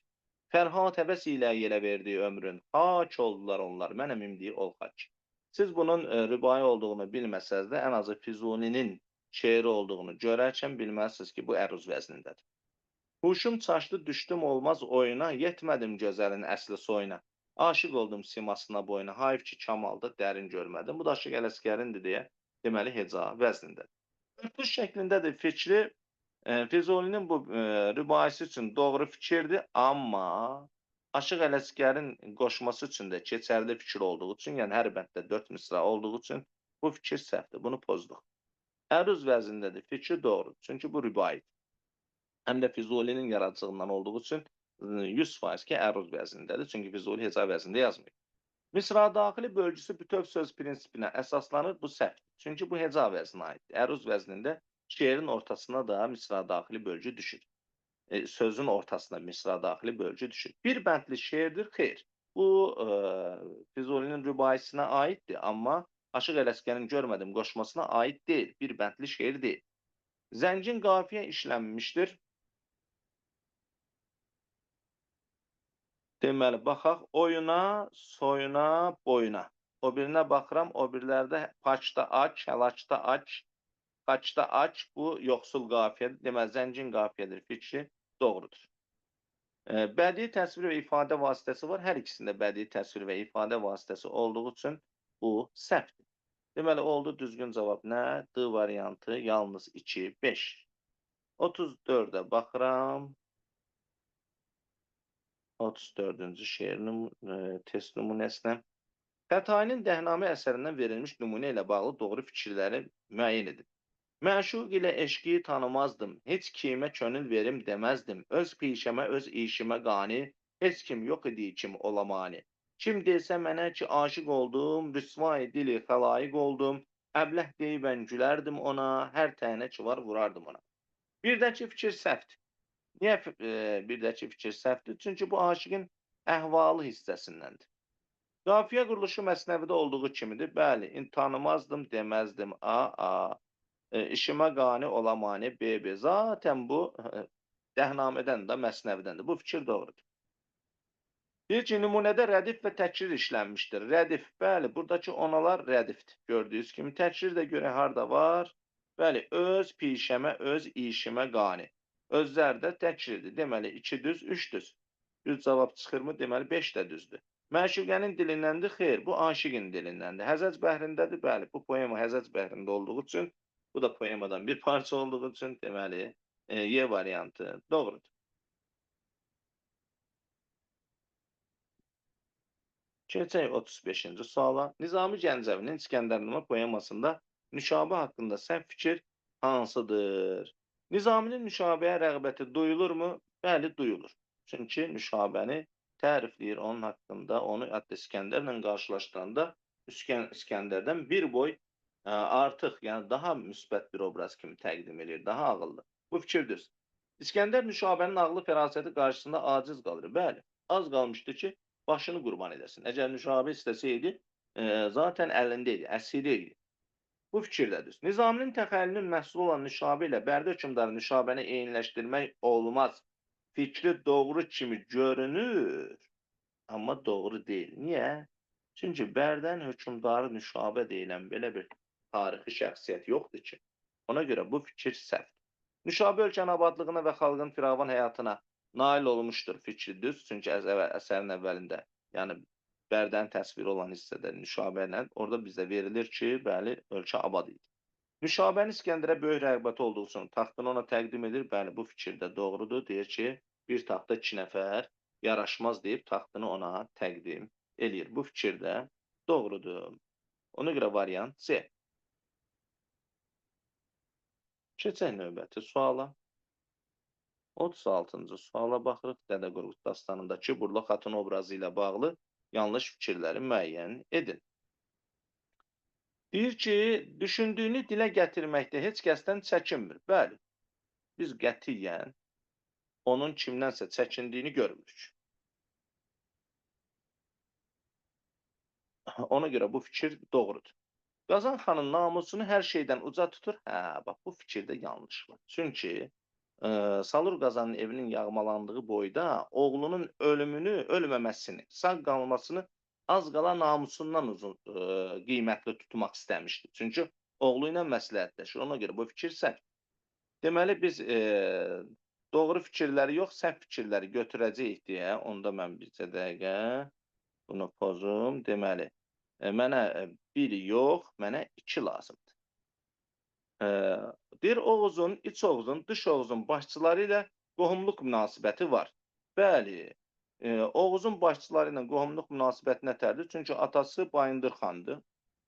Fərhad həvəs ilə yerə verdiyi ömrün, xak oldular onlar, mənəm imdiyi ol xak. Siz bunun rübai olduğunu bilməsəz də, ən azı Füzulinin şeiri olduğunu görərkən bilməlisiniz ki, bu əruz vəznindədir. Huşum çaşdı, düşdüm olmaz oyuna, yetmədim gözəlin əsli soyuna. Aşiq oldum simasına boyuna, hayf ki, kamalda dərin görmədim. Bu da Aşıq Ələsgərindir deyə, deməli, heca vəznindədir. Örtüş şəklindədir fikri. Füzulinin bu rübaisi üçün doğru fikirdir, amma Aşıq Ələsgərin qoşması üçün də keçərli fikir olduğu üçün, yəni hər bənddə 4 misra olduğu üçün bu fikir səhvdir, bunu pozduq. Əruz vəznindədir, fikri doğrudur, çünki bu rübaidir. Həm də Füzulinin yaradıcılığından olduğu üçün 100% ki, əruz vəznindədir, çünki Füzuli heca vəznində yazmıyor. Misra daxili bölgüsü bütöv söz prinsipinə əsaslanır, bu səhvdir. Çünki bu heca vəzninə aiddir. Əruz vəznində şeirin ortasına da misra daxili bölgü düşür. Sözün ortasına misra daxili bölgü düşür. Bir bəndli şeirdir, xeyr. Bu Füzulinin rübaisinə aiddir, amma Aşıq Ələsgərin görmədim qoşmasına aid deyil. Bir bəndli şeir deyil. Zəngin qafiyə işlənmişdir. Deməli, baxaq oyuna, soyuna, boyuna. O birinə baxıram, o birilərdə paçda aç, həlakda aç, xaçda aç. Bu yoxsul qafiyədir. Deməli, zəngin qafiyədir fikri doğrudur. Bədii təsvir və ifadə vasitəsi var. Hər ikisində bədii təsvir və ifadə vasitəsi olduğu üçün bu səhvdir. Deməli, oldu düzgün cavab nə? D variantı yalnız 2, 5. 34-ə baxıram. 34-cü şeir test nümunəsinə. Xətainin Dəhnamə əsərindən verilmiş nümunə ilə bağlı doğru fikirləri müəyyən edin. Məşuq ilə eşqi tanımazdım, heç kimə könül verim deməzdim. Öz pişəmə, öz işimə qani, heç kim yox idi kim olamani. Kim desə mənə ki, aşiq oldum, rüsvay dili xəlaiq oldum, əbləh deyibən gülərdim ona, hər tənə ki var vurardım ona. Birdəki fikir səhvdir. Niyə birdəki fikir səhvdir? Çünki bu aşiqin əhvalı hissəsindəndir. Qafiyə quruluşu məsnəvidə olduğu kimidir. Bəli, tanımazdım, deməzdim. A, A. İşimə qani olamani, B, B. Zaten bu Dəhnamədən də, məsnəvidəndir. Bu fikir doğrudur. Deyir ki, nümunədə rədif və təkrir işlənmişdir. Rədif, bəli, buradakı onalar rədifdir. Gördüyünüz kimi təkrir də görə harda var? Bəli, öz pişəmə, öz işimə qani. Özlər də təkrirdir. Deməli, 2 düz, 3 düz. Düz cavab çıxırmı? Deməli, 5 də düzdür. Məşuqənin dilindəndir? Xeyr, bu aşiqin dilindəndir. Həzəc bəhrindədir? Bəli, bu poema Həzəc bəhrində olduğu üçün, bu da poemadan bir parça olduğu üçün, deməli, Y variantı doğrudur. Keçək 35-ci suala. Nizami Gəncəvinin İskəndərnamə poemasında Nüşabə haqqında səhv fikir hansıdır? Nizaminin Nüşabəyə rəğbəti duyulurmu? Bəli, duyulur. Çünki Nüşabəni tərifləyir onun haqqında, onu hətta İskəndərlə qarşılaşdıranda İskəndərdən bir boy artıq, yəni daha müsbət bir obraz kimi təqdim edir, daha ağıllı. Bu fikir düz. İskəndər Nüşabənin ağlı fərasəti qarşısında aciz qalır. Bəli, az qalmışdı ki, başını qurban edəsin. Əgər Nüşabə istəsəydi, zaten əlində idi, əsiri idi. Bu fikir də düz. Nizaminin təxəyyülünün məhsulu olan Nüşabə ilə Bərdə hökmdarı Nüşabəni eyniləşdirmək olmaz. Fikri doğru kimi görünür, amma doğru deyil. Niyə? Çünki Bərdənin hökmdarı Nüşabə deyilən belə bir tarixi şəxsiyyət yoxdur ki. Ona görə bu fikir səhvdir. Nüşabə ölkənin abadlığına və xalqın firavan həyatına nail olmuşdur. Fikri düz. Çünki əsərin əvvəlində, yəni Bərdənin təsviri olan hissədə Nüşabə ilə orada bizə verilir ki, bəli, ölkə abad idi. Nüşabənin İskəndərə böyük rəğbəti olduğu üçün taxtını ona təqdim edir. Bəli, bu fikir də doğrudur. Deyir ki, bir taxta 2 nəfər yaraşmaz deyib taxtını ona təqdim eləyir. Bu fikir də doğrudur. Ona görə variant C. Keçək növbəti suala. 36-cı suala baxırıq. Dədə Qorqud dastanındakı Burla Xatun obrazı ilə bağlı yanlış fikirləri müəyyən edin. Deyir ki, düşündüyünü dilə gətirməkdə heç kəsdən çəkinmir. Bəli, biz qətiyyən onun kimdənsə çəkindiyini görmürük. Ona görə bu fikir doğrudur. Qazan xanın namusunu hər şeydən uca tutur. Hə, bax, bu fikirdə yanlış var. Çünki Salur Qazanın evinin yağmalandığı boyda oğlunun ölümünü, ölməməsini, sağ qalmasını az qala namusundan uzun qiymətli tutmaq istəmişdi. Çünki oğlu ilə məsləhətləşir. Ona görə bu fikir səhv. Deməli, biz doğru fikirləri yox, səhv fikirləri götürəcəyik deyə, onda mən bircə dəqiqə bunu pozum. Deməli, mənə bir yox, mənə iki lazımdır. Deyir, Oğuzun, iç Oğuzun, dış Oğuzun başçıları ilə qohumluq münasibəti var. Bəli, Oğuzun başçıları ilə qohumluq münasibəti nətərdir? Çünki atası Bayındır xandır.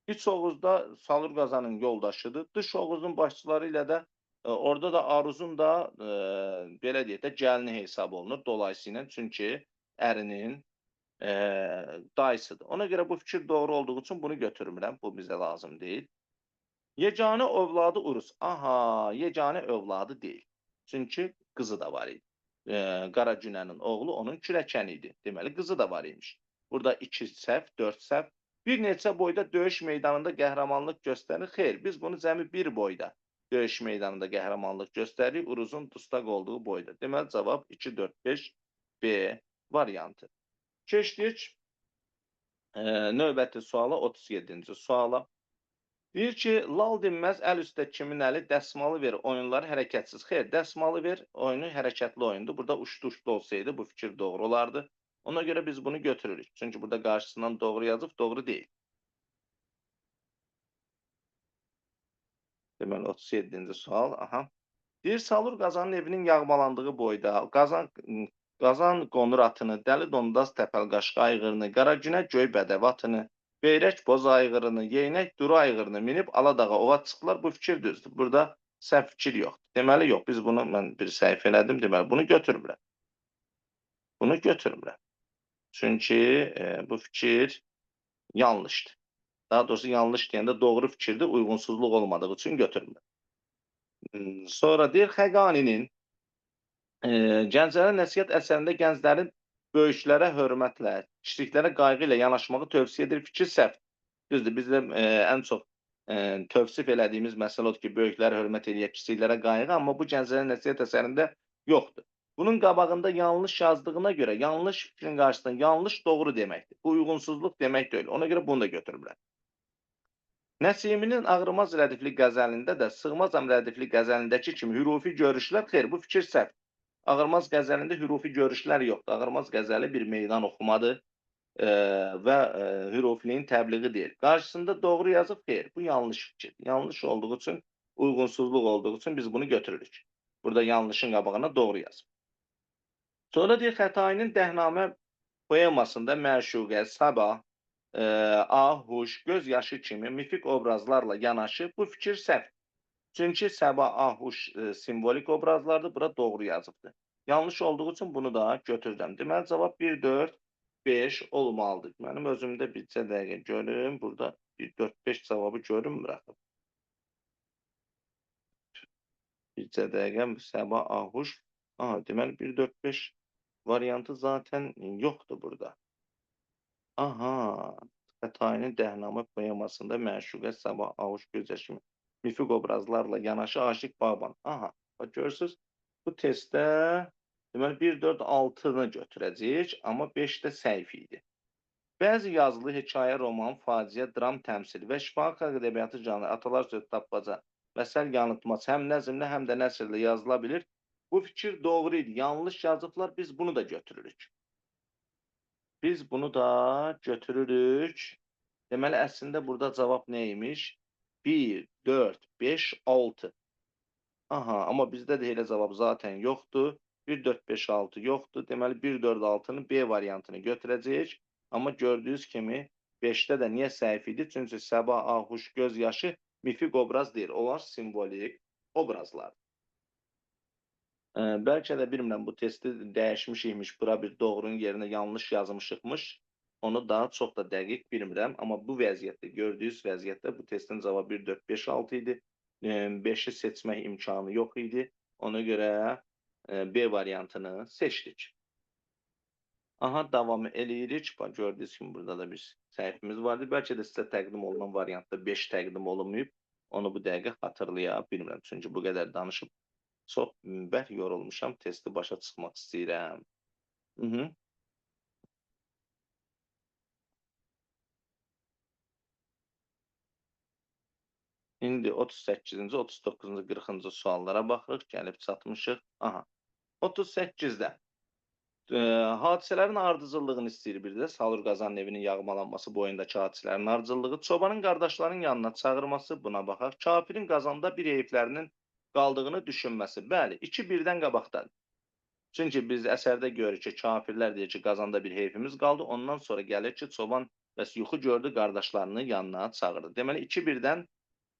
İç Oğuzda Salur Qazanın yoldaşıdır. Dış Oğuzun başçıları ilə də orada da Aruzun da belə deyək də gəlini hesab olunur. Dolayısıyla çünki ərinin dayısıdır. Ona görə bu fikir doğru olduğu üçün bunu götürmürəm. Bu bizə lazım deyil. Yeganə övladı Urus. Aha, yeganə övladı deyil. Çünki qızı da var idi. Qara Günənin oğlu onun kürəkəni idi. Deməli, qızı da var imiş. Burada 2 səhv, 4 səhv. Bir neçə boyda döyüş meydanında qəhrəmanlıq göstərir. Xeyr, biz bunu cəmi bir boyda döyüş meydanında qəhrəmanlıq göstəririk. Uruzun dustaq olduğu boyda. Deməli, cavab 2, 4, 5, B variantı. Keçdik növbəti suala, 37-ci suala. Deyir ki, lal dinməz, əl üstə kimin əli, dəsmalı ver, oyunları hərəkətsiz. Xeyr, dəsmalı ver, oyunu hərəkətli oyundur. Burada uçdu-uçdu olsaydı bu fikir doğru olardı. Ona görə biz bunu götürürük. Çünki burada qarşısından doğru yazıb, doğru deyil. Deməli, 37-ci sual. Aha. Deyir, Salur Qazanın evinin yağmalandığı boyda Qazan qonur atını, Dəli Dondaz təpəl qaşqa ayğırını, Qara Günə göy bədəv atını, Beyrək boz ayğırını, Yeynək duru ayğırını minib Aladağa ova çıxdılar. Bu fikir düzdür. Burada səhv fikir yoxdur. Deməli, yox, biz bunu, mən bir səhv elədim. Deməli, bunu götürmürəm. Bunu götürmürəm. Çünki bu fikir yanlışdır. Daha doğrusu yanlış deyəndə doğru fikirdir, uyğunsuzluq olmadığı üçün götürmürəm. Sonra deyir, Xəqaninin Gənclərə nəsihət əsərində gənclərin böyüklərə hörmətlə, kiçiklərə qayğı ilə yanaşmağı tövsiyə edir. Fikir səhv. Düzdür, biz də ən çox tövsif elədiyimiz məsələ odur ki, böyüklərə hörmət eləyək, kiçiklərə qayğı, amma bu Gənclərə nəsihət əsərində yoxdur. Bunun qabağında yanlış yazdığına görə yanlış fikrin qarşısında yanlış doğru deməkdir. Bu uyğunsuzluq demək deyil. Ona görə bunu da götürmürəm. Nəsiminin Ağrımaz rədifli qəzəlində də Sığmazam rədifli qəzəlindəki kimi hürufi görüşlər, xeyr, bu fikir səhv. Ağrımaz qəzəlində hürufi görüşlər yoxdur. Ağrımaz qəzəli bir meydan oxumadır və hürufiliyin təbliği deyil. Qarşısında doğru yazıb, xeyr, bu yanlış fikir. Yanlış olduğu üçün, uyğunsuzluq olduğu üçün biz bunu götürürük. Burada yanlışın qabağına doğru yazıb. Sonra deyir, Xətainin Dəhnamə poemasında məşuqə, sabah, ahuş, göz yaşı kimi mifik obrazlarla yanaşı bu fikir səhvdir. Çünki səbah, ahuş simvolik obrazlardır, bura doğru yazıbdır. Yanlış olduğu üçün bunu da götürürəm. Deməli, cavab 1, 4, 5 olmalıdır. Mənim özümdə bircə dəqiqə görüm. Burada 1, 4, 5 cavabı görünmür axı. Bircə dəqiqə səbah, ahuş. Aha, deməli, 1, 4, 5 variantı zaten yoxdur burada. Aha, Xətainin Dəhnamə poemasında məşuqə, sabah, ahuş, göz yaşı kimi mifik obrazlarla yanaşı Aşiq Baban. Aha, bax görürsünüz, bu testdə deməli 1, 4, 6-nı götürəcəyik, amma 5 də səhv idi. Bəzi yazılı hekayə, roman, faciə, dram təmsili və şifahi xalq ədəbiyyatı janrı, atalar sözü, tapmaca, məsəl yanıtması həm nəzmlə, həm də nəsrlə yazıla bilir. Bu fikir doğru idi. Yanlış yazıblar, biz bunu da götürürük. Biz bunu da götürürük. Deməli, əslində burada cavab nə imiş? 1, 4, 5, 6. Aha, amma bizdə də elə cavab zaten yoxdur. 1, 4, 5, 6 yoxdur. Deməli, 1, 4, 6-nın B variantını götürəcəyik. Amma gördüyünüz kimi 5-də də niyə səhv idi? Çünki səbah, ahuş, göz yaşı mifik obraz deyil. Onlar simvolik obrazlardır. Bəlkə də bilmirəm, bu testi dəyişmiş imiş, bura bir doğrunun yerinə yanlış yazmışıqmış. Onu daha çox da dəqiq bilmirəm. Amma bu vəziyyətdə, gördüyünüz vəziyyətdə bu testin cavabı 1, 4, 5, 6 idi. 5-i seçmək imkanı yox idi. Ona görə B variantını seçdik. Aha, davam eləyirik. Bax, gördüyünüz kimi burada da bir səhifimiz vardı. Bəlkə də sizə təqdim olunan variantda 5 təqdim olunmayıb. Onu bu dəqiqə xatırlaya bilmirəm. Çünki bu qədər danışıb çox bərk yorulmuşam. Testi başa çıxmaq istəyirəm. İndi 38-ci, 39-cu, 40-cı suallara baxırıq. Gəlib çatmışıq. Aha. 38-də. Hadisələrin ardıcıllığını istəyir bir də. Salur Qazanın evinin yağmalanması boyundakı hadisələrin ardıcıllığı. Çobanın qardaşlarının yanına çağırması, buna baxaq. Kafirin qazanda bir heyflərinin qaldığını düşünməsi. Bəli, 2 birdən qabaqdadır. Çünki biz əsərdə görürük ki, kafirlər deyir ki, qazanda bir heyfimiz qaldı. Ondan sonra gəlir ki, çoban bəs yuxu gördü, qardaşlarını yanına çağırdı. Deməli, 2 birdən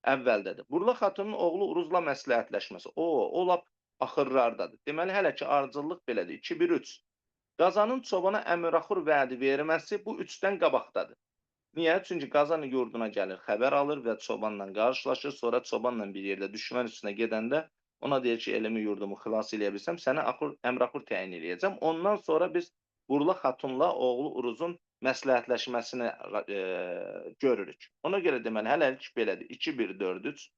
əvvəldədir. Burla Xatunun oğlu Uruzla məsləhətləşməsi. O lap axırlardadır. Deməli, hələ ki, ardıcıllıq belədir. 2, 1, 3. Qazanın çobana əmiraxur vədi verməsi bu 3-dən qabaqdadır. Niyə? Çünki Qazan yurduna gəlir, xəbər alır və çobanla qarşılaşır. Sonra çobanla bir yerdə düşmən üstünə gedəndə ona deyir ki, elimi yurdumu xilas eləyə bilsəm, sənə əmraxur təyin eləyəcəm. Ondan sonra biz Burla Xatunla oğlu Uruzun məsləhətləşməsini görürük. Ona görə deməli, hələlik belədir. 2, 1, 4, 3.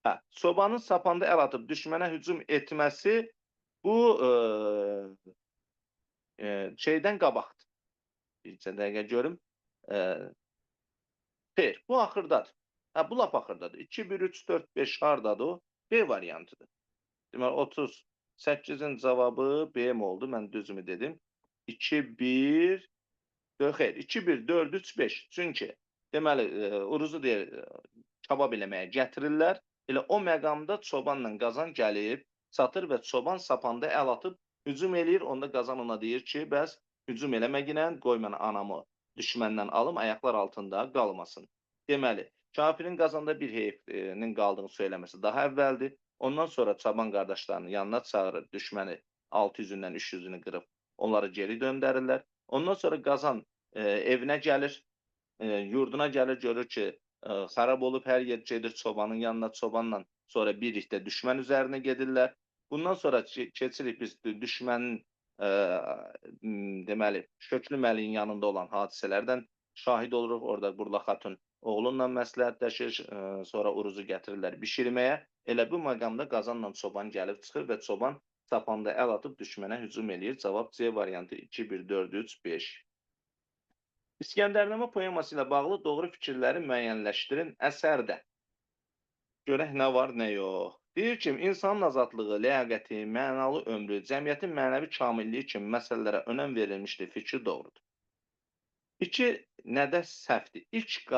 Hə, çobanın sapanda əl atıb düşmənə hücum etməsi bu şeydən qabaqdır. Bircə dəqiqə görüm. Xeyr, bu axırdadır. Hə, bu lap axırdadır. 2, 1, 3, 4, 5 hardadır o? B variantıdır. Deməli, 38-in cavabı B mi oldu? Mən düzümü dedim. 2, 1, 4, xeyr, 2, 1, 4, 3, 5. Çünki, deməli, Uruzu deyir, kabab eləməyə gətirirlər. Elə o məqamda çobanla Qazan gəlib, çatır və çoban sapanda əl atıb hücum eləyir. Onda Qazan ona deyir ki, bəs hücum eləməginən, qoy mən anamı düşməndən alım, ayaqlar altında qalmasın. Deməli, kafirin Qazanda bir heyfinin qaldığını söyləməsi daha əvvəldir. Ondan sonra çoban qardaşlarını yanına çağırır, düşməni 600-ündən 300-ünü qırıb onları geri döndərirlər. Ondan sonra Qazan evinə gəlir, yurduna gəlir, görür ki, xarab olub, hər yer gedir çobanın yanına, çobanla sonra birlikdə düşmən üzərinə gedirlər. Bundan sonra keçirik biz düşmənin, deməli, Şöklü Məliyin yanında olan hadisələrdən şahid oluruq. Orada Burla Xatun oğlunla məsləhətləşir, sonra Uruzu gətirirlər bişirməyə. Elə bu məqamda Qazanla çoban gəlib çıxır və çoban sapanda əl atıb düşmənə hücum eləyir. Cavab C variantı 2, 1, 4, 3, 5. İskəndərnamə poeması ilə bağlı doğru fikirləri müəyyənləşdirin əsərdə. Görək nə var, nə yox. Deyir ki, insanın azadlığı, ləyaqəti, mənalı ömrü, cəmiyyətin mənəvi kamilliyi kimi məsələlərə önəm verilmişdir. Fikri doğrudur. İki, nədə səhvdir? İlk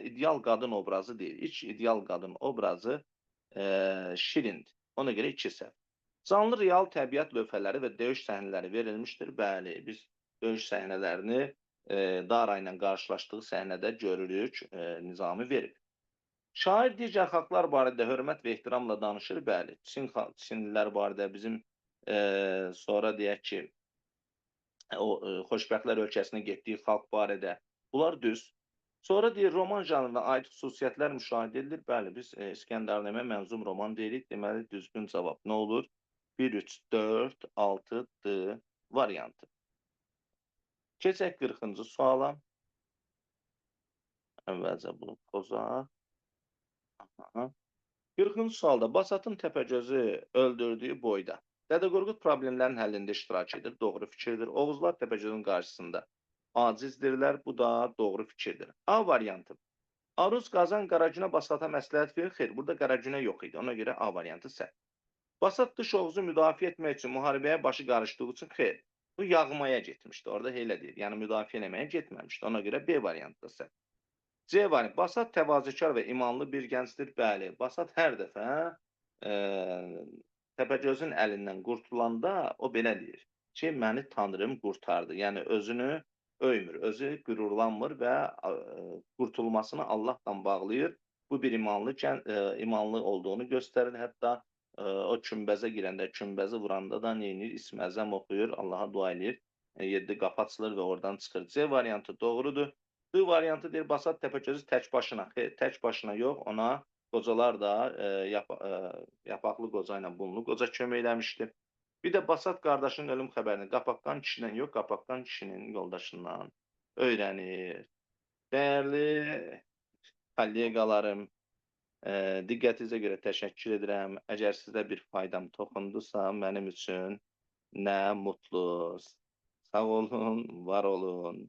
ideal qadın obrazı deyil. İlk ideal qadın obrazı Şirindir. Ona görə 2 səhv. Canlı real təbiət lövhələri və döyüş səhnələri verilmişdir. Bəli, biz döyüş səhnələrini Dara ilə qarşılaşdığı səhnədə görürük, Nizami verib. Şair digər xalqlar barədə hörmət və ehtiramla danışır. Bəli, Çinlilər barədə bizim sonra deyək ki, o xoşbəxtlər ölkəsinə getdiyi xalq barədə. Bunlar düz. Sonra deyir, roman janrına aid xüsusiyyətlər müşahidə edilir. Bəli, biz İskəndərnamə mənzum roman deyirik. Deməli, düzgün cavab nə olur? 1, 3, 4, 6, D variantı. Keçək 40-cı suala. Əvvəlcə bunu pozaq. Aha. 40-cı sualda Basatın Təpəgözü öldürdüyü boyda Dədə Qorqud problemlərin həllində iştirak edir. Doğru fikirdir. Oğuzlar Təpəgözün qarşısında acizdirlər. Bu da doğru fikirdir. A variantı. Aruz Qazan Qaragünə Basata məsləhət verir. Xeyr, burada Qaragünə yox idi. Ona görə A variantı səhv. Basat dış Oğuzu müdafiə etmək üçün müharibəyə başı qarışdığı üçün xeyr. Bu yağmaya getmişdi. Orada elə deyir. Yəni müdafiə eləməyə getməmişdi. Ona görə B variantı da səhv. C variantı. Basat təvazökar və imanlı bir gəncdir. Bəli, Basat hər dəfə Təpəgözün əlindən qurtulanda o belə deyir ki, məni Tanrım qurtardı. Yəni özünü öymür, özü qürurlanmır və qurtulmasını Allahla bağlayır. Bu bir imanlı imanlı olduğunu göstərir. Hətta o kümbəzə girəndə, kümbəzi vuranda da nə edir? İsmi əzəm oxuyur, Allaha dua eləyir. 7 qapı açılır və oradan çıxır. C variantı doğrudur. D variantı deyir, Basat Təpəgözü tək başına, xeyr, tək başına yox, ona qocalar da yapaqlı qoca ilə bunlu qoca kömək eləmişdi. Bir də Basat qardaşının ölüm xəbərini Qapaqqan kişidən yox, Qapaqqan kişinin yoldaşından öyrənir. Dəyərli kolleqalarım, diqqətinizə görə təşəkkür edirəm. Əgər sizə bir faydam toxundusa, mənim üçün nə mutlu. Sağ olun, var olun.